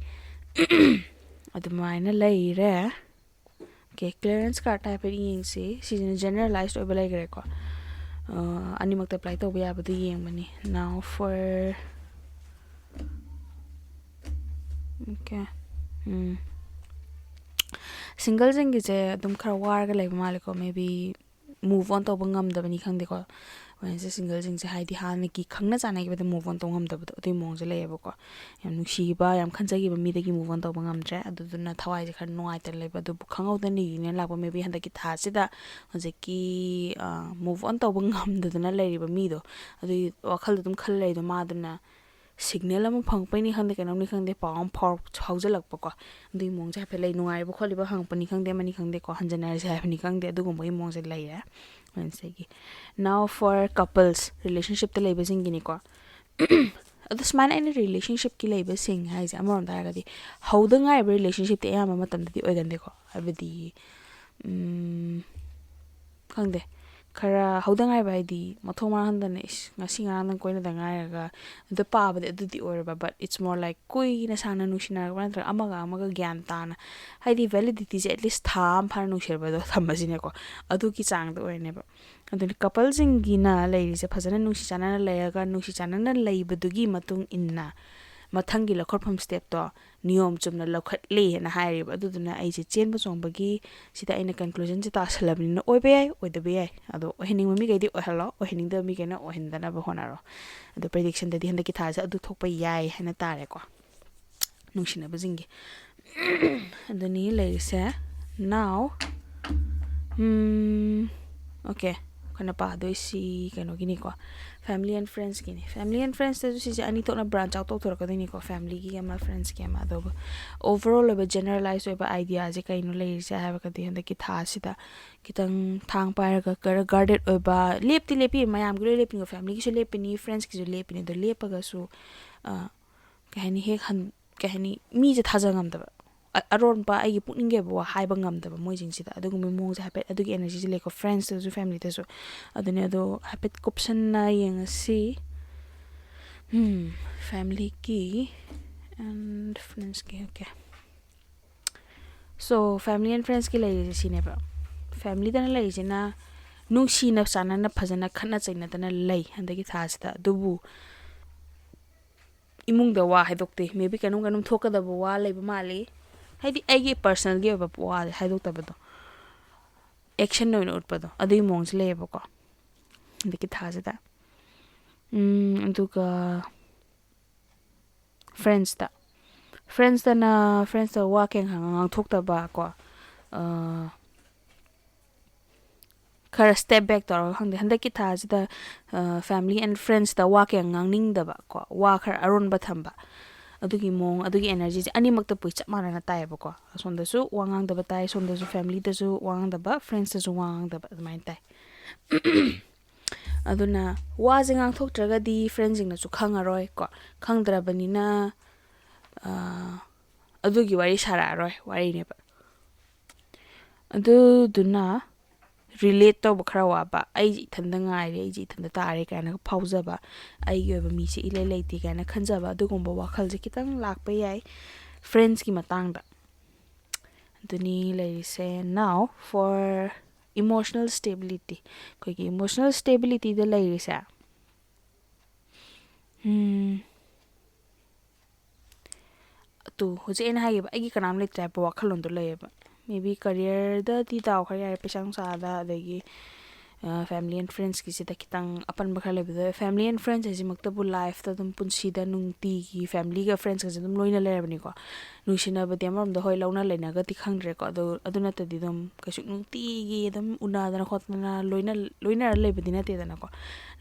ꯑꯗꯨꯃꯥꯏꯅ ꯂꯩꯔꯦ꯫ Okay, clearance card ꯍꯥꯏꯐꯦꯠ ꯌꯦꯡꯁꯤ꯫ ꯁꯤꯁꯤꯅ generalized ꯑꯣꯏꯕ ꯂꯩꯈ꯭ꯔꯦꯀꯣ꯫ ꯑ, ꯑꯅꯤꯃꯛꯇ apply ꯇꯧꯕ ꯌꯥꯕꯗꯨ ꯌꯦꯡꯕꯅꯤ꯫ Now for, okay, ꯎꯝ, singleꯁꯤꯡꯒꯤꯁꯦ ꯑꯗꯨꯝ ꯈꯔ ꯋꯥꯔꯒ ꯂꯩꯕ ꯃꯥꯜꯂꯦꯀꯣ, maybe move on ꯇꯧꯕ ꯉꯝꯗꯕꯅꯤ ꯈꯪꯗꯦꯀꯣ꯫ Wednesday singleꯁꯤꯡꯁꯦ, ꯍꯥꯏꯗꯤ ꯍꯥꯟꯅꯒꯤ ꯈꯪꯅ ꯆꯥꯟꯅꯈꯤꯕꯗ move on ꯇꯧ ꯉꯝꯗꯕꯗꯣ, ꯑꯗꯨꯒꯤ ꯃꯑꯣꯡꯁꯦ ꯂꯩꯌꯦꯕꯀꯣ꯫ ꯌꯥꯝ ꯅꯨꯡꯁꯤꯈꯤꯕ, ꯌꯥꯝ ꯈꯟꯖꯈꯤꯕ ꯃꯤꯗꯒꯤ move on ꯇꯧꯕ ꯉꯝꯗ꯭ꯔꯦ, ꯑꯗꯨꯗꯨꯅ ꯊꯋꯥꯏꯁꯦ ꯈꯔ ꯅꯨꯡꯉꯥꯏꯇꯅ ꯂꯩꯕ꯫ ꯑꯗꯨꯕꯨ ꯈꯪꯍꯧꯗꯅ union ꯂꯥꯛꯄ, maybe ꯍꯟꯗꯛꯀꯤ ꯊꯥꯁꯤꯗ ꯍꯧꯖꯤꯛꯀꯤ, ꯑ, move on ꯇꯧꯕ ꯉꯝꯗꯗꯅ ꯂꯩꯔꯤꯕ ꯃꯤꯗꯣ, ꯑꯗꯨꯒꯤ ꯋꯥꯈꯜꯗ ꯑꯗꯨꯝ ꯈꯜ ꯂꯩꯗꯣ, ꯃꯥꯗꯨꯅ signal ꯑꯃ ꯐꯪꯉꯛꯄꯩꯅꯤ ꯈꯪꯗꯦ, ꯀꯩꯅꯣꯝꯅꯤ ꯈꯪꯗꯦ, ꯄꯥꯎ ꯑꯃ ꯐꯥꯎꯔꯛ-, ꯐꯥꯎꯖꯜꯂꯛꯄꯀꯣ꯫ ꯑꯗꯨꯒꯤ ꯃꯑꯣꯡꯁꯦ ꯍꯥꯏꯐꯦꯠ ꯂꯩ꯫ ꯅꯨꯡꯉꯥꯏꯔꯤꯕ ꯈꯣꯠꯂꯤꯕ ꯍꯪꯉꯛꯄꯅꯤ ꯈꯪꯗꯦ, ꯑꯃꯅꯤ ꯈꯪꯗꯦꯀꯣ, ꯍꯟꯖꯟꯅꯔꯁꯦ ꯍꯥꯏꯕꯅꯤ ꯈꯪꯗꯦ, ꯑꯗꯨꯒꯨꯝꯕꯒꯤ ꯃꯑꯣꯡꯁꯦ ꯂꯩꯔꯦ꯫ Wednesdayꯒꯤ꯫ Now for couples, relationshipꯇ ꯂꯩꯕꯁꯤꯡꯒꯤꯅꯤꯀꯣ꯫ ꯑꯗꯣ ꯁꯨꯃꯥꯏꯅ ꯑꯩꯅ relationshipꯀꯤ ꯂꯩꯕꯁꯤꯡ ꯍꯥꯏꯁꯦ, ꯑꯃꯔꯣꯝꯗ ꯍꯥꯏꯔꯒꯗꯤ ꯍꯧꯗ ꯉꯥꯏꯔꯤꯕ relationshipꯇꯤ ꯑꯌꯥꯝꯕ ꯃꯇꯝꯗꯗꯤ ꯑꯣꯏꯒꯟꯗꯦꯀꯣ꯫ ꯍꯥꯏꯕꯗꯤ, ꯎꯝ, ꯈꯪꯗꯦ, ꯈꯔ ꯍꯧꯗ ꯉꯥꯏꯕ ꯍꯥꯏꯗꯤ ꯃꯊꯣꯡ ꯃꯔꯥꯡ ꯈꯪꯗꯅ, "ꯏꯁ, ꯉꯁꯤ ꯉꯔꯥꯡꯗꯪ ꯀꯣꯏꯅꯗ ꯉꯥꯏꯔꯒ" ꯑꯗꯨ ꯄꯥꯕꯗꯤ ꯑꯗꯨꯗꯤ ꯑꯣꯏꯔꯕ, but it's more like ꯀꯨꯏꯅ ꯁꯥꯡꯅ ꯅꯨꯡꯁꯤꯅꯔꯛꯄ ꯅꯠꯇ꯭ꯔꯒ ꯑꯃꯒ ꯑꯃꯒ ꯒ꯭ꯌꯥꯟ ꯇꯥꯅ, ꯍꯥꯏꯗꯤ validityꯁꯦ at least ꯊꯥ ꯑꯃ ꯐꯥꯅ ꯅꯨꯡꯁꯤꯔꯕꯗꯣ ꯊꯝꯕꯁꯤꯅꯀꯣ, ꯑꯗꯨꯒꯤ ꯆꯥꯡꯗ ꯑꯣꯏꯔꯅꯦꯕ꯫ ꯑꯗꯨꯅ coupleꯁꯤꯡꯒꯤꯅ ꯂꯩꯔꯤꯁꯦ ꯐꯖꯅ ꯅꯨꯡꯁꯤ ꯆꯥꯟꯅꯅ ꯂꯩꯔꯒ, ꯅꯨꯡꯁꯤ ꯆꯥꯟꯅꯅ ꯂꯩꯕꯗꯨꯒꯤ ꯃꯇꯨꯡ ꯏꯟꯅ ꯃꯊꯪꯒꯤ ꯂꯧꯈꯠꯐꯝ ꯁ꯭ꯇꯦꯞꯇꯣ ꯅꯤꯌꯣꯝ ꯆꯨꯝꯅ ꯂꯧꯈꯠꯂꯦꯅ ꯍꯥꯏꯔꯤꯕ꯫ ꯑꯗꯨꯗꯨꯅ ꯑꯩꯁꯦ ꯆꯦꯟꯕ ꯆꯣꯡꯕꯒꯤ ꯁꯤꯗ ꯑꯩꯅ ꯀꯟꯀ꯭ꯂꯨꯖꯟꯁꯦ ꯇꯥꯁꯜꯂꯕꯅꯤꯅ ꯑꯣꯏꯕ ꯌꯥꯏ, ꯑꯣꯏꯗꯕ ꯌꯥꯏ꯫ ꯑꯗꯣ ꯑꯣꯏꯍꯟꯅꯤꯡꯕ ꯃꯤꯈꯩꯗꯤ ꯑꯣꯏꯍꯜꯂꯣ, ꯑꯣꯏꯍꯟꯅꯤꯡꯗꯕ ꯃꯤꯈꯩꯅ ꯑꯣꯏꯍꯟꯗꯅꯕ ꯍꯣꯠꯅꯔꯣ꯫ ꯑꯗꯣ ꯄ꯭ꯔꯤꯗꯤꯛꯁꯟꯗꯗꯤ ꯍꯟꯗꯛꯀꯤ ꯊꯥꯁꯦ ꯑꯗꯨ ꯊꯣꯛꯄ ꯌꯥꯏ ꯍꯥꯏꯅ ꯇꯥꯔꯦꯀꯣ, ꯅꯨꯡꯁꯤꯅꯕꯁꯤꯡꯒꯤ꯫ ꯑꯗꯨꯅꯤ ꯂꯩꯔꯤꯁꯦ꯫ Now, ꯎꯝ, okay, ꯑꯩꯈꯣꯏꯅ ꯄꯥꯗꯣꯏꯁꯤ ꯀꯩꯅꯣꯒꯤꯅꯤꯀꯣ, family and friendsꯀꯤꯅꯤ꯫ Family and friendsꯇꯁꯨ ꯁꯤꯁꯦ ꯑꯅꯤ ꯊꯣꯛꯅ branch out ꯇꯧꯊꯣꯔꯛꯀꯗꯣꯏꯅꯤꯀꯣ, familyꯒꯤ ꯑꯃ, friendsꯀꯤ ꯑꯃ꯫ ꯑꯗꯨꯒ overall ꯑꯣꯏꯕ generalize ꯑꯣꯏꯕ ideaꯁꯦ ꯀꯩꯅꯣ ꯂꯩꯔꯤꯁꯦ ꯍꯥꯏꯔꯒꯗꯤ, ꯍꯟꯗꯛꯀꯤ ꯊꯥꯁꯤꯗ ꯈꯤꯇꯪ ꯊꯥꯡ ꯄꯥꯏꯔꯒ ꯈꯔ guarded ꯑꯣꯏꯕ, ꯂꯦꯞꯇꯤ ꯂꯦꯞꯄꯤ, ꯃꯌꯥꯝꯒꯤ ꯂꯣꯏ ꯂꯦꯞꯄꯤꯅꯤꯀꯣ, familyꯒꯤꯁꯨ ꯂꯦꯞꯄꯤꯅꯤ, friendsꯀꯤꯁꯨ ꯂꯦꯞꯄꯤꯅꯤ꯫ ꯑꯗꯣ ꯂꯦꯞꯄꯒꯁꯨ, ꯑ, ꯀꯩ ꯍꯥꯏꯅꯤ, ꯍꯦꯛ ꯍꯟ-, ꯀꯩ ꯍꯥꯏꯅꯤ, ꯃꯤꯁꯦ ꯊꯥꯖ ꯉꯝꯗꯕ, ꯑ-, ꯑꯔꯣꯟꯕ ꯑꯩꯒꯤ ꯄꯨꯛꯅꯤꯡꯒꯤ ꯑꯣꯏꯕ ꯋꯥ ꯍꯥꯏꯕ ꯉꯝꯗꯕ ꯃꯣꯏꯁꯤꯡꯁꯤꯗ, ꯑꯗꯨꯒꯨꯝꯕ ꯃꯑꯣꯡꯁꯦ ꯍꯥꯏꯐꯦꯠ ꯑꯗꯨꯒꯤ energyꯁꯦ ꯂꯩꯀꯣ, friendsꯇꯁꯨ familyꯗꯁꯨ꯫ ꯑꯗꯨꯅꯦ, ꯑꯗꯣ ꯍꯥꯏꯐꯦꯠ ꯀꯨꯞꯁꯟꯅ ꯌꯦꯡꯉꯁꯤ꯫ ꯎꯝ, familyꯒꯤ and friendsꯀꯤ, okay꯫ So, family and friendsꯀꯤ ꯂꯩꯔꯤꯁꯦ ꯁꯤꯅꯦꯕ꯫ Familyꯗꯅ ꯂꯩꯔꯤꯁꯤꯅ ꯅꯨꯡꯁꯤꯅ ꯆꯥꯟꯅꯅ ꯐꯖꯅ ꯈꯠꯅ ꯆꯩꯅꯗꯅ ꯂꯩ ꯍꯟꯗꯛꯀꯤ ꯊꯥꯁꯤꯗ꯫ ꯑꯗꯨꯕꯨ ꯏꯃꯨꯡꯗ ꯋꯥ ꯍꯥꯏꯗꯣꯛꯇꯦ꯫ Maybe ꯀꯩꯅꯣꯝ ꯀꯩꯅꯣꯝ ꯊꯣꯛꯀꯗꯕ ꯋꯥ ꯂꯩꯕ ꯃꯥꯜꯂꯤ꯫ ꯍꯥꯏꯗꯤ ꯑꯩꯒꯤ personalꯒꯤ ꯑꯣꯏꯕ ꯋꯥ ꯍꯥꯏꯗꯣꯛꯇꯕꯗꯣ, action ꯑꯣꯏꯅ ꯎꯠꯄꯗꯣ, ꯑꯗꯨꯒꯤ ꯃꯑꯣꯡꯁꯦ ꯂꯩꯌꯦꯕꯀꯣ ꯍꯟꯗꯛꯀꯤ ꯊꯥꯁꯤꯗ꯫ ꯎꯝ, ꯑꯗꯨꯒ friendsꯇ, friendsꯇꯅ, friendsꯇ ꯋꯥ ꯀꯌꯥ ꯉꯥꯡ-, ꯉꯥꯡꯊꯣꯛꯇꯕ ꯀꯣ, ꯑ, ꯈꯔ step back ꯇꯧꯔꯒ, ꯈꯪꯗꯦ, ꯍꯟꯗꯛꯀꯤ ꯊꯥꯁꯤꯗ, ꯑ, family and friendsꯇ ꯋꯥ ꯀꯌꯥ ꯉꯥꯡꯅꯤꯡꯗꯕ ꯀꯣ, ꯋꯥ ꯈꯔ ꯑꯔꯣꯟꯕ ꯊꯝꯕ, ꯑꯗꯨꯒꯤ ꯃꯑꯣꯡ, ꯑꯗꯨꯒꯤ energyꯁꯦ ꯑꯅꯤꯃꯛꯇ ꯄꯨꯏ ꯆꯞ ꯃꯥꯟꯅꯅ ꯇꯥꯏꯌꯦꯕꯀꯣ꯫ ꯑꯁꯣꯝꯗꯁꯨ ꯋꯥ ꯉꯥꯡꯗꯕ ꯇꯥꯏ, ꯁꯣꯝꯗꯁꯨ familyꯗꯁꯨ ꯋꯥ ꯉꯥꯡꯗꯕ, friendsꯇꯁꯨ ꯋꯥ ꯉꯥꯡꯗꯕ, ꯑꯗꯨꯃꯥꯏꯅ ꯇꯥꯏ꯫ ꯑꯗꯨꯅ ꯋꯥꯁꯦ ꯉꯥꯡꯊꯣꯛꯇ꯭ꯔꯒꯗꯤ friendꯁꯤꯡꯅꯁꯨ ꯈꯪꯉꯔꯣꯏ ꯀꯣ, ꯈꯪꯗ꯭ꯔꯕꯅꯤꯅ, ꯑ, ꯑꯗꯨꯒꯤ ꯋꯥꯔꯤ ꯁꯥꯔꯛꯑꯔꯣꯏ ꯋꯥꯔꯤꯅꯦꯕ꯫ ꯑꯗꯨꯗꯨꯅ relate ꯇꯧꯕ ꯈꯔ ꯋꯥꯕ, "ꯑꯩꯁꯦ ꯏꯊꯟꯗ ꯉꯥꯏꯔꯦ, ꯑꯩꯁꯦ ꯏꯊꯟꯗ ꯇꯥꯔꯦ" ꯀꯥꯏꯅꯒ ꯐꯥꯎꯖꯕ, "ꯑꯩꯒꯤ ꯑꯣꯏꯕ ꯃꯤꯁꯦ ꯏꯂꯩ ꯂꯩꯇꯦ" ꯀꯥꯏꯅ ꯈꯟꯖꯕ, ꯑꯗꯨꯒꯨꯝꯕ ꯋꯥꯈꯜꯁꯦ ꯈꯤꯇꯪ ꯂꯥꯛꯄ ꯌꯥꯏ friendsꯀꯤ ꯃꯇꯥꯡꯗ꯫ ꯑꯗꯨꯅꯤ ꯂꯩꯔꯤꯁꯦ꯫ Now for emotional stability, ꯑꯩꯈꯣꯏꯒꯤ emotional stabilityꯗ ꯂꯩꯔꯤꯁꯦ, ꯎꯝ, ꯇꯨ, ꯍꯧꯖꯤꯛ ꯑꯩꯅ ꯍꯥꯏꯈꯤꯕ ꯑꯩꯒꯤ ꯀꯅꯥꯝ ꯂꯩꯇ꯭ꯔꯦ ꯍꯥꯏꯕ ꯋꯥꯈꯜꯂꯣꯟꯗꯣ ꯂꯩꯌꯦꯕ꯫ Maybe careerꯗꯗꯤ ꯗꯥꯎ ꯈꯔ ꯌꯥꯔꯦ, ꯄꯩꯁꯥ ꯅꯨꯡꯁꯥꯗ, ꯑꯗꯒꯤ family and friendsꯀꯤꯁꯤꯗ ꯈꯤꯇꯪ ꯑꯄꯟꯕ ꯈꯔ ꯂꯩꯕꯗꯣ꯫ Family and friends ꯍꯥꯏꯁꯤꯃꯛꯇꯕꯨ lifeꯇ ꯑꯗꯨꯝ, ꯄꯨꯟꯁꯤꯗ ꯅꯨꯡꯇꯤꯒꯤ familyꯒ friendsꯀꯁꯦ ꯑꯗꯨꯝ ꯂꯣꯏꯅ ꯂꯩꯔꯕꯅꯤꯀꯣ꯫ ꯅꯨꯡꯁꯤꯅꯕꯗꯤ ꯑꯃꯔꯣꯝꯗ ꯍꯣꯏ ꯂꯧꯅ ꯂꯩꯅꯒꯗꯤ ꯈꯪꯗ꯭ꯔꯦꯀꯣ, ꯑꯗꯨ ꯑꯗꯨ ꯅꯠꯇꯗꯤ ꯑꯗꯨꯝ ꯀꯩꯁꯨ ꯅꯨꯡꯇꯤꯒꯤ ꯑꯗꯨꯝ ꯎꯅꯗꯅ ꯈꯣꯠꯇꯅ ꯂꯣꯏꯅ ꯂꯣꯏꯅꯔ ꯂꯩꯕꯗꯤ ꯅꯠꯇꯦꯗꯅꯀꯣ꯫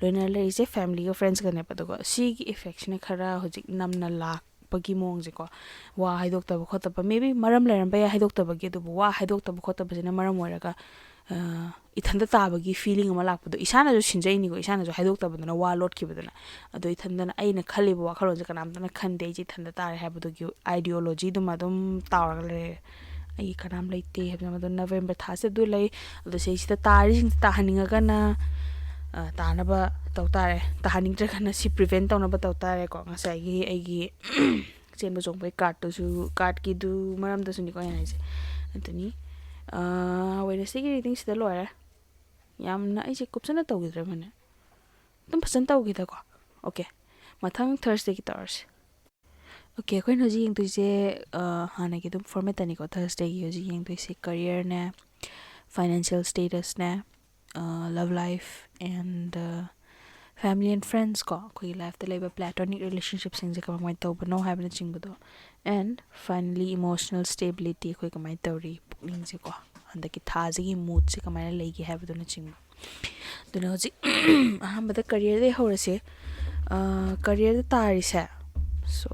ꯂꯣꯏꯅꯔ ꯂꯩꯔꯤꯁꯦ familyꯒ friendsꯀꯅꯦꯕ꯫ ꯑꯗꯨꯒ ꯁꯤꯒꯤ effectꯁꯤꯅ ꯈꯔ ꯍꯧꯖꯤꯛ ꯅꯝꯅ ꯂꯥꯛꯄꯒꯤ ꯃꯑꯣꯡꯁꯦꯀꯣ, ꯋꯥ ꯍꯥꯏꯗꯣꯛꯇꯕ ꯈꯣꯠꯇꯕ, maybe ꯃꯔꯝ ꯂꯩꯔꯝꯕ ꯌꯥꯏ ꯍꯥꯏꯗꯣꯛꯇꯕꯒꯤ, ꯑꯗꯨꯕꯨ ꯋꯥ ꯍꯥꯏꯗꯣꯛꯇꯕ ꯈꯣꯠꯇꯕꯁꯤꯅ ꯃꯔꯝ ꯑꯣꯏꯔꯒ, ꯑ, ꯏꯊꯟꯇ ꯇꯥꯕꯒꯤ feeling ꯑꯃ ꯂꯥꯛꯄꯗꯣ꯫ ꯏꯁꯥꯅꯁꯨ ꯁꯤꯟꯖꯩꯅꯤꯀꯣ, ꯏꯁꯥꯅꯁꯨ ꯍꯥꯏꯗꯣꯛꯇꯕꯗꯨꯅ, ꯋꯥ ꯂꯣꯠꯈꯤꯕꯗꯨꯅ꯫ ꯑꯗꯣ ꯏꯊꯟꯗꯅ, ꯑꯩꯅ ꯈꯜꯂꯤꯕ ꯋꯥꯈꯜꯂꯣꯟꯁꯦ ꯀꯅꯥꯝꯇꯅ ꯈꯟꯗꯦ, ꯑꯩꯁꯦ ꯏꯊꯟꯇ ꯇꯥꯔꯦ ꯍꯥꯏꯕꯗꯨꯒꯤ ideologyꯗꯨꯃ ꯑꯗꯨꯝ ꯇꯥꯎꯔꯒ ꯂꯩꯔꯦ꯫ ꯑꯩꯒꯤ ꯀꯅꯥꯝ ꯂꯩꯇꯦ ꯍꯥꯏꯕꯗꯨꯃ꯫ ꯑꯗꯣ November ꯊꯥꯁꯦ ꯑꯗꯨ ꯂꯩ꯫ ꯑꯗꯣ ꯁꯤꯁꯤꯗ ꯇꯥꯔꯤꯁꯤꯡꯁꯦ ꯇꯥꯍꯟꯅꯤꯡꯉꯒꯅ, ꯑ, ꯇꯥꯅꯕ ꯇꯧ ꯇꯥꯔꯦ, ꯇꯥꯍꯟꯅꯤꯡꯗ꯭ꯔꯒꯅ ꯁꯤ prevent ꯇꯧꯅꯕ ꯇꯧ ꯇꯥꯔꯦꯀꯣ꯫ ꯉꯁꯥꯏꯒꯤ ꯑꯩꯒꯤ ꯆꯦꯟꯕ ꯆꯣꯡꯕꯒꯤ cardꯇꯨꯁꯨ, cardꯀꯤꯗꯨ ꯃꯔꯝꯗꯁꯨꯅꯤꯀꯣ ꯑꯩꯅ ꯍꯥꯏꯁꯦ꯫ ꯑꯗꯨꯅꯤ, ꯑ, Wednesdayꯒꯤ readingꯁꯤꯗ ꯂꯣꯏꯔꯦ꯫ ꯌꯥꯝꯅ ꯑꯩꯁꯦ ꯀꯨꯞꯁꯟꯅ ꯇꯧꯈꯤꯗ꯭ꯔꯕꯅꯦ, ꯑꯗꯨꯝ ꯐꯖꯅ ꯇꯧꯈꯤꯗꯀꯣ꯫ Okay, ꯃꯊꯪ Thursdayꯒꯤ ꯇꯧꯔꯁꯦ꯫ Okay, ꯑꯩꯈꯣꯏꯅ ꯍꯧꯖꯤꯛ ꯌꯦꯡꯗꯣꯏꯁꯦ, ꯑ, ꯍꯥꯟꯅꯒꯤ ꯑꯗꯨꯝ formatꯇꯅꯤꯀꯣ꯫ Thursdayꯒꯤ ꯍꯧꯖꯤꯛ ꯌꯦꯡꯗꯣꯏꯁꯦ careerꯅꯦ, financial statusꯅꯦ, ꯑ, love life and, ꯑ, family and friends ꯀꯣ, ꯑꯩꯈꯣꯏꯒꯤ lifeꯇ ꯂꯩꯕ platonic relationshipꯁꯤꯡꯁꯦ ꯀꯃꯥꯏ ꯀꯃꯥꯏꯅ ꯇꯧꯕꯅꯣ ꯍꯥꯏꯕꯅꯆꯤꯡꯕꯗꯣ, and finally emotional stability, ꯑꯩꯈꯣꯏ ꯀꯃꯥꯏꯅ ꯇꯧꯔꯤ, ꯄꯨꯛꯅꯤꯡꯁꯦꯀꯣ, ꯍꯟꯗꯛꯀꯤ ꯊꯥꯁꯤꯒꯤ moodꯁꯦ ꯀꯃꯥꯏꯅ ꯂꯩꯒꯦ ꯍꯥꯏꯕꯗꯨꯅꯆꯤꯡꯕ꯫ ꯑꯗꯨꯅ ꯍꯧꯖꯤꯛ ꯑꯍꯥꯟꯕꯗ careerꯗꯩ ꯍꯧꯔꯁꯦ꯫ ꯑ, careerꯗ ꯇꯥꯔꯤꯁꯦ, so,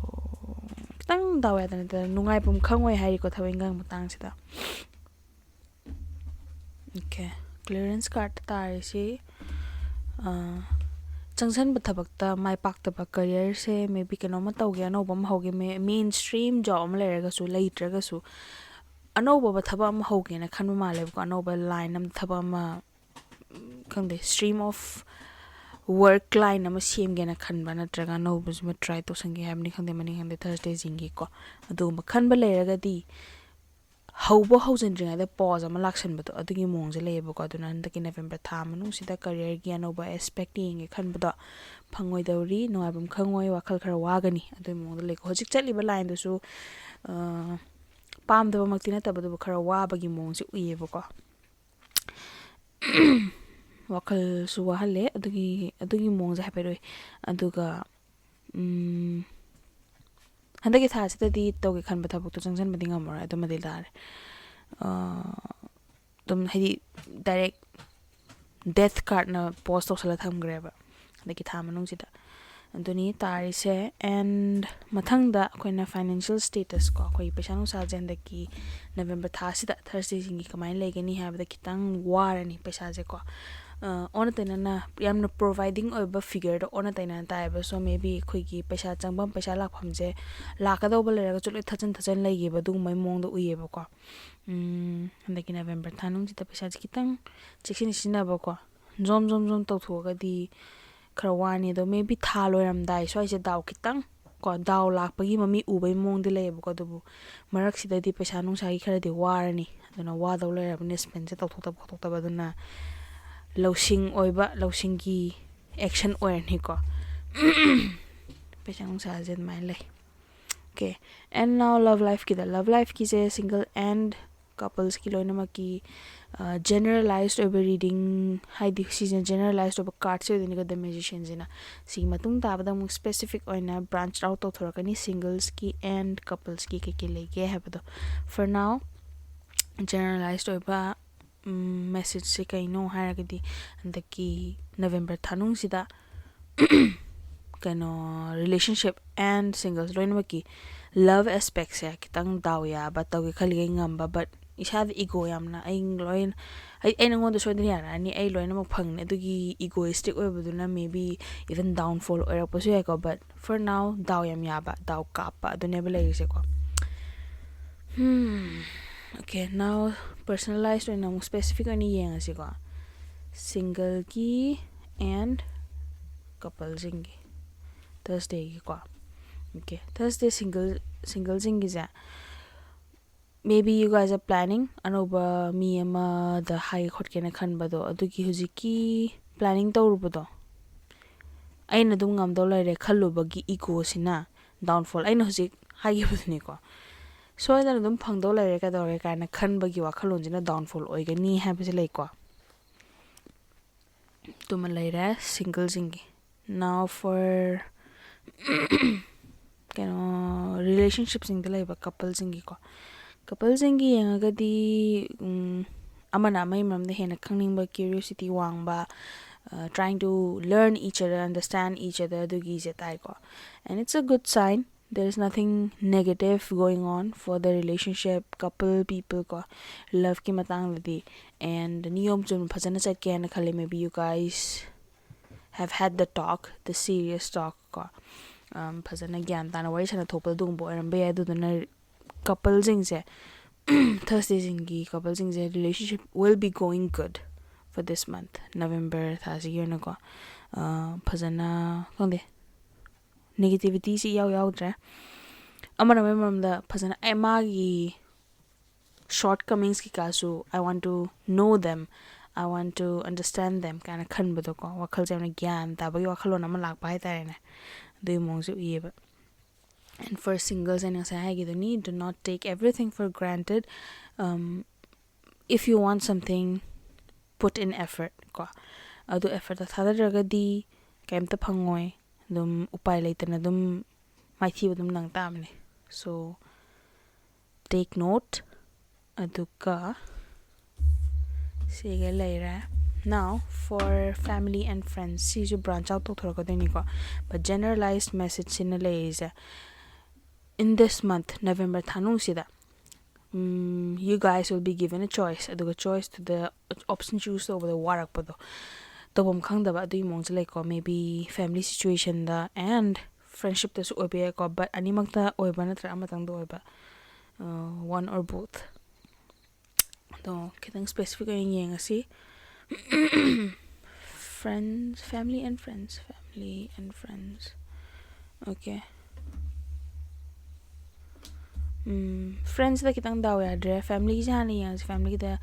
ꯈꯤꯇꯪ ꯗꯥꯎ ꯌꯥꯗꯅ ꯅꯨꯡꯉꯥꯏꯐꯝ ꯈꯪꯉꯣꯏ ꯍꯥꯏꯔꯤꯀꯣ ꯊꯕꯛ ꯏꯟꯈꯥꯡ ꯃꯇꯥꯡꯁꯤꯗ꯫ Okay, clearance cardꯇ ꯇꯥꯔꯤꯁꯤ, ꯑ, ꯆꯪꯁꯟꯕ ꯊꯕꯛꯇ ꯃꯥꯏ ꯄꯥꯛꯇꯕ, careerꯁꯦ maybe ꯀꯩꯅꯣꯝꯃ ꯇꯧꯒꯦ, ꯑꯅꯧꯕ ꯑꯃ ꯍꯧꯒꯦ, ꯃꯦ-, mainstream job ꯑꯃ ꯂꯩꯔꯒꯁꯨ ꯂꯩꯇ꯭ꯔꯒꯁꯨ ꯑꯅꯧꯕ ꯊꯕꯛ ꯑꯃ ꯍꯧꯒꯦꯅ ꯈꯟꯕ ꯃꯥꯜꯂꯦꯕꯀꯣ꯫ ꯑꯅꯧꯕ line ꯑꯃ, ꯊꯕꯛ ꯑꯃ, ꯎꯝ, ꯈꯪꯗꯦ, stream of work line ꯑꯃ ꯁꯦꯝꯒꯦꯅ ꯈꯟꯕ, ꯅꯠꯇ꯭ꯔꯒ ꯑꯅꯧꯕꯁꯤꯃ try ꯇꯧꯁꯟꯒꯦ ꯍꯥꯏꯕꯅꯤ ꯈꯪꯗꯦ, ꯃꯅꯤ ꯈꯪꯗꯦ, Thursdayꯁꯤꯡꯒꯤꯀꯣ꯫ ꯑꯗꯨꯒꯨꯝꯕ ꯈꯟꯕ ꯂꯩꯔꯒꯗꯤ ꯍꯧꯕ ꯍꯧꯖꯤꯟꯗ꯭ꯔꯤꯉꯩꯗ ꯄꯣꯖ ꯑꯃ ꯂꯥꯛꯁꯟꯕꯗꯣ, ꯑꯗꯨꯒꯤ ꯃꯑꯣꯡꯁꯦ ꯂꯩꯌꯦꯕꯀꯣ꯫ ꯑꯗꯨꯅ ꯍꯟꯗꯛꯀꯤ ꯅꯕꯦꯝꯕꯔ ꯊꯥ ꯃꯅꯨꯡꯁꯤꯗ ꯀꯔꯤꯌꯔꯒꯤ ꯑꯅꯧꯕ ꯑꯦꯁꯄꯦꯛ ꯌꯦꯡꯒꯦ ꯈꯟꯕꯗꯣ ꯐꯪꯉꯣꯏꯗꯧꯔꯤ, ꯅꯨꯡꯉꯥꯏꯐꯝ ꯈꯪꯉꯣꯏ, ꯋꯥꯈꯜ ꯈꯔ ꯋꯥꯒꯅꯤ, ꯑꯗꯨꯒꯤ ꯃꯑꯣꯡꯗ ꯂꯩꯀꯣ꯫ ꯍꯧꯖꯤꯛ ꯆꯠꯂꯤꯕ ꯂꯥꯏꯟꯗꯨꯁꯨ ꯄꯥꯝꯗꯕꯃꯛꯇꯤ ꯅꯠꯇꯕ, ꯑꯗꯨꯕꯨ ꯈꯔ ꯋꯥꯕꯒꯤ ꯃꯑꯣꯡꯁꯦ ꯎꯏꯌꯦꯕꯀꯣ꯫ ꯋꯥꯈꯜꯁꯨ ꯋꯥꯍꯜꯂꯦ ꯑꯗꯨꯒꯤ ꯑꯗꯨꯒꯤ ꯃꯑꯣꯡꯁꯦ ꯍꯥꯏꯐꯦꯠ ꯎꯏ꯫ ꯑꯗꯨꯒ ꯍꯟꯗꯛꯀꯤ ꯊꯥꯁꯤꯗꯗꯤ ꯇꯧꯒꯦ ꯈꯟꯕ ꯊꯕꯛꯇꯣ ꯆꯪꯁꯤꯟꯕꯗꯤ ꯉꯝꯃꯔꯣꯏ, ꯑꯗꯨꯃꯗꯤ ꯇꯥꯔꯦ꯫ ꯑꯗꯨꯝ ꯍꯥꯏꯗꯤ ꯗꯥꯏꯔꯦꯛ ꯗꯦꯊ ꯀꯥꯔꯠꯅ ꯄꯣꯁ ꯇꯧꯁꯜꯂ ꯊꯝꯈ꯭ꯔꯦꯕ ꯍꯟꯗꯛꯀꯤ ꯊꯥ ꯃꯅꯨꯡꯁꯤꯗ꯫ ꯑꯗꯨꯅꯤ ꯇꯥꯔꯤꯁꯦ꯫ ꯑꯦꯟ ꯃꯊꯪꯗ ꯑꯩꯈꯣꯏꯅ ꯐꯥꯏꯅꯥꯟꯁꯤꯌꯦꯜ ꯁ꯭ꯇꯦꯇꯁ ꯀꯣ, ꯑꯩꯈꯣꯏꯒꯤ ꯄꯩꯁꯥ ꯅꯨꯡꯁꯥꯁꯦ ꯍꯟꯗꯛꯀꯤ ꯅꯕꯦꯝꯕꯔ ꯊꯥꯁꯤꯗ ꯊꯔꯁꯗꯦꯁꯤꯡꯒꯤ ꯀꯃꯥꯏꯅ ꯂꯩꯒꯅꯤ ꯍꯥꯏꯕꯗ ꯈꯤꯇꯪ ꯋꯥꯔꯅꯤ ꯄꯩꯁꯥꯁꯦꯀꯣ꯫ ꯑꯣꯟꯅ ꯇꯩꯅꯅ ꯌꯥꯝꯅ ꯄ꯭ꯔꯣꯚꯥꯏꯗꯤꯡ ꯑꯣꯏꯕ ꯐꯤꯒꯔꯗ ꯑꯣꯟꯅ ꯇꯩꯅꯅ ꯇꯥꯏꯌꯦꯕ꯫ ꯁꯣ ꯃꯦ ꯕꯤ ꯑꯩꯈꯣꯏꯒꯤ ꯄꯩꯁꯥ ꯆꯪꯐꯝ ꯄꯩꯁꯥ ꯂꯥꯛꯐꯝꯁꯦ ꯂꯥꯛꯀꯗꯧꯕ ꯂꯩꯔꯒꯁꯨ ꯂꯣꯏ ꯊꯠꯆꯟ ꯊꯠꯆꯟ ꯂꯩꯈꯤꯕ ꯑꯗꯨꯒꯨꯝꯕꯒꯤ ꯃꯑꯣꯡꯗ ꯎꯏꯌꯦꯕꯀꯣ꯫ ꯍꯟꯗꯛꯀꯤ ꯅꯕꯦꯝꯕꯔ ꯊꯥ ꯅꯨꯡꯁꯤꯗ ꯄꯩꯁꯥꯁꯦ ꯈꯤꯇꯪ ꯆꯦꯛꯁꯤꯟꯅ ꯁꯤꯖꯤꯟꯅꯕꯀꯣ, ꯖꯣꯝ ꯖꯣꯝ ꯖꯣꯝ ꯇꯧꯊꯣꯛꯑꯒꯗꯤ ꯈꯔ ꯋꯥꯅꯤ꯫ ꯑꯗꯣ ꯃꯦ ꯕꯤ ꯊꯥ ꯂꯣꯏꯔꯝꯗꯥꯏ ꯁ꯭ꯋꯥꯏꯁꯦ ꯗꯥꯎ ꯈꯤꯇꯪ ꯀꯣ, ꯗꯥꯎ ꯂꯥꯛꯄꯒꯤ ꯃꯃꯤ ꯎꯕꯒꯤ ꯃꯑꯣꯡꯗꯤ ꯂꯩꯌꯦꯕꯀꯣ꯫ ꯑꯗꯨꯕꯨ ꯃꯔꯛꯁꯤꯗꯗꯤ ꯄꯩꯁꯥ ꯅꯨꯡꯁꯥꯒꯤ ꯈꯔꯗꯤ ꯋꯥꯔꯅꯤ꯫ ꯑꯗꯨꯅ ꯋꯥꯗꯧ ꯂꯩꯔꯕꯅꯤ ꯁ꯭ꯄꯦꯟꯁꯦ ꯇꯧꯊꯣꯛꯇꯕ ꯈꯣꯠꯇꯣꯛꯇꯕ꯫ ꯑꯗꯨꯅ ꯂꯧꯁꯤꯡ ꯑꯣꯏꯕ, ꯂꯧꯁꯤꯡꯒꯤ ꯑꯦꯛꯁꯟ ꯑꯣꯏꯔꯅꯤꯀꯣ꯫ ꯄꯩꯁꯥ ꯅꯨꯡꯁꯥꯁꯦ ꯑꯗꯨꯃꯥꯏꯅ ꯂꯩ꯫ ꯑꯣꯀꯦ꯫ ꯑꯦꯟ ꯅꯥꯎ ꯂꯚ ꯂꯥꯏꯐꯀꯤꯗ, ꯂꯚ ꯂꯥꯏꯐꯀꯤꯁꯦ ꯁꯤꯡꯒꯜ ꯑꯦꯟ ꯀꯄꯜꯁꯀꯤ ꯂꯣꯏꯅꯃꯛꯀꯤ ꯖꯦꯅꯔꯦꯂꯥꯏꯁ ꯑꯣꯏꯕ ꯔꯤꯗꯤꯡ, ꯍꯥꯏꯗꯤ ꯁꯤꯁꯤꯅ ꯖꯦꯅꯔꯦꯂꯥꯏꯁ ꯑꯣꯏꯕ ꯀꯥꯔꯠꯁꯦ ꯑꯣꯏꯗꯣꯏꯅꯤꯀꯣ, ꯗ ꯃꯦꯖꯤꯁꯤꯌꯟꯁꯤꯅ꯫ ꯁꯤꯒꯤ ꯃꯇꯨꯡ ꯇꯥꯕꯗ ꯑꯃꯨꯛ ꯁ꯭ꯄꯦꯁꯤꯐꯤꯛ ꯑꯣꯏꯅ ꯕ꯭ꯔꯥꯟꯆ ꯑꯥꯎꯠ ꯇꯧꯊꯣꯔꯛꯀꯅꯤ ꯁꯤꯡꯒꯜꯁꯀꯤ ꯑꯦꯟ ꯀꯄꯜꯁꯀꯤ ꯀꯩꯀꯩ ꯂꯩꯒꯦ ꯍꯥꯏꯕꯗꯣ꯫ ꯐꯣꯔ ꯅꯥꯎ ꯖꯦꯅꯔꯦꯂꯥꯏꯁ ꯑꯣꯏꯕ ꯃꯦꯁꯦꯖꯁꯦ ꯀꯩꯅꯣ ꯍꯥꯏꯔꯒꯗꯤ, ꯍꯟꯗꯛꯀꯤ ꯅꯕꯦꯝꯕꯔ ꯊꯥꯅꯨꯡꯁꯤꯗ ꯀꯩꯅꯣ, ꯔꯤꯂꯦꯁꯟꯁꯤꯞ ꯑꯦꯟ ꯁꯤꯡꯒꯜꯁ ꯂꯣꯏꯅꯃꯛꯀꯤ ꯂꯚ ꯑꯦꯁꯄꯦꯛꯁꯦ ꯈꯤꯇꯪ ꯗꯥꯎ ꯌꯥꯕ, ꯇꯧꯒꯦ ꯈꯜꯂꯤꯈꯩ ꯉꯝꯕ, ꯕꯠ ꯏꯁꯥꯗ ꯏꯒꯣ ꯌꯥꯝꯅ, ꯑꯩ ꯂꯣꯏꯅ, ꯑꯩ ꯑꯩ ꯅꯉꯣꯟꯗ ꯁꯣꯏꯗꯅ ꯌꯥꯔꯛꯑꯅꯤ, ꯑꯩ ꯂꯣꯏꯅꯃꯛ ꯐꯪꯅꯤ, ꯑꯗꯨꯒꯤ ꯏꯒꯣꯏꯁꯇꯤꯛ ꯑꯣꯏꯕꯗꯨꯅ ꯃꯦ ꯕꯤ ꯏꯚꯟ ꯗꯥꯎꯟꯐꯣꯜ ꯑꯣꯏꯔꯛꯄꯁꯨ ꯌꯥꯏꯀꯣ꯫ ꯕꯠ ꯐꯣꯔ ꯅꯥꯎ ꯗꯥꯎ ꯌꯥꯝ ꯌꯥꯕ, ꯗꯥꯎ ꯀꯥꯞꯄ ꯑꯗꯨꯅꯦꯕ ꯂꯩꯔꯤꯁꯦꯀꯣ꯫ ꯍꯝ, ꯑꯣꯀꯦ, ꯅꯥꯎ ꯄꯔꯁꯅꯦꯂꯥꯏꯁ ꯑꯣꯏꯅ ꯑꯃꯨꯛ ꯁ꯭ꯄꯦꯁꯤꯐꯤꯛ ꯑꯣꯏꯅ ꯌꯦꯡꯉꯁꯤꯀꯣ꯫ ꯁꯤꯡꯒꯜꯒꯤ ꯑꯦꯟ ꯀꯄꯜꯁꯤꯡꯒꯤ ꯊꯔꯁꯗꯦꯒꯤꯀꯣ꯫ ꯑꯣꯀꯦ, ꯊꯔꯁꯗꯦ ꯁꯤꯡꯒꯜ, ꯁꯤꯡꯒꯜꯁꯤꯡꯒꯤꯁꯦ maybe you guys are planning ꯑꯅꯧꯕ ꯃꯤ ꯑꯃꯗ ꯍꯥꯏꯒꯦ ꯈꯣꯠꯀꯦꯅ ꯈꯟꯕꯗꯣ, ꯑꯗꯨꯒꯤ ꯍꯧꯖꯤꯛꯀꯤ planning ꯇꯧꯔꯨꯕꯗꯣ ꯑꯩꯅ ꯑꯗꯨꯝ ꯉꯝꯗꯧ ꯂꯩꯔꯦ ꯈꯜꯂꯨꯕꯒꯤ ego ꯁꯤꯅ downfall꯫ ꯑꯩꯅ ꯍꯧꯖꯤꯛ ꯍꯥꯏꯈꯤꯕꯗꯨꯅꯤꯀꯣ, ꯁꯣꯏꯗꯅ ꯑꯗꯨꯝ ꯐꯪꯗꯧ ꯂꯩꯔꯦ, ꯀꯩꯗꯧꯔꯦ ꯀꯥꯏꯅ ꯈꯟꯕꯒꯤ ꯋꯥꯈꯜꯂꯣꯟꯁꯤꯅ downfall ꯑꯣꯏꯒꯅꯤ ꯍꯥꯏꯕꯁꯦ ꯂꯩꯀꯣ꯫ ꯑꯗꯨꯃ ꯂꯩꯔꯦ singleꯁꯤꯡꯒꯤ꯫ Now for ꯀꯩꯅꯣ, relationshipꯁꯤꯡꯗ ꯂꯩꯕ coupleꯁꯤꯡꯒꯤꯀꯣ, coupleꯁꯤꯡꯒꯤ ꯌꯦꯡꯉꯒꯗꯤ, ꯎꯝ, ꯑꯃꯅ ꯑꯃꯒꯤ ꯃꯔꯝꯗ ꯍꯦꯟꯅ ꯈꯪꯅꯤꯡꯕ, curiosity ꯋꯥꯡꯕ, uh, trying to learn each other, understand each other, ꯑꯗꯨꯒꯤꯁꯦ ꯇꯥꯏꯀꯣ꯫ And it's a good sign. There is nothing negative going on for the relationship, couple, people ꯀꯣ, loveꯀꯤ ꯃꯇꯥꯡꯗꯗꯤ꯫ And ꯅꯤꯌꯣꯝ ꯆꯨꯝꯅ ꯐꯖꯅ ꯆꯠꯀꯦ ꯍꯥꯏꯅ ꯈꯜꯂꯤ꯫ Maybe you guys have had the talk, the serious talk ꯀꯣ꯫ Um, ꯐꯖꯅ ꯒ꯭ꯌꯥꯟ ꯇꯥꯅ ꯋꯥꯔꯤ ꯁꯥꯟꯅ ꯊꯣꯛꯄ ꯑꯗꯨꯒꯨꯝꯕ ꯑꯣꯏꯔꯝꯕ ꯌꯥꯏ꯫ ꯑꯗꯨꯗꯨꯅ coupleꯁꯤꯡꯁꯦ, Thursdayꯁꯤꯡꯒꯤ coupleꯁꯤꯡꯁꯦ, relationship will be going good for this month, November ꯊꯥꯁꯤꯒꯤ ꯑꯣꯏꯅꯀꯣ꯫ Uh, ꯐꯖꯅ, ꯈꯪꯗꯦ, negativityꯁꯤ ꯏꯌꯥꯎ ꯌꯥꯎꯗ꯭ꯔꯦ꯫ ꯑꯃꯅ ꯑꯃꯒꯤ ꯃꯔꯝꯗ ꯐꯖꯅ, ꯑꯦ, ꯃꯥꯒꯤ shortcomings ꯀꯩꯀꯥꯁꯨ, I want to know them, I want to understand them ꯀꯥꯏꯅ ꯈꯟꯕꯗꯣꯀꯣ, ꯋꯥꯈꯜꯁꯦ ꯌꯥꯝꯅ ꯒ꯭ꯌꯥꯟ ꯇꯥꯕꯒꯤ ꯋꯥꯈꯜꯂꯣꯟ ꯑꯃ ꯂꯥꯛꯄ ꯍꯥꯏꯇꯥꯔꯦꯅꯦ꯫ ꯑꯗꯨꯒꯤ ꯃꯑꯣꯡꯁꯦ ꯎꯏꯌꯦꯕ꯫ And for singles, ꯑꯩꯅ ꯉꯁꯥꯏ ꯍꯥꯏꯈꯤꯗꯨꯅꯤ, do not take everything for granted. Um, if you want something, put in effort ꯀꯣ꯫ ꯑꯗꯨ effortꯇ ꯊꯥꯗꯗ꯭ꯔꯒꯗꯤ ꯀꯩꯝꯇ ꯐꯪꯉꯣꯏ꯫ ꯑꯗꯨꯝ ꯎꯄꯥꯏ ꯂꯩꯇꯅ ꯑꯗꯨꯝ ꯃꯥꯏꯊꯤꯕ ꯑꯗꯨꯝ ꯅꯪ ꯇꯥꯕꯅꯦ꯫ So, take note꯫ ꯑꯗꯨꯒ ꯁꯤꯒ ꯂꯩꯔꯦ꯫ Now for family and friends, ꯁꯤꯁꯨ branch out ꯇꯧꯊꯣꯔꯛꯀꯗꯣꯏꯅꯤꯀꯣ꯫ But generalized messageꯁꯤꯅ ꯂꯩꯔꯤꯁꯦ, in this month, November ꯊꯥꯅꯨꯡꯁꯤꯗ, um, you guys will be given a choice꯫ ꯑꯗꯨꯒ choiceꯇꯨꯗ option choose ꯇꯧꯕꯗ ꯋꯥꯔꯛꯄꯗꯣ, ꯇꯧꯐꯝ ꯈꯪꯗꯕ ꯑꯗꯨꯒꯤ ꯃꯑꯣꯡꯁꯦ ꯂꯩꯀꯣ꯫ Maybe family situationꯗ and friendshipꯇꯁꯨ ꯑꯣꯏꯕ ꯌꯥꯏꯀꯣ, but ꯑꯅꯤꯃꯛꯇ ꯑꯣꯏꯕ ꯅꯠꯇ꯭ꯔꯒ ꯑꯃꯇꯪꯗ ꯑꯣꯏꯕ, uh, one or both꯫ ꯑꯗꯣ ꯈꯤꯇꯪ specific ꯑꯣꯏꯅ ꯌꯦꯡꯉꯁꯤ꯫ Friends, family and friends, family and friends. Okay. ꯐ꯭ꯔꯦꯟꯁꯇ ꯈꯤꯇꯪ ꯗꯥꯎ ꯌꯥꯗ꯭ꯔꯦ꯫ ꯐꯦꯃꯤꯂꯤꯒꯤꯁꯦ ꯍꯥꯟꯅ ꯌꯦꯡꯉꯁꯤ꯫ ꯐꯦꯃꯤꯂꯤꯒꯤꯗ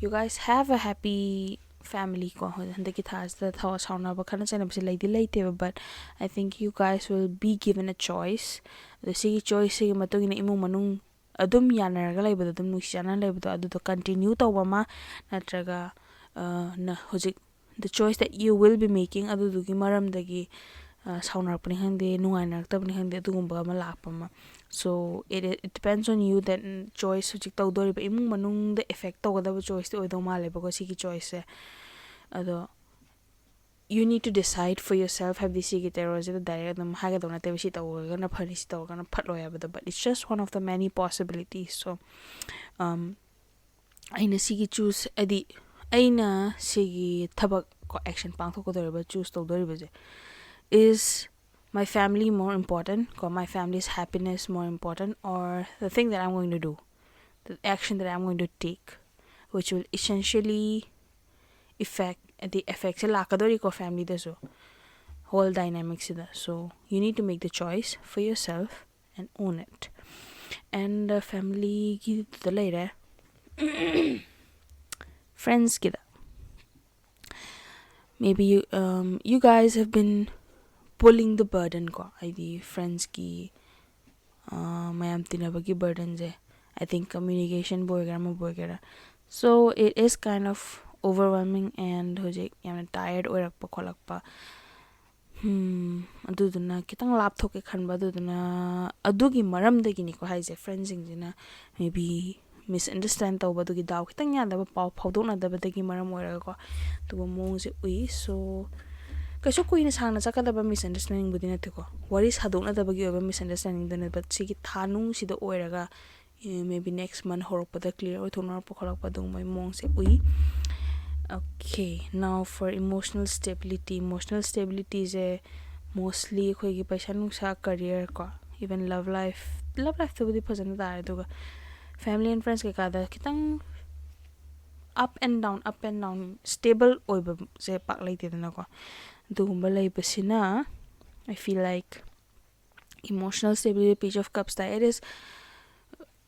you guys have a happy family ꯀꯣ꯫ ꯍꯧꯖꯤꯛ ꯍꯟꯗꯛꯀꯤ ꯊꯥꯁꯤꯗ ꯊꯋꯥ ꯁꯥꯎꯅꯕ ꯈꯠꯅ ꯆꯩꯅꯕꯁꯦ ꯂꯩꯗꯤ ꯂꯩꯇꯦꯕ, but I think you guys will be given a choice. ꯑꯗꯣ ꯁꯤꯒꯤ ꯆꯣꯏꯁꯁꯤꯒꯤ ꯃꯇꯨꯡ ꯏꯟꯅ ꯏꯃꯨꯡ ꯃꯅꯨꯡ ꯑꯗꯨꯝ ꯌꯥꯅꯔꯒ ꯂꯩꯕꯗꯣ, ꯑꯗꯨꯝ ꯅꯨꯡꯁꯤ ꯆꯥꯟꯅꯅ ꯂꯩꯕꯗꯣ, ꯑꯗꯨꯗꯣ ꯀꯟꯇꯤꯅ꯭ꯌꯨ ꯇꯧꯕ ꯑꯃ, ꯅꯠꯇ꯭ꯔꯒ ꯑ, ꯅ ꯍꯧꯖꯤꯛ the choice that you will be making ꯑꯗꯨꯗꯨꯒꯤ ꯃꯔꯝꯗꯒꯤ ꯑ, ꯁꯥꯎꯅꯔꯛꯄꯅꯤ ꯈꯪꯗꯦ, ꯅꯨꯡꯉꯥꯏꯅꯔꯛꯇꯕꯅꯤ ꯈꯪꯗꯦ, ꯑꯗꯨꯒꯨꯝꯕ ꯑꯃ ꯂꯥꯛꯄ ꯑꯃ꯫ So it, it depends on you that choice ꯍꯧꯖꯤꯛ ꯇꯧꯗꯣꯔꯤꯕ ꯏꯃꯨꯡ ꯃꯅꯨꯡꯗ effect ꯇꯧꯒꯗꯕ ꯆꯣꯏꯁꯇꯤ ꯑꯣꯏꯗꯧ ꯃꯥꯜꯂꯦꯕꯀꯣ ꯁꯤꯒꯤ ꯆꯣꯏꯁꯁꯦ꯫ ꯑꯗꯣ you need to decide for yourself, ꯍꯥꯏꯕꯗꯤ ꯁꯤꯒꯤ ꯇꯦꯔꯣꯁꯤꯗ ꯗꯥꯏꯔꯦꯛ ꯑꯗꯨꯝ ꯍꯥꯏꯒꯗꯧ ꯅꯠꯇꯦꯕ ꯁꯤ ꯇꯧꯔꯒꯅ ꯐꯅꯤ, ꯁꯤ ꯇꯧꯔꯒꯅ ꯐꯠꯂꯣꯏ ꯍꯥꯏꯕꯗꯣ, but it's just one of the many possibilities. So ꯑꯩꯅ ꯁꯤꯒꯤ ꯆꯨꯁ, ꯍꯥꯏꯗꯤ ꯑꯩꯅ ꯁꯤꯒꯤ ꯊꯕꯛ ꯀꯣ, ꯑꯦꯛꯁꯟ ꯄꯥꯡꯊꯣꯛꯀꯗꯧꯔꯤꯕ, ꯆꯨꯁ ꯇꯧꯗꯧꯔꯤꯕꯁꯦ, is my family more important ꯀꯣ, my family's happiness more important, or the thing that I'm going to do, the action that I'm going to take, which will essentially effect, ꯍꯥꯏꯗꯤ effectꯁꯦ ꯂꯥꯛꯀꯗꯧꯔꯤꯀꯣ ꯐꯦꯃꯤꯂꯤꯗꯁꯨ, whole dynamicꯁꯤꯗ꯫ So you need to make the choice for yourself and own it. And uh, familyꯒꯤꯗ ꯂꯩꯔꯦ꯫ Friendsꯀꯤꯗ, maybe you, um, you guys have been pulling the burden ꯀꯣ, ꯍꯥꯏꯗꯤ friendsꯀꯤ uh, ꯃꯌꯥꯝ ꯇꯤꯟꯅꯕꯒꯤ burdenꯁꯦ, I think communicationꯕꯨ ꯑꯣꯏꯒꯦꯔꯥ ꯑꯃꯕꯨ ꯑꯣꯏꯒꯦꯔꯥ, so it is kind of overwhelming and ꯍꯧꯖꯤꯛ ꯌꯥꯝꯅ tired ꯑꯣꯏꯔꯛꯄ ꯈꯣꯠꯂꯛꯄ, ꯎꯝ, ꯑꯗꯨꯗꯨꯅ ꯈꯤꯇꯪ ꯂꯥꯞꯊꯣꯛꯀꯦ ꯈꯟꯕ, ꯑꯗꯨꯗꯨꯅ ꯑꯗꯨꯒꯤ ꯃꯔꯝꯗꯒꯤꯅꯤꯀꯣ ꯍꯥꯏꯁꯦ, friendꯁꯤꯡꯁꯤꯅ maybe misunderstand ꯇꯧꯕ, ꯑꯗꯨꯒꯤ ꯗꯥꯎ ꯈꯤꯇꯪ ꯌꯥꯗꯕ, ꯄꯥꯎ ꯐꯥꯎꯗꯣꯛꯅꯗꯕꯗꯒꯤ ꯃꯔꯝ ꯑꯣꯏꯔꯒꯀꯣ ꯑꯗꯨꯒꯨꯝꯕ ꯃꯑꯣꯡꯁꯦ ꯎꯏ꯫ So ꯀꯩꯁꯨ ꯀꯨꯏꯅ ꯁꯥꯡꯅ ꯆꯠꯀꯗꯕ misunderstandingꯕꯨꯗꯤ ꯅꯠꯇꯦꯀꯣ, ꯋꯥꯔꯤ ꯁꯥꯗꯣꯛꯅꯗꯕꯒꯤ ꯑꯣꯏꯕ misunderstandingꯗꯨꯅꯦ, but ꯁꯤꯒꯤ ꯊꯥ ꯅꯨꯡꯁꯤꯗ ꯑꯣꯏꯔꯒ maybe next month ꯍꯧꯔꯛꯄꯗ clear ꯑꯣꯏꯊꯣꯛꯅꯔꯛꯄ ꯈꯣꯠꯂꯛꯄ ꯑꯗꯨꯒꯨꯝꯕꯒꯤ ꯃꯑꯣꯡꯁꯦ ꯎꯏ꯫ Okay, now for emotional stability. Emotional stabilityꯁꯦ mostly ꯑꯩꯈꯣꯏꯒꯤ ꯄꯩꯁꯥ ꯅꯨꯡꯁꯥ, career ꯀꯣ, even love life, love lifeꯇꯕꯨꯗꯤ ꯐꯖꯅ ꯇꯥꯔꯦ, ꯑꯗꯨꯒ family and friends ꯀꯩꯀꯥꯗ ꯈꯤꯇꯪ up and down, up and down, stable ꯑꯣꯏꯕꯁꯦ ꯄꯥꯛ ꯂꯩꯇꯦꯗꯅꯀꯣ꯫ ꯑꯗꯨꯒꯨꯝꯕ ꯂꯩꯕꯁꯤꯅ I feel like emotional stability, page of cupsꯇ it is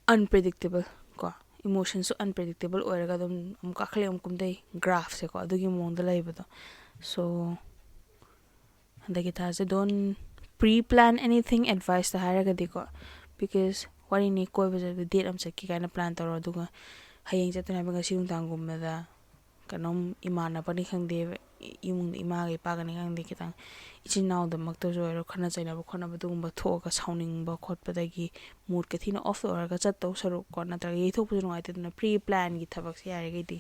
unpredictable ꯀꯣ, emotionꯁꯨ unpredictable ꯑꯣꯏꯔꯒ ꯑꯗꯨꯝ ꯑꯃꯨꯛ ꯀꯥꯈꯠꯂꯛꯑꯦ ꯑꯃꯨꯛ ꯀꯨꯝꯊꯩ, graphꯁꯦꯀꯣ, ꯑꯗꯨꯒꯤ ꯃꯑꯣꯡꯗ ꯂꯩꯕꯗꯣ꯫ So ꯍꯟꯗꯛꯀꯤ ꯊꯥꯁꯦ don't pre plan anything adviceꯇ ꯍꯥꯏꯔꯒꯗꯤꯀꯣ, because ꯋꯥꯔꯤꯅꯤ, ꯀꯣꯏꯕ ꯆꯠꯄ date ꯑꯃ ꯆꯠꯀꯦ ꯀꯥꯏꯅ plan ꯇꯧꯔꯣ, ꯑꯗꯨꯒ ꯍꯌꯦꯡ ꯆꯠꯇꯣꯏꯅꯦ ꯍꯥꯏꯕ ꯉꯁꯤ ꯅꯨꯡꯗꯥꯡꯒꯨꯝꯕꯗ ꯀꯩꯅꯣꯝ ꯏꯃꯥꯟꯅꯕꯅꯤ ꯈꯪꯗꯦ, ꯏꯃꯨꯡꯗ ꯏꯃꯥꯒ ꯏꯄꯥꯒꯅꯤ ꯈꯪꯗꯦ, ꯈꯤꯇꯪ ꯏꯆꯤꯟ ꯏꯅꯥꯎꯗꯃꯛꯇꯁꯨ ꯑꯣꯏꯔꯣ, ꯈꯠꯅ ꯆꯩꯅꯕ ꯈꯣꯠꯅꯕ ꯑꯗꯨꯒꯨꯝꯕ ꯊꯣꯛꯑꯒ ꯁꯥꯎꯅꯤꯡꯕ ꯈꯣꯠꯄꯗꯒꯤ moodꯀ ꯊꯤꯅ off ꯑꯣꯏꯔꯒ ꯆꯠꯇꯧ ꯁꯔꯨꯛꯀꯣ, ꯅꯠꯇ꯭ꯔꯒ ꯌꯩꯊꯣꯛꯄꯁꯨ ꯅꯨꯡꯉꯥꯏꯇꯦ꯫ ꯑꯗꯨꯅ pre planꯒꯤ ꯊꯕꯛꯁꯦ ꯌꯥꯔꯤꯈꯩꯗꯤ,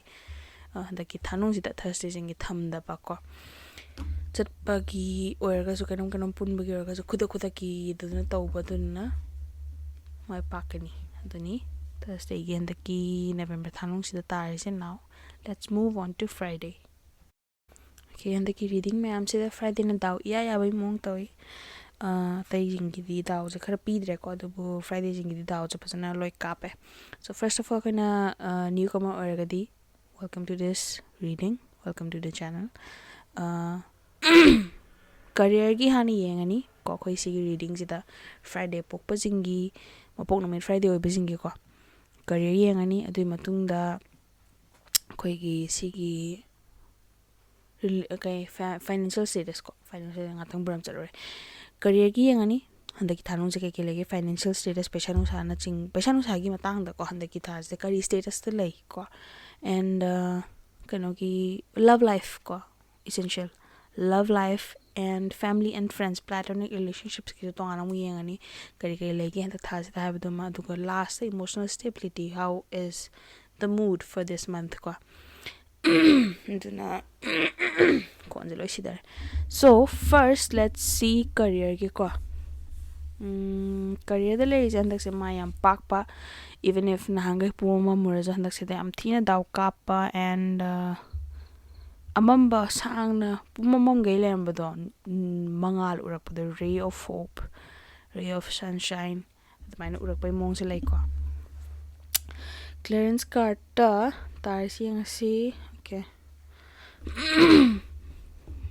ꯑ, ꯍꯟꯗꯛꯀꯤ ꯊꯥꯅꯨꯡꯁꯤꯗ, Thursdayꯁꯤꯡꯒꯤ ꯊꯝꯗꯕꯀꯣ꯫ ꯆꯠꯄꯒꯤ ꯑꯣꯏꯔꯒꯁꯨ, ꯀꯩꯅꯣꯝ ꯀꯩꯅꯣꯝ ꯄꯨꯟꯕꯒꯤ ꯑꯣꯏꯔꯒꯁꯨ, ꯈꯨꯗꯛ ꯈꯨꯗꯛꯀꯤꯗꯨꯅ ꯇꯧꯕꯗꯨꯅ ꯃꯥꯏ ꯄꯥꯛꯀꯅꯤ꯫ ꯑꯗꯨꯅꯤ Thursdayꯒꯤ ꯍꯟꯗꯛꯀꯤ November ꯊꯥꯅꯨꯡꯁꯤꯗ ꯇꯥꯔꯤꯁꯦ꯫ Now let's move on to Friday. Okay, ꯍꯟꯗꯛꯀꯤ reading ꯃꯌꯥꯝꯁꯤꯗ Fridayꯅ ꯗꯥꯎ ꯏꯌꯥ ꯌꯥꯕꯒꯤ ꯃꯑꯣꯡ ꯇꯧꯏ꯫ ꯑ, ꯑꯇꯩꯁꯤꯡꯒꯤꯗꯤ ꯗꯥꯎꯁꯦ ꯈꯔ ꯄꯤꯗ꯭ꯔꯦꯀꯣ, ꯑꯗꯨꯕꯨ Fridayꯁꯤꯡꯒꯤꯗꯤ ꯗꯥꯎꯁꯦ ꯐꯖꯅ ꯂꯣꯏ ꯀꯥꯞꯄꯦ꯫ So first of all, ꯑꯩꯈꯣꯏꯅ, ꯑ, newcomer ꯑꯣꯏꯔꯒꯗꯤ, welcome to this reading, welcome to the channel. ꯑ, careerꯒꯤ ꯍꯥꯟꯅ ꯌꯦꯡꯉꯅꯤ ꯀꯣ, ꯑꯩꯈꯣꯏ ꯁꯤꯒꯤ readingꯁꯤꯗ Friday ꯄꯣꯛꯄꯁꯤꯡꯒꯤ, ꯃꯄꯣꯛ ꯅꯨꯃꯤꯠ Friday ꯑꯣꯏꯕꯁꯤꯡꯒꯤꯀꯣ career ꯌꯦꯡꯉꯅꯤ꯫ ꯑꯗꯨꯒꯤ ꯃꯇꯨꯡꯗ ꯑꯩꯈꯣꯏꯒꯤ ꯁꯤꯒꯤ rel-, ꯀꯩ, ꯐ-, financial status ꯀꯣ, financial ꯉꯥꯛꯇꯪ ꯕ꯭ꯔꯝ ꯆꯠꯂꯨꯔꯦ꯫ Careerꯒꯤ ꯌꯦꯡꯉꯅꯤ, ꯍꯟꯗꯛꯀꯤ ꯊꯥꯅꯨꯡꯁꯦ ꯀꯩꯀꯩ ꯂꯩꯒꯦ, financial status, ꯄꯩꯁꯥ ꯅꯨꯡꯁꯥꯅꯆꯤꯡ-, ꯄꯩꯁꯥ ꯅꯨꯡꯁꯥꯒꯤ ꯃꯇꯥꯡꯗꯀꯣ, ꯍꯟꯗꯛꯀꯤ ꯊꯥꯁꯤꯗ ꯀꯔꯤ statusꯇ ꯂꯩ ꯀꯣ, and, ꯑ, ꯀꯩꯅꯣꯒꯤ love life ꯀꯣ, essential, love life and family and friends, platonic relationshipsꯀꯤꯁꯨ ꯇꯣꯉꯥꯟꯅ ꯑꯃꯨꯛ ꯌꯦꯡꯉꯅꯤ, ꯀꯔꯤ ꯀꯔꯤ ꯂꯩꯒꯦ ꯍꯟꯗꯛ ꯊꯥꯁꯤꯗ ꯍꯥꯏꯕꯗꯨꯃ꯫ ꯑꯗꯨꯒ lastꯇ emotional stability, how is the mood for this month ꯀꯣ꯫ ꯑꯗꯨꯅ ꯈꯣꯟꯁꯦ ꯂꯣꯏ ꯁꯤꯗꯔꯦ꯫ So first let's see careerꯒꯤꯀꯣ꯫ ꯎꯝ, careerꯗ ꯂꯩꯔꯤꯁꯦ ꯍꯟꯗꯛꯁꯦ ꯃꯥ ꯌꯥꯝ ꯄꯥꯛꯄ, even if ꯅꯍꯥꯟꯈꯩ ꯄꯨꯡꯃꯝ ꯃꯝꯃꯨꯔꯁꯨ, ꯍꯟꯗꯛꯁꯤꯗ ꯌꯥꯝ ꯊꯤꯅ ꯗꯥꯎ ꯀꯥꯞꯄ and, ꯑ, ꯑꯃꯝꯕ ꯁꯥꯡꯅ ꯄꯨꯡꯃꯝ ꯃꯝꯈꯩ ꯂꯩꯔꯝꯕꯗꯣ, ꯎꯝ, ꯃꯉꯥꯜ ꯎꯔꯛꯄꯗꯣ, ray of hope, ray of sunshine, ꯑꯗꯨꯃꯥꯏꯅ ꯎꯔꯛꯄꯩ ꯃꯑꯣꯡꯁꯦ ꯂꯩꯀꯣ꯫ Clearance cardꯇ ꯇꯥꯔꯤꯁꯤ ꯌꯦꯡꯉꯁꯤ꯫ Okay.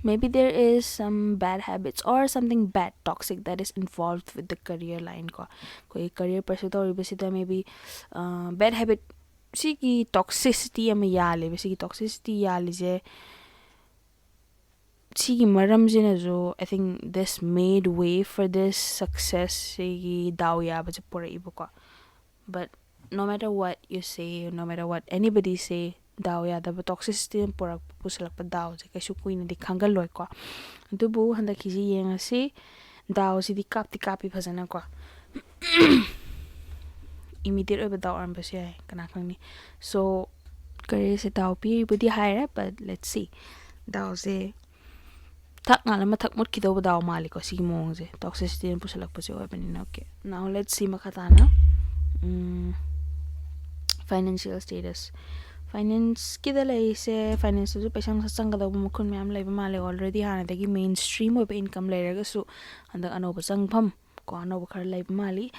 Maybe there is some bad habits or something bad, toxic that is involved with the career line ꯀꯣ. ꯑꯩꯈꯣꯏ career pursue ꯇꯧꯔꯤꯕꯁꯤꯗ maybe bad habit, ꯁꯤꯒꯤ toxicity ꯑꯃ ꯌꯥꯜꯂꯦꯕ꯫ ꯁꯤꯒꯤ toxicity ꯌꯥꯜꯂꯤꯁꯦ, ꯁꯤꯒꯤ ꯃꯔꯝꯁꯤꯅꯁꯨ, I think, this made way for this success, ꯁꯤꯒꯤ ꯗꯥꯎ ꯌꯥꯕꯁꯦ ꯄꯨꯔꯛꯏꯕꯀꯣ꯫ But no matter what you say, no matter what anybody say, ꯗꯥꯎ ꯌꯥꯗꯕ toxicity ꯄꯨꯔꯛꯄ, ꯄꯨꯁꯜꯂꯛꯄ ꯗꯥꯎꯁꯦ ꯀꯩꯁꯨ ꯀꯨꯏꯅꯗꯤ ꯈꯥꯡꯒꯜꯂꯣꯏꯀꯣ꯫ ꯑꯗꯨꯕꯨ ꯍꯟꯗꯛꯀꯤꯁꯤ ꯌꯦꯡꯉꯁꯤ, ꯗꯥꯎꯁꯤꯗꯤ ꯀꯥꯞꯇꯤ ꯀꯥꯞꯄꯤ ꯐꯖꯅꯀꯣ꯫ Immediate ꯑꯣꯏꯕ ꯗꯥꯎ ꯑꯣꯏꯔꯝꯕꯁꯨ ꯌꯥꯏ, ꯀꯅꯥ ꯈꯪꯅꯤ꯫ So careerꯁꯦ ꯗꯥꯎ ꯄꯤꯔꯤꯕꯨꯗꯤ ꯍꯥꯏꯔꯦ, but let's see, ꯗꯥꯎꯁꯦ ꯊꯛ ꯉꯥꯜꯂ ꯃꯊꯛ ꯃꯨꯠꯈꯤꯗꯧꯕ ꯗꯥꯎ ꯃꯥꯜꯂꯤꯀꯣ꯫ ꯁꯤꯒꯤ ꯃꯑꯣꯡꯁꯦ toxicityꯅ ꯄꯨꯁꯜꯂꯛꯄꯁꯦ ꯑꯣꯏꯕꯅꯤꯅ꯫ Okay, now let's see, ꯃꯈꯥ ꯇꯥꯅ financial status, financeꯀꯤꯗ ꯂꯩꯔꯤꯁꯦ, financeꯇꯁꯨ ꯄꯩꯁꯥ ꯅꯨꯡꯁꯥ ꯆꯪꯒꯗꯧꯕ ꯃꯈꯨꯟ ꯃꯌꯥꯝ ꯂꯩꯕ ꯃꯥꯜꯂꯦ꯫ Already ꯍꯥꯟꯅꯗꯒꯤ main stream ꯑꯣꯏꯕ income ꯂꯩꯔꯒꯁꯨ, ꯍꯟꯗꯛ ꯑꯅꯧꯕ ꯆꯪꯐꯝ ꯀꯣ, ꯑꯅꯧꯕ ꯈꯔ ꯂꯩꯕ ꯃꯥꯜꯂꯤ꯫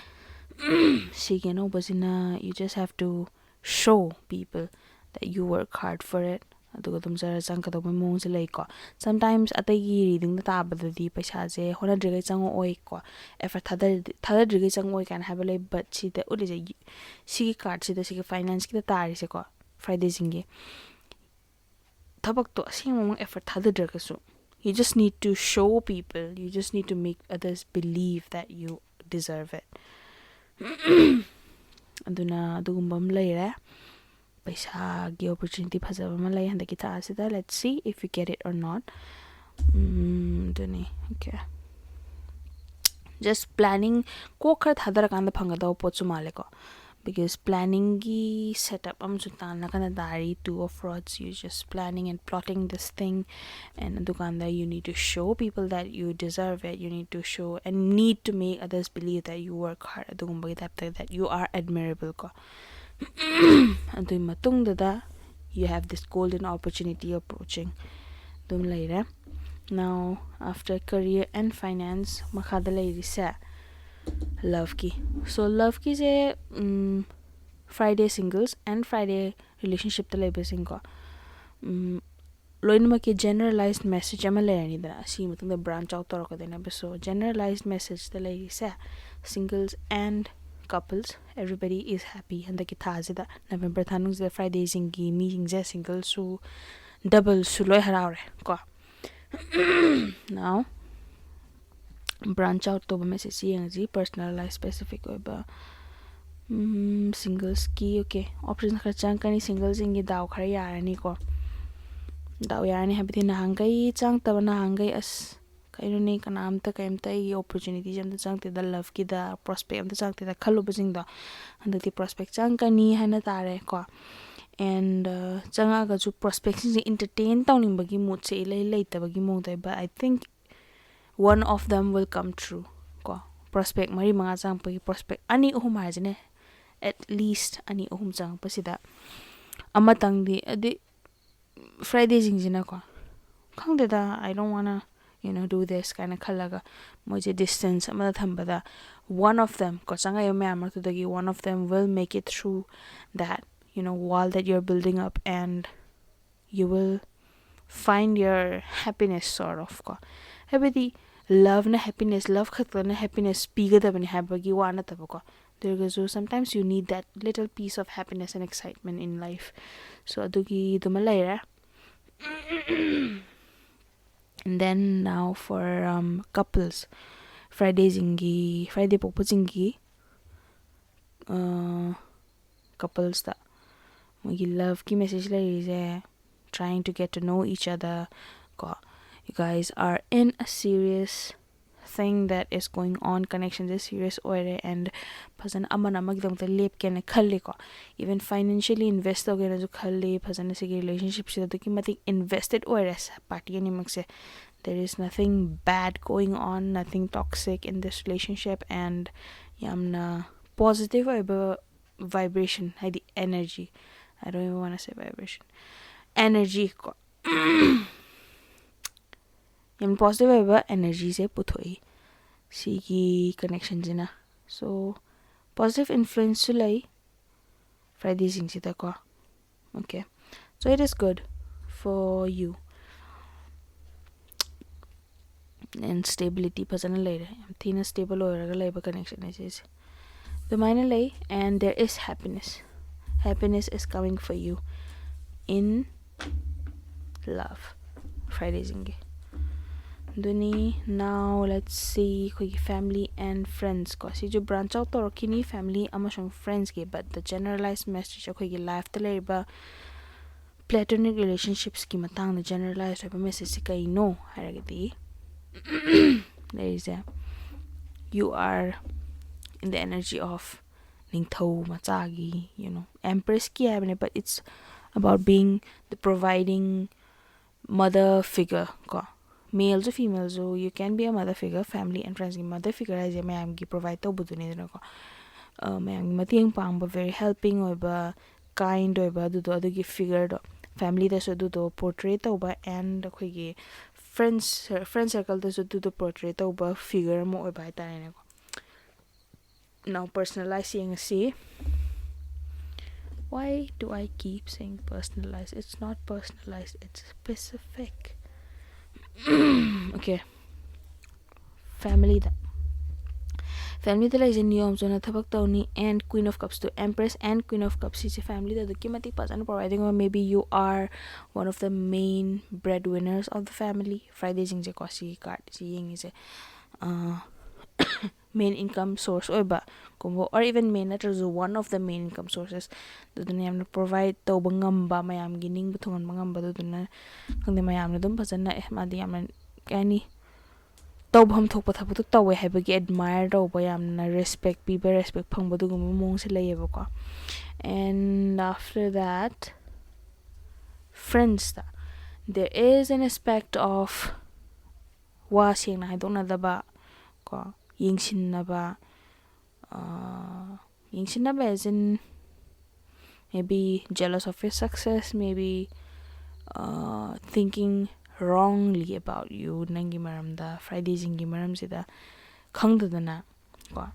ꯁꯤꯒꯤ ꯑꯅꯧꯕꯁꯤꯅ, you just have to show people that you work hard for it, ꯑꯗꯨꯒ ꯑꯗꯨꯝ ꯖꯔ ꯆꯪꯒꯗꯧꯕ ꯃꯑꯣꯡꯁꯦ ꯂꯩꯀꯣ꯫ Sometimes ꯑꯇꯩꯒꯤ readingꯗ ꯇꯥꯕꯗꯗꯤ ꯄꯩꯁꯥꯁꯦ ꯍꯣꯠꯅꯗ꯭ꯔꯤꯈꯩ ꯆꯪꯉꯛꯑꯣꯏꯀꯣ, effort ꯊꯥꯗ-, ꯊꯥꯗꯗ꯭ꯔꯤꯈꯩ ꯆꯪꯉꯛꯑꯣꯏ ꯀꯥꯏꯅ ꯍꯥꯏꯕ ꯂꯩ꯫ But ꯁꯤꯗ ꯎꯠꯂꯤꯁꯦ, ꯁꯤꯒꯤ cardꯁꯤꯗ, ꯁꯤꯒꯤ financeꯀꯤꯗ ꯇꯥꯔꯤꯁꯦꯀꯣ, Fridayꯁꯤꯡꯒꯤ ꯊꯕꯛꯇꯣ ꯑꯁꯦꯡꯕꯃꯛ effort ꯊꯥꯗꯗ꯭ꯔꯒꯁꯨ, you just need to show people, you just need to make others believe that you deserve it. ꯑꯗꯨꯅ ꯑꯗꯨꯒꯨꯝꯕ ꯑꯃ ꯂꯩꯔꯦ꯫ ꯄꯩꯁꯥꯒꯤ opportunity ꯐꯖꯕ ꯑꯃ ꯂꯩ ꯍꯟꯗꯛꯀꯤ ꯊꯥ ꯑꯁꯤꯗ꯫ Let's see if you get it or not. ꯎꯝ, ꯑꯗꯨꯅꯤ꯫ Okay, just planning, ꯀꯣꯛ ꯈꯔ ꯊꯥꯗꯔꯀꯥꯟꯗ ꯐꯪꯒꯗꯕ ꯄꯣꯠꯁꯨ ꯃꯥꯜꯂꯦꯀꯣ꯫ Because planningꯒꯤ setup ꯑꯃꯁꯨ ꯇꯥꯟꯅ ꯀꯟꯅ ꯇꯥꯔꯤ, Two of Rods. You just planning and plotting this thing, and ꯑꯗꯨꯀꯥꯟꯗ you need to show people that you deserve it, you need to show and need to make others believe that you work hard, ꯑꯗꯨꯒꯨꯝꯕꯒꯤ typeꯇ, that you are admirable ꯀꯣ꯫ ꯑꯗꯨꯒꯤ ꯃꯇꯨꯡꯗꯨꯗ you have this golden opportunity approaching ꯑꯗꯨꯝ ꯂꯩꯔꯦ꯫ Now, after career and finance, ꯃꯈꯥꯗ ꯂꯩꯔꯤꯁꯦ loveꯀꯤ꯫ So loveꯀꯤꯁꯦ, um, Friday singles and Friday relationshipꯇ ꯂꯩꯕꯁꯤꯡꯀꯣ, um, ꯂꯣꯏꯅꯃꯛꯀꯤ generalized message ꯑꯃ ꯂꯩꯔꯅꯤꯗꯅ, ꯑꯁꯤꯒꯤ ꯃꯇꯨꯡꯗ branch out ꯇꯧꯔꯛꯀꯗꯣꯏꯅꯦꯕ꯫ So generalized message ꯇ ꯂꯩꯔꯤꯁꯦ, singles and couples, everybody is happy. ꯍꯟꯗꯛꯀꯤ ꯊꯥꯁꯤꯗ, November ꯊꯥ ꯅꯨꯡꯁꯤꯗ Friday ꯁꯤꯡꯒꯤ ꯃꯤꯁꯤꯡꯁꯦ, single ꯁꯨ double ꯁꯨ ꯂꯣꯏ ꯍꯔꯥꯎꯔꯦ ꯀꯣ꯫ Now branch out ꯇꯧꯕ message ꯁꯤ ꯌꯦꯡꯉꯁꯤ, personalized specific ꯑꯣꯏꯕ꯫ Singles ꯀꯤ okay, option ꯈꯔ ꯆꯪꯉꯛꯀꯅꯤ, single ꯁꯤꯡꯒꯤ ꯗꯥꯎ ꯈꯔ ꯌꯥꯔꯅꯤꯀꯣ꯫ ꯗꯥꯎ ꯌꯥꯔꯅꯤ ꯍꯥꯏꯕꯗꯤ ꯅꯍꯥꯟꯈꯩ ꯆꯪꯉꯛꯇꯕ, ꯅꯍꯥꯟꯈꯩ ꯑꯁ ꯀꯩꯅꯣꯅꯦ, ꯀꯅꯥꯝꯇ ꯀꯩꯝꯇ ꯑꯩꯒꯤ opportunity ꯁꯦ ꯑꯝꯇ ꯆꯪꯉꯛꯇꯦꯗ, love ꯀꯤꯗ prospect ꯑꯝꯇ ꯆꯪꯉꯛꯇꯦꯗ ꯈꯜꯂꯨꯕꯁꯤꯡꯗꯣ, ꯍꯟꯗꯛꯇꯤ prospect ꯆꯪꯉꯛꯀꯅꯤ ꯍꯥꯏꯅ ꯇꯥꯔꯦꯀꯣ꯫ And ꯆꯪꯉꯛꯑꯒꯁꯨ prospect ꯁꯤꯡꯁꯦ entertain ꯇꯧꯅꯤꯡꯕꯒꯤ mood ꯁꯦ ꯏꯂꯩ ꯂꯩꯇꯕꯒꯤ ꯃꯑꯣꯡꯗ, but I think one of them will come true ꯀꯣ꯫ Prospect ꯃꯔꯤ ꯃꯉꯥ ꯆꯪꯉꯛꯄꯒꯤ, prospect ꯑꯅꯤ ꯑꯍꯨꯝ ꯍꯥꯏꯁꯤꯅꯦ, at least ꯑꯅꯤ ꯑꯍꯨꯝ ꯆꯪꯉꯛꯄꯁꯤꯗ ꯑꯃꯇꯪꯗꯤ, ꯑꯗꯨ Friday ꯁꯤꯡꯁꯤꯅꯀꯣ, ꯈꯪꯗꯦꯗ, I don't wanna, you know, do this ꯀꯥꯏꯅ ꯈꯜꯂꯒ ꯃꯣꯏꯁꯦ distance ꯑꯃꯗ ꯊꯝꯕꯗ, one of them ꯀꯣ, ꯆꯪꯉꯛꯏꯕ ꯃꯌꯥꯝ ꯃꯔꯛꯇꯨꯗꯒꯤ one of them will make it through that, you know, wall that you're building up, and you will find your happiness, sort of ꯀꯣ꯫ ꯍꯥꯏꯕꯗꯤ love ꯅ happiness, love ꯈꯛꯇꯅ happiness ꯄꯤꯒꯗꯕꯅꯤ ꯍꯥꯏꯕꯒꯤ ꯋꯥ ꯅꯠꯇꯕꯀꯣ꯫ ꯑꯗꯨ ꯑꯣꯏꯔꯒꯁꯨ sometimes you need that little piece of happiness and excitement in life. So ꯑꯗꯨꯒꯤꯗꯨꯃ ꯂꯩꯔꯦ꯫ And then now for um, couples, Friday ꯁꯤꯡꯒꯤ, Friday ꯄꯣꯛꯄꯁꯤꯡꯒꯤ couples ꯇ ꯃꯣꯏꯒꯤ love ꯀꯤ message ꯂꯩꯔꯤꯁꯦ, trying to get to know each other ꯀꯣ꯫ You guys are in a serious thing that is going on, connection say serious ꯑꯣꯏꯔꯦ, and ꯐꯖꯅ ꯑꯃꯅ ꯑꯃꯒꯤꯗꯃꯛꯇ ꯂꯦꯞꯀꯦꯅ ꯈꯜꯂꯤꯀꯣ꯫ Even financially invest ꯇꯧꯒꯦꯅꯁꯨ ꯈꯜꯂꯤ꯫ ꯐꯖꯅ ꯁꯤꯒꯤ relationship ꯁꯤꯗ ꯑꯗꯨꯛꯀꯤ ꯃꯇꯤꯛ invested ꯑꯣꯏꯔꯦ party ꯑꯅꯤꯃꯛꯁꯦ꯫ There is nothing bad going on, nothing toxic in this relationship, and ꯌꯥꯝꯅ positive ꯑꯣꯏꯕ vibration, ꯍꯥꯏꯗꯤ energy, I don't even wanna say vibration, energy ꯀꯣ꯫ ꯌꯥꯝ positive ꯑꯣꯏꯕ energy ꯁꯦ ꯄꯨꯊꯣꯛꯏ ꯁꯤꯒꯤ connection ꯁꯤꯅ꯫ So positive influence ꯁꯨ ꯂꯩ Friday ꯁꯤꯡꯁꯤꯗꯀꯣ꯫ Okay, so it is good. for you. And stability ꯐꯖꯅ ꯂꯩꯔꯦ, ꯌꯥꯝ ꯊꯤꯅ stable ꯑꯣꯏꯔꯒ ꯂꯩꯕ connection ꯁꯤꯁꯦ ꯑꯗꯨꯃꯥꯏꯅ ꯂꯩ. And there is happiness. Happiness is coming for you in love. Fridayꯁꯤꯡꯒꯤ ꯑꯗꯨꯅꯤ. Now let's see ꯑꯩꯈꯣꯏꯒꯤ family and friends ꯀꯣ, ꯁꯤꯁꯨ branch out ꯇꯧꯔꯛꯈꯤꯅꯤ family ꯑꯃꯁꯨꯡ friendsꯀꯤ. But the generalized message ꯑꯩꯈꯣꯏꯒꯤ lifeꯇ ꯂꯩꯔꯤꯕ platonic relationshipsꯀꯤ ꯃꯇꯥꯡꯗ generalized ꯑꯣꯏꯕ messageꯁꯦ ꯀꯩꯅꯣ ꯍꯥꯏꯔꯒꯗꯤ ꯂꯩꯔꯤꯁꯦ, you are in the energy of ꯅꯤꯡꯊꯧ ꯃꯆꯥꯒꯤ, you know, empressꯀꯤ ꯍꯥꯏꯕꯅꯦ, but it's about being the providing mother figure ꯀꯣ. Maleꯁꯨ femaleꯁꯨ, you can be a mother figure. Family and friendsꯀꯤ mother figure ꯍꯥꯏꯁꯦ ꯃꯌꯥꯝꯒꯤ provide ꯇꯧꯕꯗꯨꯅꯤꯗꯅꯀꯣ. ꯑ, ꯃꯌꯥꯝꯒꯤ ꯃꯇꯦꯡ ꯄꯥꯡꯕ, very helping ꯑꯣꯏꯕ, kind ꯑꯣꯏꯕ, ꯑꯗꯨꯗꯣ, ꯑꯗꯨꯒꯤ figureꯗꯣ familyꯗꯁꯨ ꯑꯗꯨꯗꯣ portray ꯇꯧꯕ, and ꯑꯩꯈꯣꯏꯒꯤ friends, friend circleꯗꯁꯨ ꯑꯗꯨꯗꯣ portray ꯇꯧꯕ figure ꯑꯃ ꯑꯣꯏꯕ ꯍꯥꯏꯇꯥꯔꯦꯅꯦꯀꯣ. Now personalize ꯌꯦꯡꯉꯁꯤ. Why do I keep saying personalize? It's not personalized, it's specific. Okay. Familyꯗ, familyꯗ ꯂꯩꯁꯦ ꯅꯤꯌꯣꯝ ꯆꯨꯝꯅ ꯊꯕꯛ ꯇꯧꯅꯤ, and Queen of Cupsꯇꯨ, Empress and Queen of Cups ꯁꯤꯁꯦ familyꯗ ꯑꯗꯨꯛꯀꯤ ꯃꯇꯤꯛ ꯐꯖꯅ providing ꯑꯣꯏ. Maybe you are one of the main breadwinners of the family. Fridayꯁꯤꯡꯁꯦꯀꯣ, ꯁꯤꯒꯤ cardꯁꯤ ꯌꯦꯡꯉꯤꯁꯦ, ꯑꯥ, main income source ꯑꯣꯏꯕ ꯒꯨꯝꯕ, or even main ꯅꯠꯇ꯭ꯔꯁꯨ one of the main income sources, ꯑꯗꯨꯗꯨꯅ ꯌꯥꯝꯅ provide ꯇꯧꯕ ꯉꯝꯕ, ꯃꯌꯥꯝꯒꯤ ꯅꯤꯡꯕ ꯊꯨꯡꯍꯟꯕ ꯉꯝꯕ, ꯑꯗꯨꯗꯨꯅ ꯈꯪꯗꯦ, ꯃꯌꯥꯝꯅ ꯑꯗꯨꯝ ꯐꯖꯅ, ꯑꯦ, ꯃꯥꯗꯤ ꯌꯥꯝꯅ, ꯀꯩ ꯍꯥꯏꯅꯤ, ꯇꯧꯐꯝ ꯊꯣꯛꯄ ꯊꯕꯛꯇꯣ ꯇꯧꯋꯦ ꯍꯥꯏꯕꯒꯤ admire ꯇꯧꯕ, ꯌꯥꯝꯅ respect ꯄꯤꯕ, respect ꯐꯪꯕ, ꯑꯗꯨꯒꯨꯝꯕ ꯃꯑꯣꯡꯁꯦ ꯂꯩꯌꯦꯕꯀꯣ. And after that, friendsꯇ, there is an aspect of ꯋꯥ ꯁꯦꯡꯅ ꯍꯥꯏꯗꯣꯛꯅꯗꯕ ꯀꯣ, ꯌꯦꯡꯁꯤꯟꯅꯕ, ꯑꯥ, ꯌꯦꯡꯁꯤꯟꯅꯕ as in maybe jealous of your success, maybe, uh, thinking wrongly about you, ꯅꯪꯒꯤ ꯃꯔꯝꯗ, Fridayꯁꯤꯡꯒꯤ ꯃꯔꯝꯁꯤꯗ ꯈꯪꯗꯗꯅ ꯀꯣ,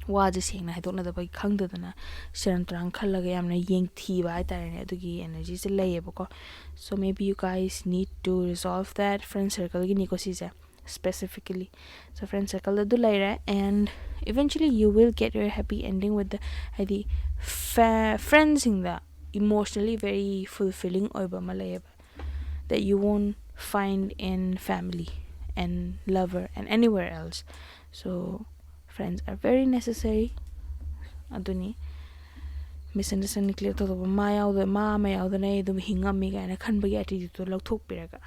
ꯋꯥꯁꯦ ꯁꯦꯡꯅ ꯍꯥꯏꯗꯣꯛꯅꯗꯕꯒꯤ ꯈꯪꯗꯗꯅ ꯁꯦꯔꯥꯟ ꯇꯨꯔꯥꯟ ꯈꯜꯂꯒ ꯌꯥꯝꯅ ꯌꯦꯡꯊꯤꯕ ꯍꯥꯏꯇꯥꯔꯦꯅꯦ, ꯑꯗꯨꯒꯤ energyꯁꯦ ꯂꯩꯌꯦꯕꯀꯣ. So maybe you guys need to resolve that. Friend circleꯒꯤꯅꯤꯀꯣ ꯁꯤꯁꯦ specifically. So friend circle ꯑꯗꯨ ꯂꯩꯔꯦ, and eventually you will get your happy ending with the, ꯍꯥꯏꯗꯤ, friendsꯁꯤꯡꯗ emotionally very fulfilling ꯑꯣꯏꯕ ꯑꯃ ꯂꯩꯌꯦꯕ, that you won't find in family and lover and anywhere else. So friends are very necessary. ꯑꯗꯨꯅꯤ, misunderstanding clear ꯇꯧꯊꯣꯛꯄ, ꯃꯥ ꯌꯥꯎꯗ ꯃꯥ ꯑꯃ ꯌꯥꯎꯗꯅ ꯑꯩ ꯑꯗꯨꯝ ꯍꯤꯡꯉꯝꯃꯤ ꯀꯥꯏꯅ ꯈꯟꯕꯒꯤ attitudeꯇꯣ ꯂꯧꯊꯣꯛꯄꯤꯔꯒ,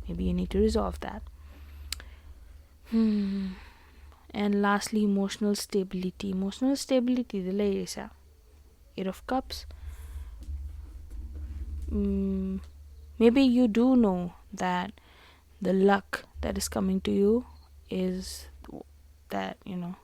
maybe you need to resolve that. Hmm. And lastly, emotional stability. Emotional stabilityꯗ ꯂꯩꯔꯤꯁꯦ, Eight of Cups. Mm, maybe you do know that the luck that is coming to you is that, you know,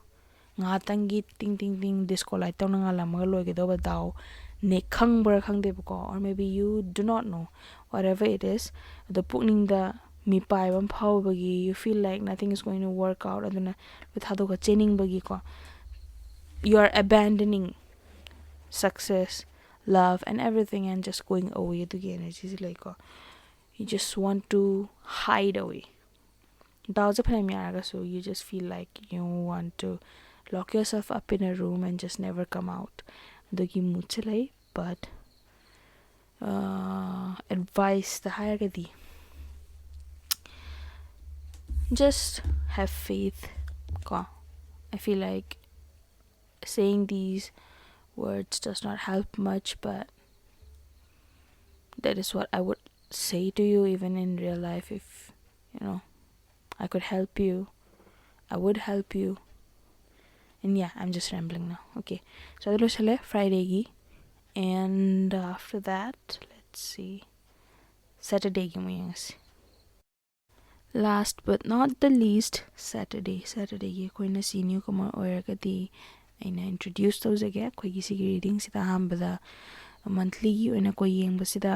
ꯉꯥꯏꯍꯥꯛꯇꯪꯒꯤ ꯇꯤꯡ ꯇꯤꯡ ꯇꯤꯡ disco light ꯇꯧꯅ ꯉꯥꯜꯂꯝꯃꯒ ꯂꯣꯏꯒꯗꯧꯕ ꯗꯥꯎꯅꯦ ꯈꯪꯕ꯭ꯔꯥ ꯈꯪꯗꯦꯕꯀꯣ, or maybe you do not know, whatever it is. ꯑꯗꯣ ꯄꯨꯛꯅꯤꯡꯗ ꯃꯤꯄꯥꯏꯕ ꯑꯃ ꯐꯥꯎꯕꯒꯤ, you feel like nothing is going to work out, ꯑꯗꯨꯅ ꯂꯣꯏ ꯊꯥꯗꯣꯛꯑꯒ ꯆꯦꯟꯅꯤꯡꯕꯒꯤꯀꯣ, you are abandoning success, love and everything and just going away ꯑꯗꯨꯒꯤ energyꯁꯦ ꯂꯩꯀꯣ. You just want to hide away. ꯗꯥꯎꯁꯦ ꯐꯅꯌꯥꯝ ꯌꯥꯔꯒꯁꯨ, you just feel like you want to lock yourself up in a room and just never come out. ꯑꯗꯨꯒꯤ moodꯁꯦ ꯂꯩ. But adviceꯇ ꯍꯥꯏꯔꯒꯗꯤ, just have faith ꯀꯣ. I feel like saying these words does not help much, but that is what I would say to you even in real life. If, you know, I could help you, I would help you. And yeah, I'm just rambling now. Okay, so ꯑꯗꯨ ꯂꯣꯏꯁꯜꯂꯦ Fridayꯒꯤ. And after that, let's see, Saturdayꯒꯤ ꯑꯃꯨꯛ ꯌꯦꯡꯉꯁꯤ. Last but not the least, Saturday. Saturdayꯒꯤ ꯑꯩꯈꯣꯏꯅ ꯁꯤ newcomer ꯑꯣꯏꯔꯒꯗꯤ ꯑꯩꯅ introduce ꯇꯧꯖꯒꯦ꯫ ꯑꯩꯈꯣꯏꯒꯤ ꯁꯤꯒꯤ readingꯁꯤꯗ ꯑꯍꯥꯟꯕꯗ monthlyꯒꯤ ꯑꯣꯏꯅ ꯑꯩꯈꯣꯏ ꯌꯦꯡꯕꯁꯤꯗ,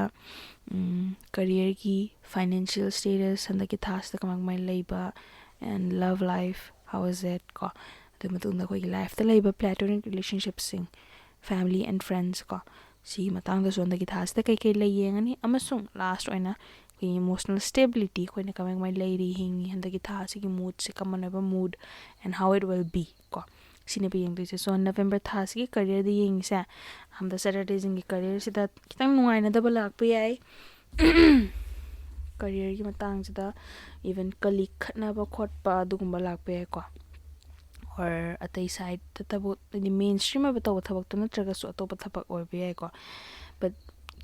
careerꯒꯤ financial status, ꯍꯟꯗꯛꯀꯤ ꯊꯥꯁꯤꯗ ꯀꯃꯥꯏ ꯀꯃꯥꯏꯅ ꯂꯩꯕ, and love life, how is it ꯀꯣ, ꯑꯗꯨ ꯃꯇꯨꯡꯗ ꯑꯩꯈꯣꯏꯒꯤ ꯂꯥꯏꯐꯇ ꯂꯩꯕ platonic relationshipꯁꯤꯡ, family and friends ꯀꯣ, ꯁꯤꯒꯤ ꯃꯇꯥꯡꯗꯁꯨ ꯍꯟꯗꯛꯀꯤ ꯊꯥꯁꯤꯗ ꯀꯩꯀꯩ ꯂꯩ ꯌꯦꯡꯉꯅꯤ꯫ ꯑꯃꯁꯨꯡ last ꯑꯣꯏꯅ ꯑꯩꯈꯣꯏꯒꯤ emotional stability, ꯑꯩꯈꯣꯏꯅ ꯀꯃꯥꯏ ꯀꯃꯥꯏ ꯂꯩꯔꯤ, ꯍꯤꯡꯉꯤ, ꯍꯟꯗꯛꯀꯤ ꯊꯥꯁꯤꯒꯤ moodꯁꯦ, common ꯑꯣꯏꯕ mood and how it will be ꯀꯣ, ꯁꯤꯅꯦꯕ ꯌꯦꯡꯗꯣꯏꯁꯦ꯫ So November ꯊꯥꯁꯤꯒꯤ careerꯗ ꯌꯦꯡꯉꯤꯁꯦ, ꯑꯍꯥꯟꯕꯗ Saturdayꯁꯤꯡꯒꯤ careerꯁꯤꯗ ꯈꯤꯇꯪ ꯅꯨꯡꯉꯥꯏꯅꯗꯕ ꯂꯥꯛꯄ ꯌꯥꯏ꯫ Careerꯒꯤ ꯃꯇꯥꯡꯁꯤꯗ even colleague ꯈꯠꯅꯕ ꯈꯣꯠꯄ ꯑꯗꯨꯒꯨꯝꯕ ꯂꯥꯛꯄ ꯌꯥꯏꯀꯣ, or ꯑꯇꯩ sideꯇ ꯊꯕꯛ, ꯍꯥꯏꯗꯤ mainstream ꯑꯣꯏꯕ ꯇꯧꯕ ꯊꯕꯛꯇꯣ ꯅꯠꯇ꯭ꯔꯒꯁꯨ ꯑꯇꯣꯞꯄ ꯊꯕꯛ ꯑꯣꯏꯕ ꯌꯥꯏꯀꯣ꯫ But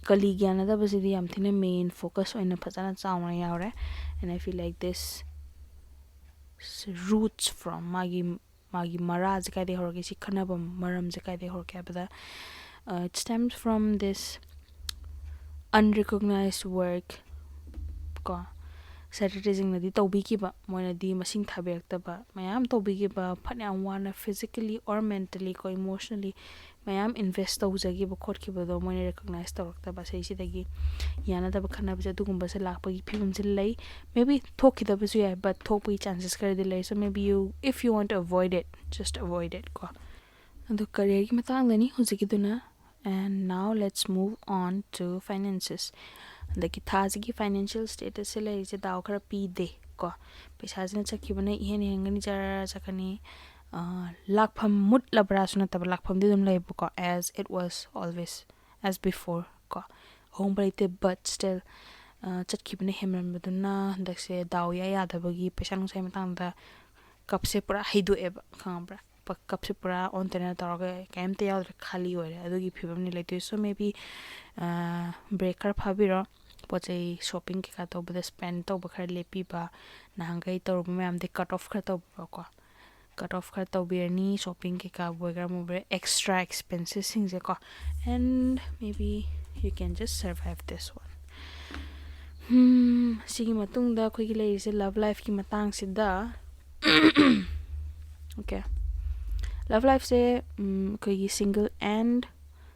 colleague ꯌꯥꯅꯗꯕꯁꯤꯗꯤ ꯌꯥꯝ ꯊꯤꯅ main focus ꯑꯣꯏꯅ ꯐꯖꯅ ꯆꯥꯎꯅ ꯌꯥꯎꯔꯦ꯫ And I feel like this roots from ꯃꯥꯒꯤ, ꯃꯥꯒꯤ ꯃꯔꯥꯁꯦ ꯀꯥꯏꯗꯩ ꯍꯧꯔꯛꯀꯦ, ꯁꯤ ꯈꯟꯅꯕ ꯃꯔꯝꯁꯦ ꯀꯥꯏꯗꯩ ꯍꯧꯔꯛꯀꯦ ꯍꯥꯏꯕꯗ, uh, it stems from this unrecognized work ꯀꯣ, Saturdayꯁꯤꯡꯅꯗꯤ ꯇꯧꯕꯤꯈꯤꯕ, ꯃꯣꯏꯅꯗꯤ ꯃꯁꯤꯡ ꯊꯥꯕꯤꯔꯛꯇꯕ, ꯃꯌꯥꯝ ꯇꯧꯕꯤꯈꯤꯕ, ꯐꯅꯌꯥꯝ ꯋꯥꯅ physically or mentally ꯀꯣ, emotionally ꯃꯌꯥꯝ invest ꯇꯧꯖꯈꯤꯕ ꯈꯣꯠꯈꯤꯕꯗꯣ ꯃꯣꯏꯅ recognize ꯇꯧꯔꯛꯇꯕ, ꯁꯤꯁꯤꯗꯒꯤ ꯌꯥꯅꯗꯕ ꯈꯟꯅꯕꯁꯦ, ꯑꯗꯨꯒꯨꯝꯕꯁꯦ ꯂꯥꯛꯄꯒꯤ ꯐꯤꯕꯝꯁꯦ ꯂꯩ꯫ Maybe ꯊꯣꯛꯈꯤꯗꯕꯁꯨ ꯌꯥꯏ, but ꯊꯣꯛꯄꯒꯤ chances ꯈꯔꯗꯤ ꯂꯩ꯫ So maybe you, if you want to avoid it, just avoid it ꯀꯣ꯫ ꯑꯗꯣ careerꯒꯤ ꯃꯇꯥꯡꯗꯅꯤ ꯍꯧꯖꯤꯛꯀꯤꯗꯨꯅ꯫ And now let's move on to finances. ꯍꯟꯗꯛꯀꯤ ꯊꯥꯁꯤꯒꯤ financial statusꯁꯦ ꯂꯩꯔꯤꯁꯦ ꯗꯥꯎ ꯈꯔ ꯄꯤꯗꯦ ꯀꯣ꯫ ꯄꯩꯁꯥꯁꯤꯅ ꯆꯠꯈꯤꯕꯅ ꯏꯍꯦꯟ ꯍꯦꯟꯒꯅꯤ, ꯖꯔ ꯆꯠꯀꯅꯤ꯫ ꯑꯥ, ꯂꯥꯛꯐꯝ ꯃꯨꯠꯂꯕ꯭ꯔꯥꯁꯨ ꯅꯠꯇꯕ, ꯂꯥꯛꯐꯝꯗꯤ ꯑꯗꯨꯝ ꯂꯩꯕꯀꯣ, as it was always, as before ꯀꯣ꯫ ꯑꯍꯣꯡꯕ ꯂꯩꯇꯦ, but still, ꯑꯥ, ꯆꯠꯈꯤꯕꯅ ꯍꯦꯟꯃꯟꯕꯗꯨꯅ ꯍꯟꯗꯛꯁꯦ ꯗꯥꯎ ꯏꯌꯥ ꯌꯥꯗꯕꯒꯤ ꯄꯩꯁꯥ ꯅꯨꯡꯁꯥꯒꯤ ꯃꯇꯥꯡꯗ ꯀꯞꯁꯦ ꯄꯨꯔꯥ ꯍꯩꯗꯣꯛꯑꯦꯕ, ꯈꯪꯉꯕ꯭ꯔꯥ? ꯄ-, ꯀꯞꯁꯦ ꯄꯨꯔꯥ ꯑꯣꯟ ꯇꯩꯅ ꯇꯧꯔꯒ ꯀꯩꯝꯇ ꯌꯥꯎꯗ꯭ꯔꯦ, ꯈꯥꯂꯤ ꯑꯣꯏꯔꯦ꯫ ꯑꯗꯨꯒꯤ ꯐꯤꯕꯝꯅꯤ ꯂꯩꯇꯣꯏ꯫ So maybe, ꯑꯥ, break ꯈꯔ ꯐꯥꯕꯤꯔꯣ꯫ ꯄꯣꯠ ꯆꯩ shopping ꯀꯩꯀꯥ ꯇꯧꯕꯗ spend ꯇꯧꯕ ꯈꯔ ꯂꯦꯞꯄꯤꯕ, ꯅꯍꯥꯟꯈꯩ ꯇꯧꯔꯨꯕ ꯃꯌꯥꯝꯗꯤ cut off ꯈꯔ ꯇꯧꯕꯤꯕꯀꯣ꯫ Cut off ꯈꯔ ꯇꯧꯕꯤꯔꯅꯤ, shopping ꯀꯩꯀꯥꯕꯨ ꯑꯣꯏꯒꯦꯔꯥ ꯑꯃꯕꯨ ꯑꯣꯏꯒꯦꯔꯥ, extra expenses ꯁꯤꯡꯁꯦꯀꯣ꯫ And maybe you can just survive this one. Hmm, ꯁꯤꯒꯤ ꯃꯇꯨꯡꯗ ꯑꯩꯈꯣꯏꯒꯤ ꯂꯩꯔꯤꯁꯦ love lifeꯀꯤ ꯃꯇꯥꯡꯁꯤꯗ꯫ Okay, love lifeꯁꯦ, ꯎꯝ, ꯑꯩꯈꯣꯏꯒꯤ single and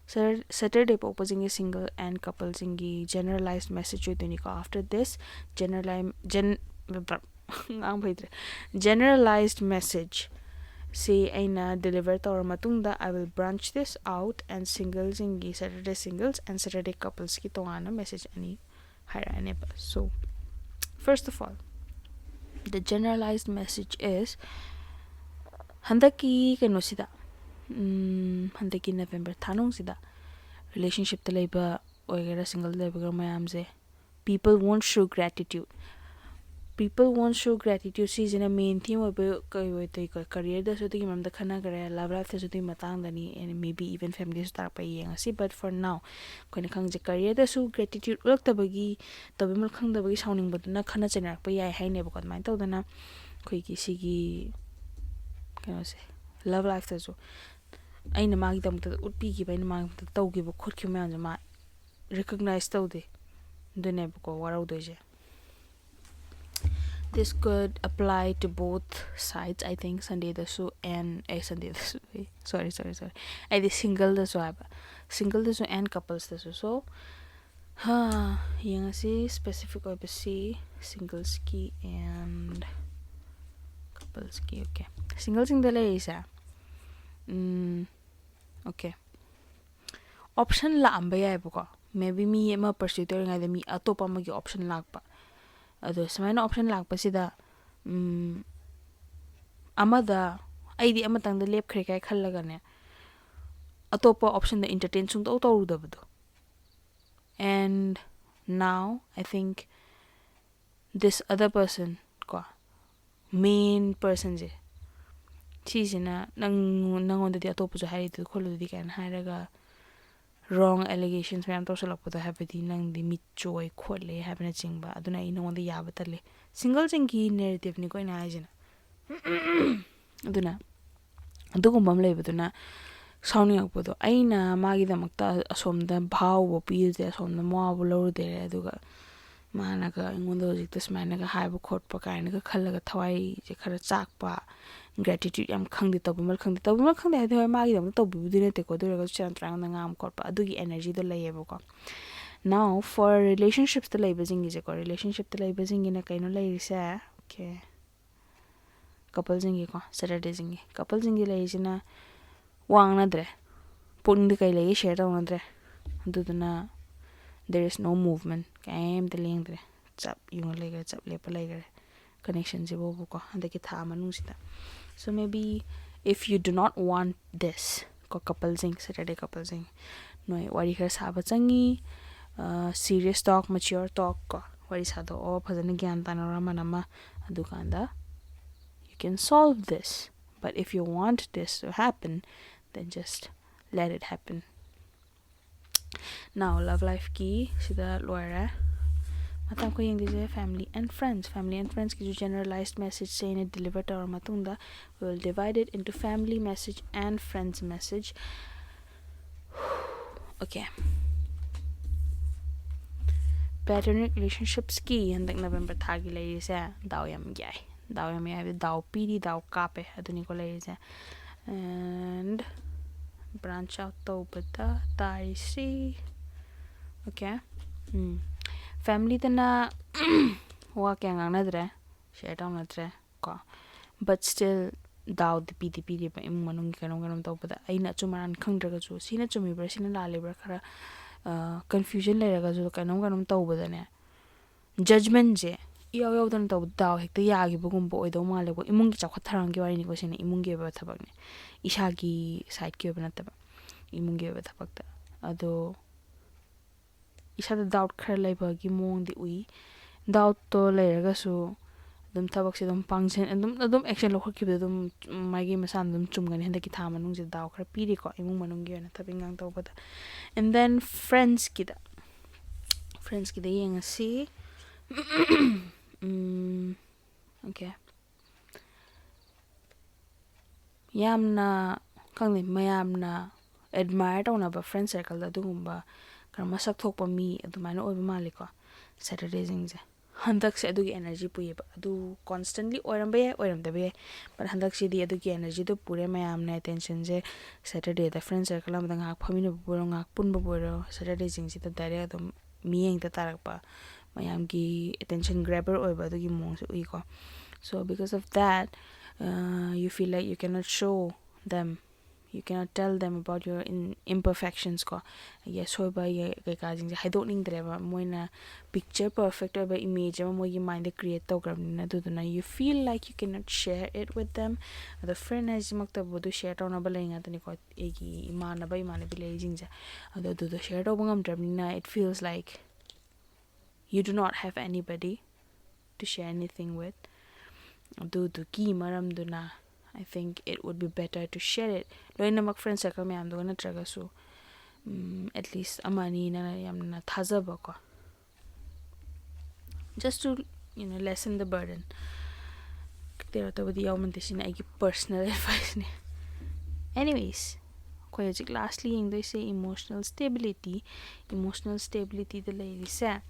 Sat-, Saturday ꯄꯣꯛꯄꯁꯤꯡꯒꯤ single and coupleꯁꯤꯡꯒꯤ generalized message ꯑꯣꯏꯗꯣꯏꯅꯤꯀꯣ꯫ After this, generali-, gen-, ꯉꯥꯡꯕ ꯍꯩꯇ꯭ꯔꯦ꯫ Generalized message. ꯁꯤ ꯑꯩꯅ deliver ꯇꯧꯔ ꯃꯇꯨꯡꯗ, I will branch this out and ꯁꯤꯡꯒꯜꯁꯤꯡꯒꯤ, Saturday singles and Saturday couplesꯀꯤ ꯇꯣꯉꯥꯟꯅ message ꯑꯅꯤ ꯍꯥꯏꯔꯛꯑꯅꯦꯕ꯫ So, first of all, the generalized message is, ꯍꯟꯗꯛꯀꯤ ꯀꯩꯅꯣꯁꯤꯗ, ꯎꯝ, ꯍꯟꯗꯛꯀꯤ November ꯊꯥꯅꯨꯡꯁꯤꯗ relationshipꯇ ꯂꯩꯕ ꯑꯣꯏꯒꯦꯔꯥ, single ꯂꯩꯕꯒ ꯃꯌꯥꯝꯁꯦ, people won't show gratitude. People won't show gratitude ꯁꯤꯁꯤꯅ main theme ꯑꯣꯏꯕ, ꯀꯩ ꯑꯣꯏꯗꯣꯏꯀꯣ, careerꯗꯁꯨ ꯑꯗꯨꯒꯤ ꯃꯔꯝꯗ ꯈꯟꯅꯈ꯭ꯔꯦ, love lifeꯇꯁꯨ ꯑꯗꯨꯒꯤ ꯃꯇꯥꯡꯗꯅꯤ, and maybe even familyꯁꯨ ꯇꯥꯔꯛꯄ ꯌꯦꯡꯉꯁꯤ꯫ But for now, ꯑꯩꯈꯣꯏꯅ ꯈꯪꯖꯩ, careerꯗꯁꯨ gratitude ꯎꯠꯂꯛꯇꯕꯒꯤ, ꯇꯧꯕꯤꯃꯜ ꯈꯪꯗꯕꯒꯤ ꯁꯥꯎꯅꯤꯡꯕꯗꯨꯅ ꯈꯠꯅ ꯆꯩꯅꯔꯛꯄ ꯌꯥꯏ ꯍꯥꯏꯅꯦꯕꯀꯣ꯫ ꯑꯗꯨꯃꯥꯏꯅ ꯇꯧꯗꯅ ꯑꯩꯈꯣꯏꯒꯤ ꯁꯤꯒꯤ ꯀꯩꯅꯣꯁꯦ, love lifeꯇꯁꯨ ꯑꯩꯅ ꯃꯥꯒꯤꯗꯃꯛꯇ ꯎꯠꯄꯤꯈꯤꯕ, ꯑꯩꯅ ꯃꯥꯒꯤꯗꯃꯛꯇ ꯇꯧꯈꯤꯕ ꯈꯣꯠꯈꯤꯕ ꯃꯌꯥꯝꯁꯦ ꯃꯥ recognize ꯇꯧꯗꯦ꯫ ꯑꯗꯨꯅꯦꯕꯀꯣ ꯋꯥꯔꯧꯗꯣꯏꯁꯦ꯫ This could apply to both sides, I think. Sundayꯗꯁꯨ and, A, Sundayꯗꯁꯨ, sorry, sorry, sorry, ꯑꯩꯗꯤ singleꯗꯁꯨ ꯍꯥꯏꯕ, singleꯗꯁꯨ and couplesꯇꯁꯨ꯫ So, ꯍꯥ, ꯌꯦꯡꯉꯁꯤ specific ꯑꯣꯏꯕꯁꯤ, singlesꯀꯤ and couplesꯀꯤ꯫ Okay, singleꯁꯤꯡꯗ ꯂꯩꯔꯤꯁꯦ, ꯎꯝ, okay, option ꯂꯥꯛꯑꯝꯕ ꯌꯥꯏꯕꯀꯣ꯫ Maybe ꯃꯤ ꯑꯃ pursue ꯇꯧꯔꯤꯉꯩꯗ ꯃꯤ ꯑꯇꯣꯞꯄ ꯑꯃꯒꯤ option ꯂꯥꯛꯄ꯫ ꯑꯗꯣ ꯁꯨꯃꯥꯏꯅ option ꯂꯥꯛꯄꯁꯤꯗ, ꯎꯝ, ꯑꯃꯗ ꯑꯩꯗꯤ ꯑꯃꯇꯪꯗ ꯂꯦꯞꯈ꯭ꯔꯦ ꯀꯥꯏ ꯈꯜꯂꯒꯅꯦ, ꯑꯇꯣꯞꯄ optionꯗ entertain ꯁꯨꯡꯇꯧ ꯇꯧꯔꯨꯗꯕꯗꯣ꯫ And now I think this other person, ꯀꯣ, main personꯁꯦ, ꯁꯤꯁꯤꯅ ꯅꯪ, ꯅꯪꯉꯣꯟꯗꯗꯤ ꯑꯇꯣꯞꯄꯁꯨ ꯍꯥꯏꯔꯤꯗꯨꯗꯤ ꯈꯣꯠꯂꯤꯗꯨꯗꯤ ꯀꯥꯏꯅ ꯍꯥꯏꯔꯒ wrong allegations ꯃꯌꯥꯝ ꯇꯧꯁꯜꯂꯛꯄꯗꯣ, ꯍꯥꯏꯕꯗꯤ ꯅꯪꯗꯤ ꯃꯤꯠ ꯆꯣꯏ ꯈꯣꯠꯂꯦ ꯍꯥꯏꯕꯅꯆꯤꯡꯕ, ꯑꯗꯨꯅ ꯑꯩ ꯅꯉꯣꯟꯗ ꯌꯥꯕ ꯇꯜꯂꯦ꯫ Singleꯁꯤꯡꯒꯤ narrativeꯅꯤꯀꯣ ꯑꯩꯅ ꯍꯥꯏꯁꯤꯅ꯫ ꯑꯗꯨꯅ ꯑꯗꯨꯒꯨꯝꯕ ꯑꯃ ꯂꯩꯕꯗꯨꯅ ꯁꯥꯎꯅꯤꯡꯉꯛꯄꯗꯣ, ꯑꯩꯅ ꯃꯥꯒꯤꯗꯃꯛꯇ ꯑꯁꯣꯝꯗ ꯚꯥꯎꯕꯨ ꯄꯤꯔꯨꯗꯦ, ꯑꯁꯣꯝꯗ ꯃꯋꯥꯕꯨ ꯂꯧꯔꯨꯗꯦ, ꯑꯗꯨꯒ ꯃꯥꯅꯒ ꯑꯩꯉꯣꯟꯗ ꯍꯧꯖꯤꯛꯇ ꯁꯨꯃꯥꯏꯅꯒ ꯍꯥꯏꯕ ꯈꯣꯠꯄ ꯀꯥꯏꯅꯒ ꯈꯜꯂꯒ ꯊꯋꯥꯏꯁꯦ ꯈꯔ ꯆꯥꯛꯄ, gratitude ꯌꯥꯝ ꯈꯪꯗꯦ, ꯇꯧꯕꯤꯃꯜ ꯈꯪꯗꯦ, ꯇꯧꯕꯤꯃꯜ ꯈꯪꯗꯦ ꯍꯥꯏꯗꯤ, ꯍꯣꯏ, ꯃꯥꯒꯤꯗꯃꯛꯇ ꯇꯧꯕꯤꯕꯨꯗꯤ ꯅꯠꯇꯦꯀꯣ, ꯑꯗꯨ ꯑꯣꯏꯔꯒꯁꯨ ꯁꯦꯔꯥꯟ ꯇꯨꯔꯥꯟꯗ ꯉꯥꯡꯕ ꯈꯣꯠꯄ, ꯑꯗꯨꯒꯤ energyꯗꯣ ꯂꯩꯌꯦꯕꯀꯣ꯫ Now for relationshipsꯇ ꯂꯩꯕꯁꯤꯡꯒꯤꯁꯦꯀꯣ, relationshipꯇ ꯂꯩꯕꯁꯤꯡꯒꯤꯅ ꯀꯩꯅꯣ ꯂꯩꯔꯤꯁꯦ? Okay, ꯀꯄꯜꯁꯤꯡꯒꯤꯀꯣ, ꯁꯦꯇꯔꯗꯦꯁꯤꯡꯒꯤ ꯀꯄꯜꯁꯤꯡꯒꯤ ꯂꯩꯔꯤꯁꯤꯅ ꯋꯥ ꯉꯥꯡꯅꯗ꯭ꯔꯦ, ꯄꯨꯛꯅꯤꯡꯗ ꯀꯩ ꯂꯩꯒꯦ ꯁꯤꯌꯔ ꯇꯧꯅꯗ꯭ꯔꯦ꯫ ꯑꯗꯨꯗꯨꯅ there is no movement, ꯀꯩꯝꯇ ꯂꯦꯡꯗ꯭ꯔꯦ꯫ ꯆꯞ ꯌꯨꯡꯉ ꯂꯩꯈ꯭ꯔꯦ, ꯆꯞ ꯂꯦꯞꯄ ꯂꯩꯈ꯭ꯔꯦ ꯀꯅꯦꯛꯁꯟꯁꯤꯕꯨꯕꯀꯣ, ꯍꯟꯗꯛꯀꯤ ꯊꯥ ꯃꯅꯨꯡꯁꯤꯗ꯫ So maybe if you do not want this ꯀꯣ, ꯀꯄꯜꯁꯤꯡ, ꯁꯦꯇꯔꯗꯦ ꯀꯄꯜꯁꯤꯡ, ꯅꯣꯏ ꯋꯥꯔꯤ ꯈꯔ ꯁꯥꯕ ꯆꯪꯉꯤ꯫ ꯁꯤꯔꯤꯌꯁ ꯇꯣꯛ, ꯃꯦꯆꯤꯌꯣꯔ ꯇꯣꯛ ꯀꯣ, ꯋꯥꯔꯤ ꯁꯥꯗꯣꯛꯑꯣ, ꯐꯖꯅ ꯒ꯭ꯌꯥꯟ ꯇꯥꯅꯔꯣ ꯑꯃꯅ ꯑꯃ꯫ ꯑꯗꯨꯀꯥꯟꯗ you can solve this. But if you want this to happen, then just let it happen. Now, love lifeꯀꯤ ꯁꯤꯗ ꯂꯣꯏꯔꯦ꯫ ꯃꯊꯪ ꯑꯩꯈꯣꯏ ꯌꯦꯡꯗꯣꯏꯁꯦ family and friends. Family and friendsꯀꯤꯁꯨ generalized messageꯁꯦ ꯑꯩꯅ deliver ꯇꯧꯔ ꯃꯇꯨꯡꯗ, we will divide it into family message and friends message. Okay. Platonic relationshipsꯀꯤ ꯍꯟꯗꯛ November ꯊꯥꯒꯤ ꯂꯩꯔꯤꯁꯦ ꯗꯥꯎ ꯌꯥꯝ ꯌꯥꯏ꯫ ꯗꯥꯎ ꯌꯥꯝ ꯌꯥꯏ ꯍꯥꯏꯕꯗꯤ ꯗꯥꯎ ꯄꯤꯔꯤ, ꯗꯥꯎ ꯀꯥꯞꯄꯦ, ꯑꯗꯨꯅꯤꯀꯣ ꯂꯩꯔꯤꯁꯦ꯫ And branch out ꯇꯧꯕꯗ ꯇꯥꯔꯤꯁꯤ, okay, ꯎꯝ, familyꯗꯅ ꯋꯥ ꯀꯌꯥ ꯉꯥꯡꯅꯗ꯭ꯔꯦ, ꯁꯤꯌꯔ ꯇꯧꯅꯗ꯭ꯔꯦ ꯀꯣ, but still ꯗꯥꯎꯗꯤ ꯄꯤꯗꯤ ꯄꯤꯔꯤꯕ, ꯏꯃꯨꯡ ꯃꯅꯨꯡꯒꯤ ꯀꯩꯅꯣꯝ ꯀꯩꯅꯣꯝ ꯇꯧꯕꯗ꯫ ꯑꯩꯅ ꯑꯆꯨꯝ ꯑꯔꯥꯟ ꯈꯪꯗ꯭ꯔꯒꯁꯨ, ꯁꯤꯅ ꯆꯨꯝꯃꯤꯕ꯭ꯔꯥ, ꯁꯤꯅ ꯂꯥꯜꯂꯤꯕ꯭ꯔꯥ, ꯈꯔ ꯀꯟꯐ꯭ꯌꯨꯖꯟ ꯂꯩꯔꯒꯁꯨ, ꯀꯩꯅꯣꯝ ꯀꯩꯅꯣꯝ ꯇꯧꯕꯗꯅꯦ, ꯖꯖꯃꯦꯟꯁꯦ ꯏꯌꯥꯎ ꯌꯥꯎꯗꯅ ꯇꯧꯕ ꯗꯥꯎ ꯍꯦꯛꯇ ꯌꯥꯈꯤꯕꯒꯨꯝꯕ ꯑꯣꯏꯗꯧ ꯃꯥꯜꯂꯦꯀꯣ꯫ ꯏꯃꯨꯡꯒꯤ ꯆꯥꯎꯈꯠ ꯊꯧꯔꯥꯡꯒꯤ ꯋꯥꯔꯤꯅꯤꯀꯣ, ꯁꯤꯅ ꯏꯃꯨꯡꯒꯤ ꯑꯣꯏꯕ ꯊꯕꯛꯅꯦ, ꯏꯁꯥꯒꯤ ꯁꯥꯏꯠꯀꯤ ꯑꯣꯏꯕ ꯅꯠꯇꯕ, ꯏꯃꯨꯡꯒꯤ ꯑꯣꯏꯕ ꯊꯕꯛꯇ꯫ ꯑꯗꯣ ꯏꯁꯥꯗ ꯗꯥꯎꯠ ꯈꯔ ꯂꯩꯕꯒꯤ ꯃꯑꯣꯡꯗꯤ ꯎꯏ꯫ ꯗꯥꯎꯠꯇꯣ ꯂꯩꯔꯒꯁꯨ ꯑꯗꯨꯝ ꯊꯕꯛꯁꯦ ꯑꯗꯨꯝ ꯄꯥꯡꯁꯤꯟ-, ꯑꯗꯨꯝ, ꯑꯗꯨꯝ ꯑꯦꯛꯁꯟ ꯂꯧꯈꯠꯈꯤꯕꯗ ꯑꯗꯨꯝ ꯃꯥꯒꯤ ꯃꯁꯥꯅ ꯑꯗꯨꯝ ꯆꯨꯝꯒꯅꯤ꯫ ꯍꯟꯗꯛꯀꯤ ꯊꯥ ꯃꯅꯨꯡꯁꯤꯗ ꯗꯥꯎ ꯈꯔ ꯄꯤꯔꯤꯀꯣ, ꯏꯃꯨꯡ ꯃꯅꯨꯡꯒꯤ ꯑꯣꯏꯅ ꯊꯕꯛ ꯏꯟꯈꯥꯡ ꯇꯧꯕꯗ꯫ And then friendsꯀꯤꯗ, friendsꯀꯤꯗ ꯌꯦꯡꯉꯁꯤ꯫ ꯎꯝ, okay꯫ ꯌꯥꯝꯅ, ꯈꯪꯗꯦ, ꯃꯌꯥꯝꯅ admire ꯇꯧꯅꯕ friend circle ꯑꯗꯨꯒꯨꯝꯕ ꯈꯔ ꯃꯁꯛ ꯊꯣꯛꯄ ꯃꯤ ꯑꯗꯨꯃꯥꯏꯅ ꯑꯣꯏꯕ ꯃꯥꯜꯂꯤꯀꯣ, ꯁꯦꯇꯔꯗꯦꯁꯤꯡꯁꯦ꯫ ꯍꯟꯗꯛꯁꯦ ꯑꯗꯨꯒꯤ energy ꯄꯨꯏꯌꯦꯕ꯫ ꯑꯗꯨ constantly ꯑꯣꯏꯔꯝꯕ ꯌꯥꯏ, ꯑꯣꯏꯔꯝꯗꯕ ꯌꯥꯏ, but ꯍꯟꯗꯛꯁꯤꯗꯤ ꯑꯗꯨꯒꯤ energyꯗꯣ ꯄꯨꯔꯦ꯫ ꯃꯌꯥꯝꯅ attentionꯁꯦ ꯁꯦꯇꯔꯗꯦꯗ friend circle ꯑꯃꯗ ꯉꯥꯏꯍꯥꯛ ꯐꯝꯃꯤꯟꯅꯕꯕꯨ ꯑꯣꯏꯔꯣ, ꯉꯥꯏꯍꯥꯛ ꯄꯨꯟꯕꯕꯨ ꯑꯣꯏꯔꯣ, ꯁꯦꯇꯔꯗꯦꯁꯤꯡꯁꯤꯗ direct ꯑꯗꯨꯝ ꯃꯤꯠꯌꯦꯡꯗ ꯇꯥꯔꯛꯄ, ꯃꯌꯥꯝꯒꯤ attention grabber ꯑꯣꯏꯕ ꯑꯗꯨꯒꯤ ꯃꯑꯣꯡꯁꯦ ꯎꯏꯀꯣ꯫ So because of that, uh, you feel like you cannot show them, you cannot tell them about your in imperfections ꯀꯣ, ꯑꯩꯒꯤ ꯑꯁꯣꯏꯕ, ꯑꯩꯒꯤ ꯀꯩꯀꯥꯁꯤꯡꯁꯦ ꯍꯥꯏꯗꯣꯛꯅꯤꯡꯗ꯭ꯔꯦꯕ꯫ ꯃꯣꯏꯅ picture perfect ꯑꯣꯏꯕ image ꯑꯃ ꯃꯣꯏꯒꯤ mindꯗ create ꯇꯧꯈ꯭ꯔꯕꯅꯤꯅ, ꯑꯗꯨꯗꯨꯅ you feel like you cannot share it with them. ꯑꯗꯣ friend ꯍꯥꯏꯁꯤꯃꯛꯇꯕꯨ ꯑꯗꯨ share ꯇꯧꯅꯕ ꯂꯩ ꯉꯥꯛꯇꯅꯤꯀꯣ, ꯑꯩꯒꯤ ꯏꯃꯥꯟꯅꯕ ꯏꯃꯥꯟꯅꯕꯤ ꯂꯩꯔꯤꯁꯤꯡꯁꯦ꯫ ꯑꯗꯣ ꯑꯗꯨꯗꯣ share ꯇꯧꯕ ꯉꯝꯗ꯭ꯔꯕꯅꯤꯅ, it feels like you do not have anybody to share anything with. ꯑꯗꯨꯗꯨꯒꯤ ꯃꯔꯝꯗꯨꯅ, I think it would be better to share it, ꯂꯣꯏꯅꯃꯛ friend circle ꯃꯌꯥꯝꯗꯨꯒ ꯅꯠꯇ꯭ꯔꯒꯁꯨ, ꯎꯝ, at least ꯑꯃ ꯑꯅꯤ ꯅꯪꯅ ꯌꯥꯝꯅ ꯊꯥꯖꯕꯀꯣ, just to, you know, lessen the burden. ꯀꯩꯅꯣ ꯇꯧꯕꯗꯤ ꯌꯥꯎꯃꯟꯗꯦ, ꯁꯤꯅ ꯑꯩꯒꯤ personal adviceꯅꯦ꯫ Anyways, ꯑꯩꯈꯣꯏ ꯍꯧꯖꯤꯛ lastly ꯌꯦꯡꯗꯣꯏꯁꯦ emotional stability. Emotional stabilityꯗ ꯂꯩꯔꯤꯁꯦ,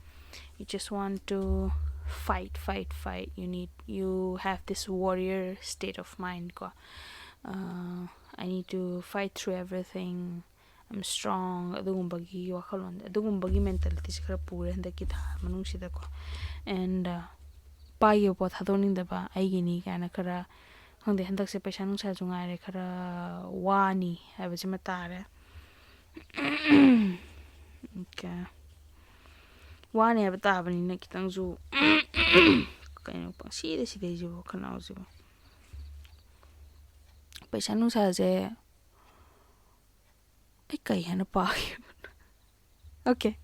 you just want to fight, fight, fight. You need, you have this warrior state of mind ꯀꯣ꯫ Uh, I need to fight through everything. I'm strong. ꯑꯗꯨꯒꯨꯝꯕꯒꯤ ꯋꯥꯈꯜꯂꯣꯟ, ꯑꯗꯨꯒꯨꯝꯕꯒꯤ mentalityꯁꯦ ꯈꯔ ꯄꯨꯔꯦ ꯍꯟꯗꯛꯀꯤ ꯊꯥ ꯃꯅꯨꯡꯁꯤꯗꯀꯣ꯫ And, uh, ꯄꯥꯏꯈꯤꯕ ꯄꯣꯠ ꯊꯥꯗꯣꯛꯅꯤꯡꯗꯕ, ꯑꯩꯒꯤꯅꯤ ꯀꯥꯏꯅ ꯈꯔ, ꯈꯪꯗꯦ, ꯍꯟꯗꯛꯁꯦ ꯄꯩꯁꯥ ꯅꯨꯡꯁꯥꯁꯨ ꯉꯥꯏꯔꯦ, ꯈꯔ ꯋꯥꯅꯤ ꯍꯥꯏꯕꯁꯤꯃ ꯇꯥꯔꯦ꯫ Okay. ꯋꯥꯅꯤ ꯍꯥꯏꯕ ꯇꯥꯕꯅꯤꯅ ꯈꯤꯇꯪꯁꯨ ꯀꯩꯅꯣ ꯄꯪꯁꯤꯗ ꯁꯤꯗꯩꯁꯤꯕꯨ, ꯈꯅꯥꯎꯁꯤꯕꯨ꯫ ꯄꯩꯁꯥ ꯅꯨꯡꯁꯥꯁꯦ ꯑꯩ ꯀꯩ ꯍꯥꯏꯅ ꯄꯥꯈꯤꯕꯅꯣ? Okay.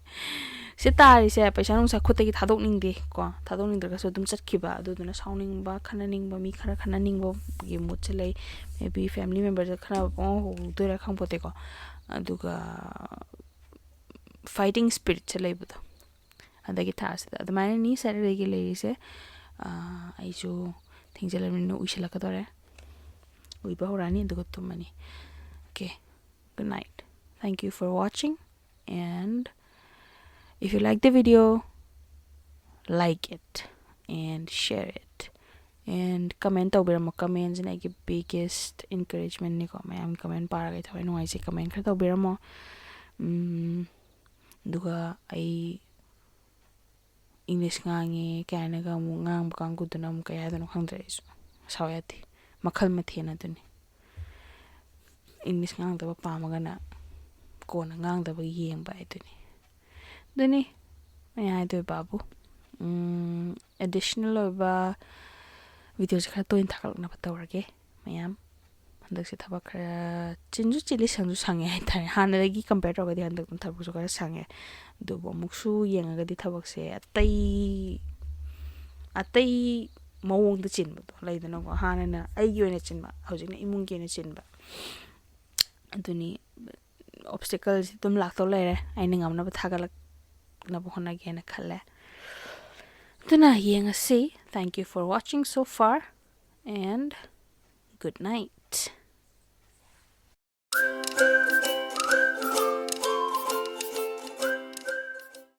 ꯁꯤ ꯇꯥꯔꯤꯁꯦ ꯄꯩꯁꯥ ꯅꯨꯡꯁꯥ ꯈꯨꯠꯇꯒꯤ ꯊꯥꯗꯣꯛꯅꯤꯡꯗꯦ ꯀꯣ, ꯊꯥꯗꯣꯛꯅꯤꯡꯗ꯭ꯔꯒꯁꯨ ꯑꯗꯨꯝ ꯆꯠꯈꯤꯕ, ꯑꯗꯨꯗꯨꯅ ꯁꯥꯎꯅꯤꯡꯕ, ꯈꯠꯅꯅꯤꯡꯕ, ꯃꯤ ꯈꯔ ꯈꯠꯅꯅꯤꯡꯕꯒꯤ moodꯁꯦ ꯂꯩ꯫ Maybe family memberꯗ ꯈꯠꯅꯕ ꯄꯪꯍꯧ ꯍꯧꯗꯣꯏꯔꯥ ꯈꯪꯄꯣꯠꯇꯦꯀꯣ꯫ ꯑꯗꯨꯒ fighting spiritꯁꯦ ꯂꯩꯕꯗꯣ ꯍꯟꯗꯛꯀꯤ ꯊꯥꯁꯤꯗ꯫ ꯑꯗꯨꯃꯥꯏꯅꯅꯤ Saturdayꯒꯤ ꯂꯩꯔꯤꯁꯦ꯫ ꯑꯥ, ꯑꯩꯁꯨ ꯊꯦꯡꯖꯤꯜꯂꯕꯅꯤꯅ ꯎꯏꯁꯤꯜꯂꯛꯀꯗꯧꯔꯦ꯫ ꯎꯏꯕ ꯍꯧꯔꯛꯑꯅꯤ ꯑꯗꯨꯒ ꯇꯨꯝꯃꯅꯤ꯫ Okay, good night. Thank you for watching, and if you like the video, like it and share it and comment ꯇꯧꯕꯤꯔꯝꯃꯣ꯫ Commentꯁꯤꯅ ꯑꯩꯒꯤ biggest encouragementꯅꯤꯀꯣ꯫ ꯃꯌꯥꯝꯒꯤ comment ꯄꯥꯔꯒ ꯑꯩ ꯊꯋꯥꯏ ꯅꯨꯡꯉꯥꯏꯖꯩ꯫ Comment ꯈꯔ ꯇꯧꯕꯤꯔꯝꯃꯣ꯫ ꯎꯝ, ꯑꯗꯨꯒ ꯑꯩ ꯏꯪꯂꯤꯁ ꯉꯥꯡꯉꯦ ꯀꯥꯏꯅꯒ ꯑꯃꯨꯛ ꯉꯥꯡꯕ ꯀꯥꯡꯕꯨꯗꯨꯅ ꯑꯃꯨꯛ ꯀꯩ ꯍꯥꯏꯗꯣꯏꯅꯣ ꯈꯪꯗ꯭ꯔꯦ꯫ ꯑꯩꯁꯨ ꯁꯥꯎ ꯌꯥꯗꯦ꯫ ꯃꯈꯜ ꯃꯊꯦꯜ ꯑꯗꯨꯅꯤ꯫ ꯏꯪꯂꯤꯁ ꯉꯥꯡꯗꯕ ꯄꯥꯝꯃꯒꯅ ꯀꯣꯟꯅ ꯉꯥꯡꯗꯕ ꯌꯦꯡꯕ ꯍꯥꯏꯗꯨꯅꯤ꯫ ꯑꯗꯨꯅꯤ ꯑꯩꯅ ꯍꯥꯏꯗꯣꯏꯕꯕꯨ꯫ ꯑꯦꯗꯤꯁꯅꯦꯜ ꯑꯣꯏꯕ ꯚꯤꯗꯤꯑꯣꯁꯦ ꯈꯔ ꯇꯣꯏꯅ ꯊꯥꯒꯠꯂꯛꯅꯕ ꯇꯧꯔꯒꯦ ꯃꯌꯥꯝ꯫ ꯍꯟꯗꯛꯁꯦ ꯊꯕꯛ ꯈꯔ ꯆꯤꯟꯁꯨ ꯆꯤꯜꯂꯤ, ꯁꯪꯁꯨ ꯁꯪꯉꯦ ꯍꯥꯏꯇꯥꯔꯦ꯫ ꯍꯥꯟꯅꯗꯒꯤ ꯀꯝꯄꯦꯌꯔ ꯇꯧꯔꯒꯗꯤ ꯍꯟꯗꯛꯇꯤ ꯊꯕꯛꯁꯨ ꯈꯔ ꯁꯪꯉꯦ꯫ ꯑꯗꯨꯕꯨ ꯑꯃꯨꯛꯁꯨ ꯌꯦꯡꯉꯒꯗꯤ ꯊꯕꯛꯁꯦ ꯑꯇꯩ ꯑꯇꯩ ꯃꯑꯣꯡꯗ ꯆꯤꯟꯕꯗꯣ ꯂꯩꯗꯅꯀꯣ꯫ ꯍꯥꯟꯅꯅ ꯑꯩꯒꯤ ꯑꯣꯏꯅ ꯆꯤꯟꯕ, ꯍꯧꯖꯤꯛꯅ ꯏꯃꯨꯡꯒꯤ ꯑꯣꯏꯅ ꯆꯤꯟꯕ꯫ ꯑꯗꯨꯅꯤ, ꯑꯣꯞꯁꯇꯤꯀꯜꯁꯤ ꯑꯗꯨꯝ ꯂꯥꯛꯇꯧ ꯂꯩꯔꯦ꯫ ꯑꯩꯅ ꯉꯝꯅꯕ ꯊꯥꯒꯠꯂꯛꯅꯕ ꯍꯣꯠꯅꯒꯦꯅ ꯈꯜꯂꯦ꯫ ꯑꯗꯨꯅ ꯌꯦꯡꯉꯁꯤ꯫ Thank you for watching so far and good night.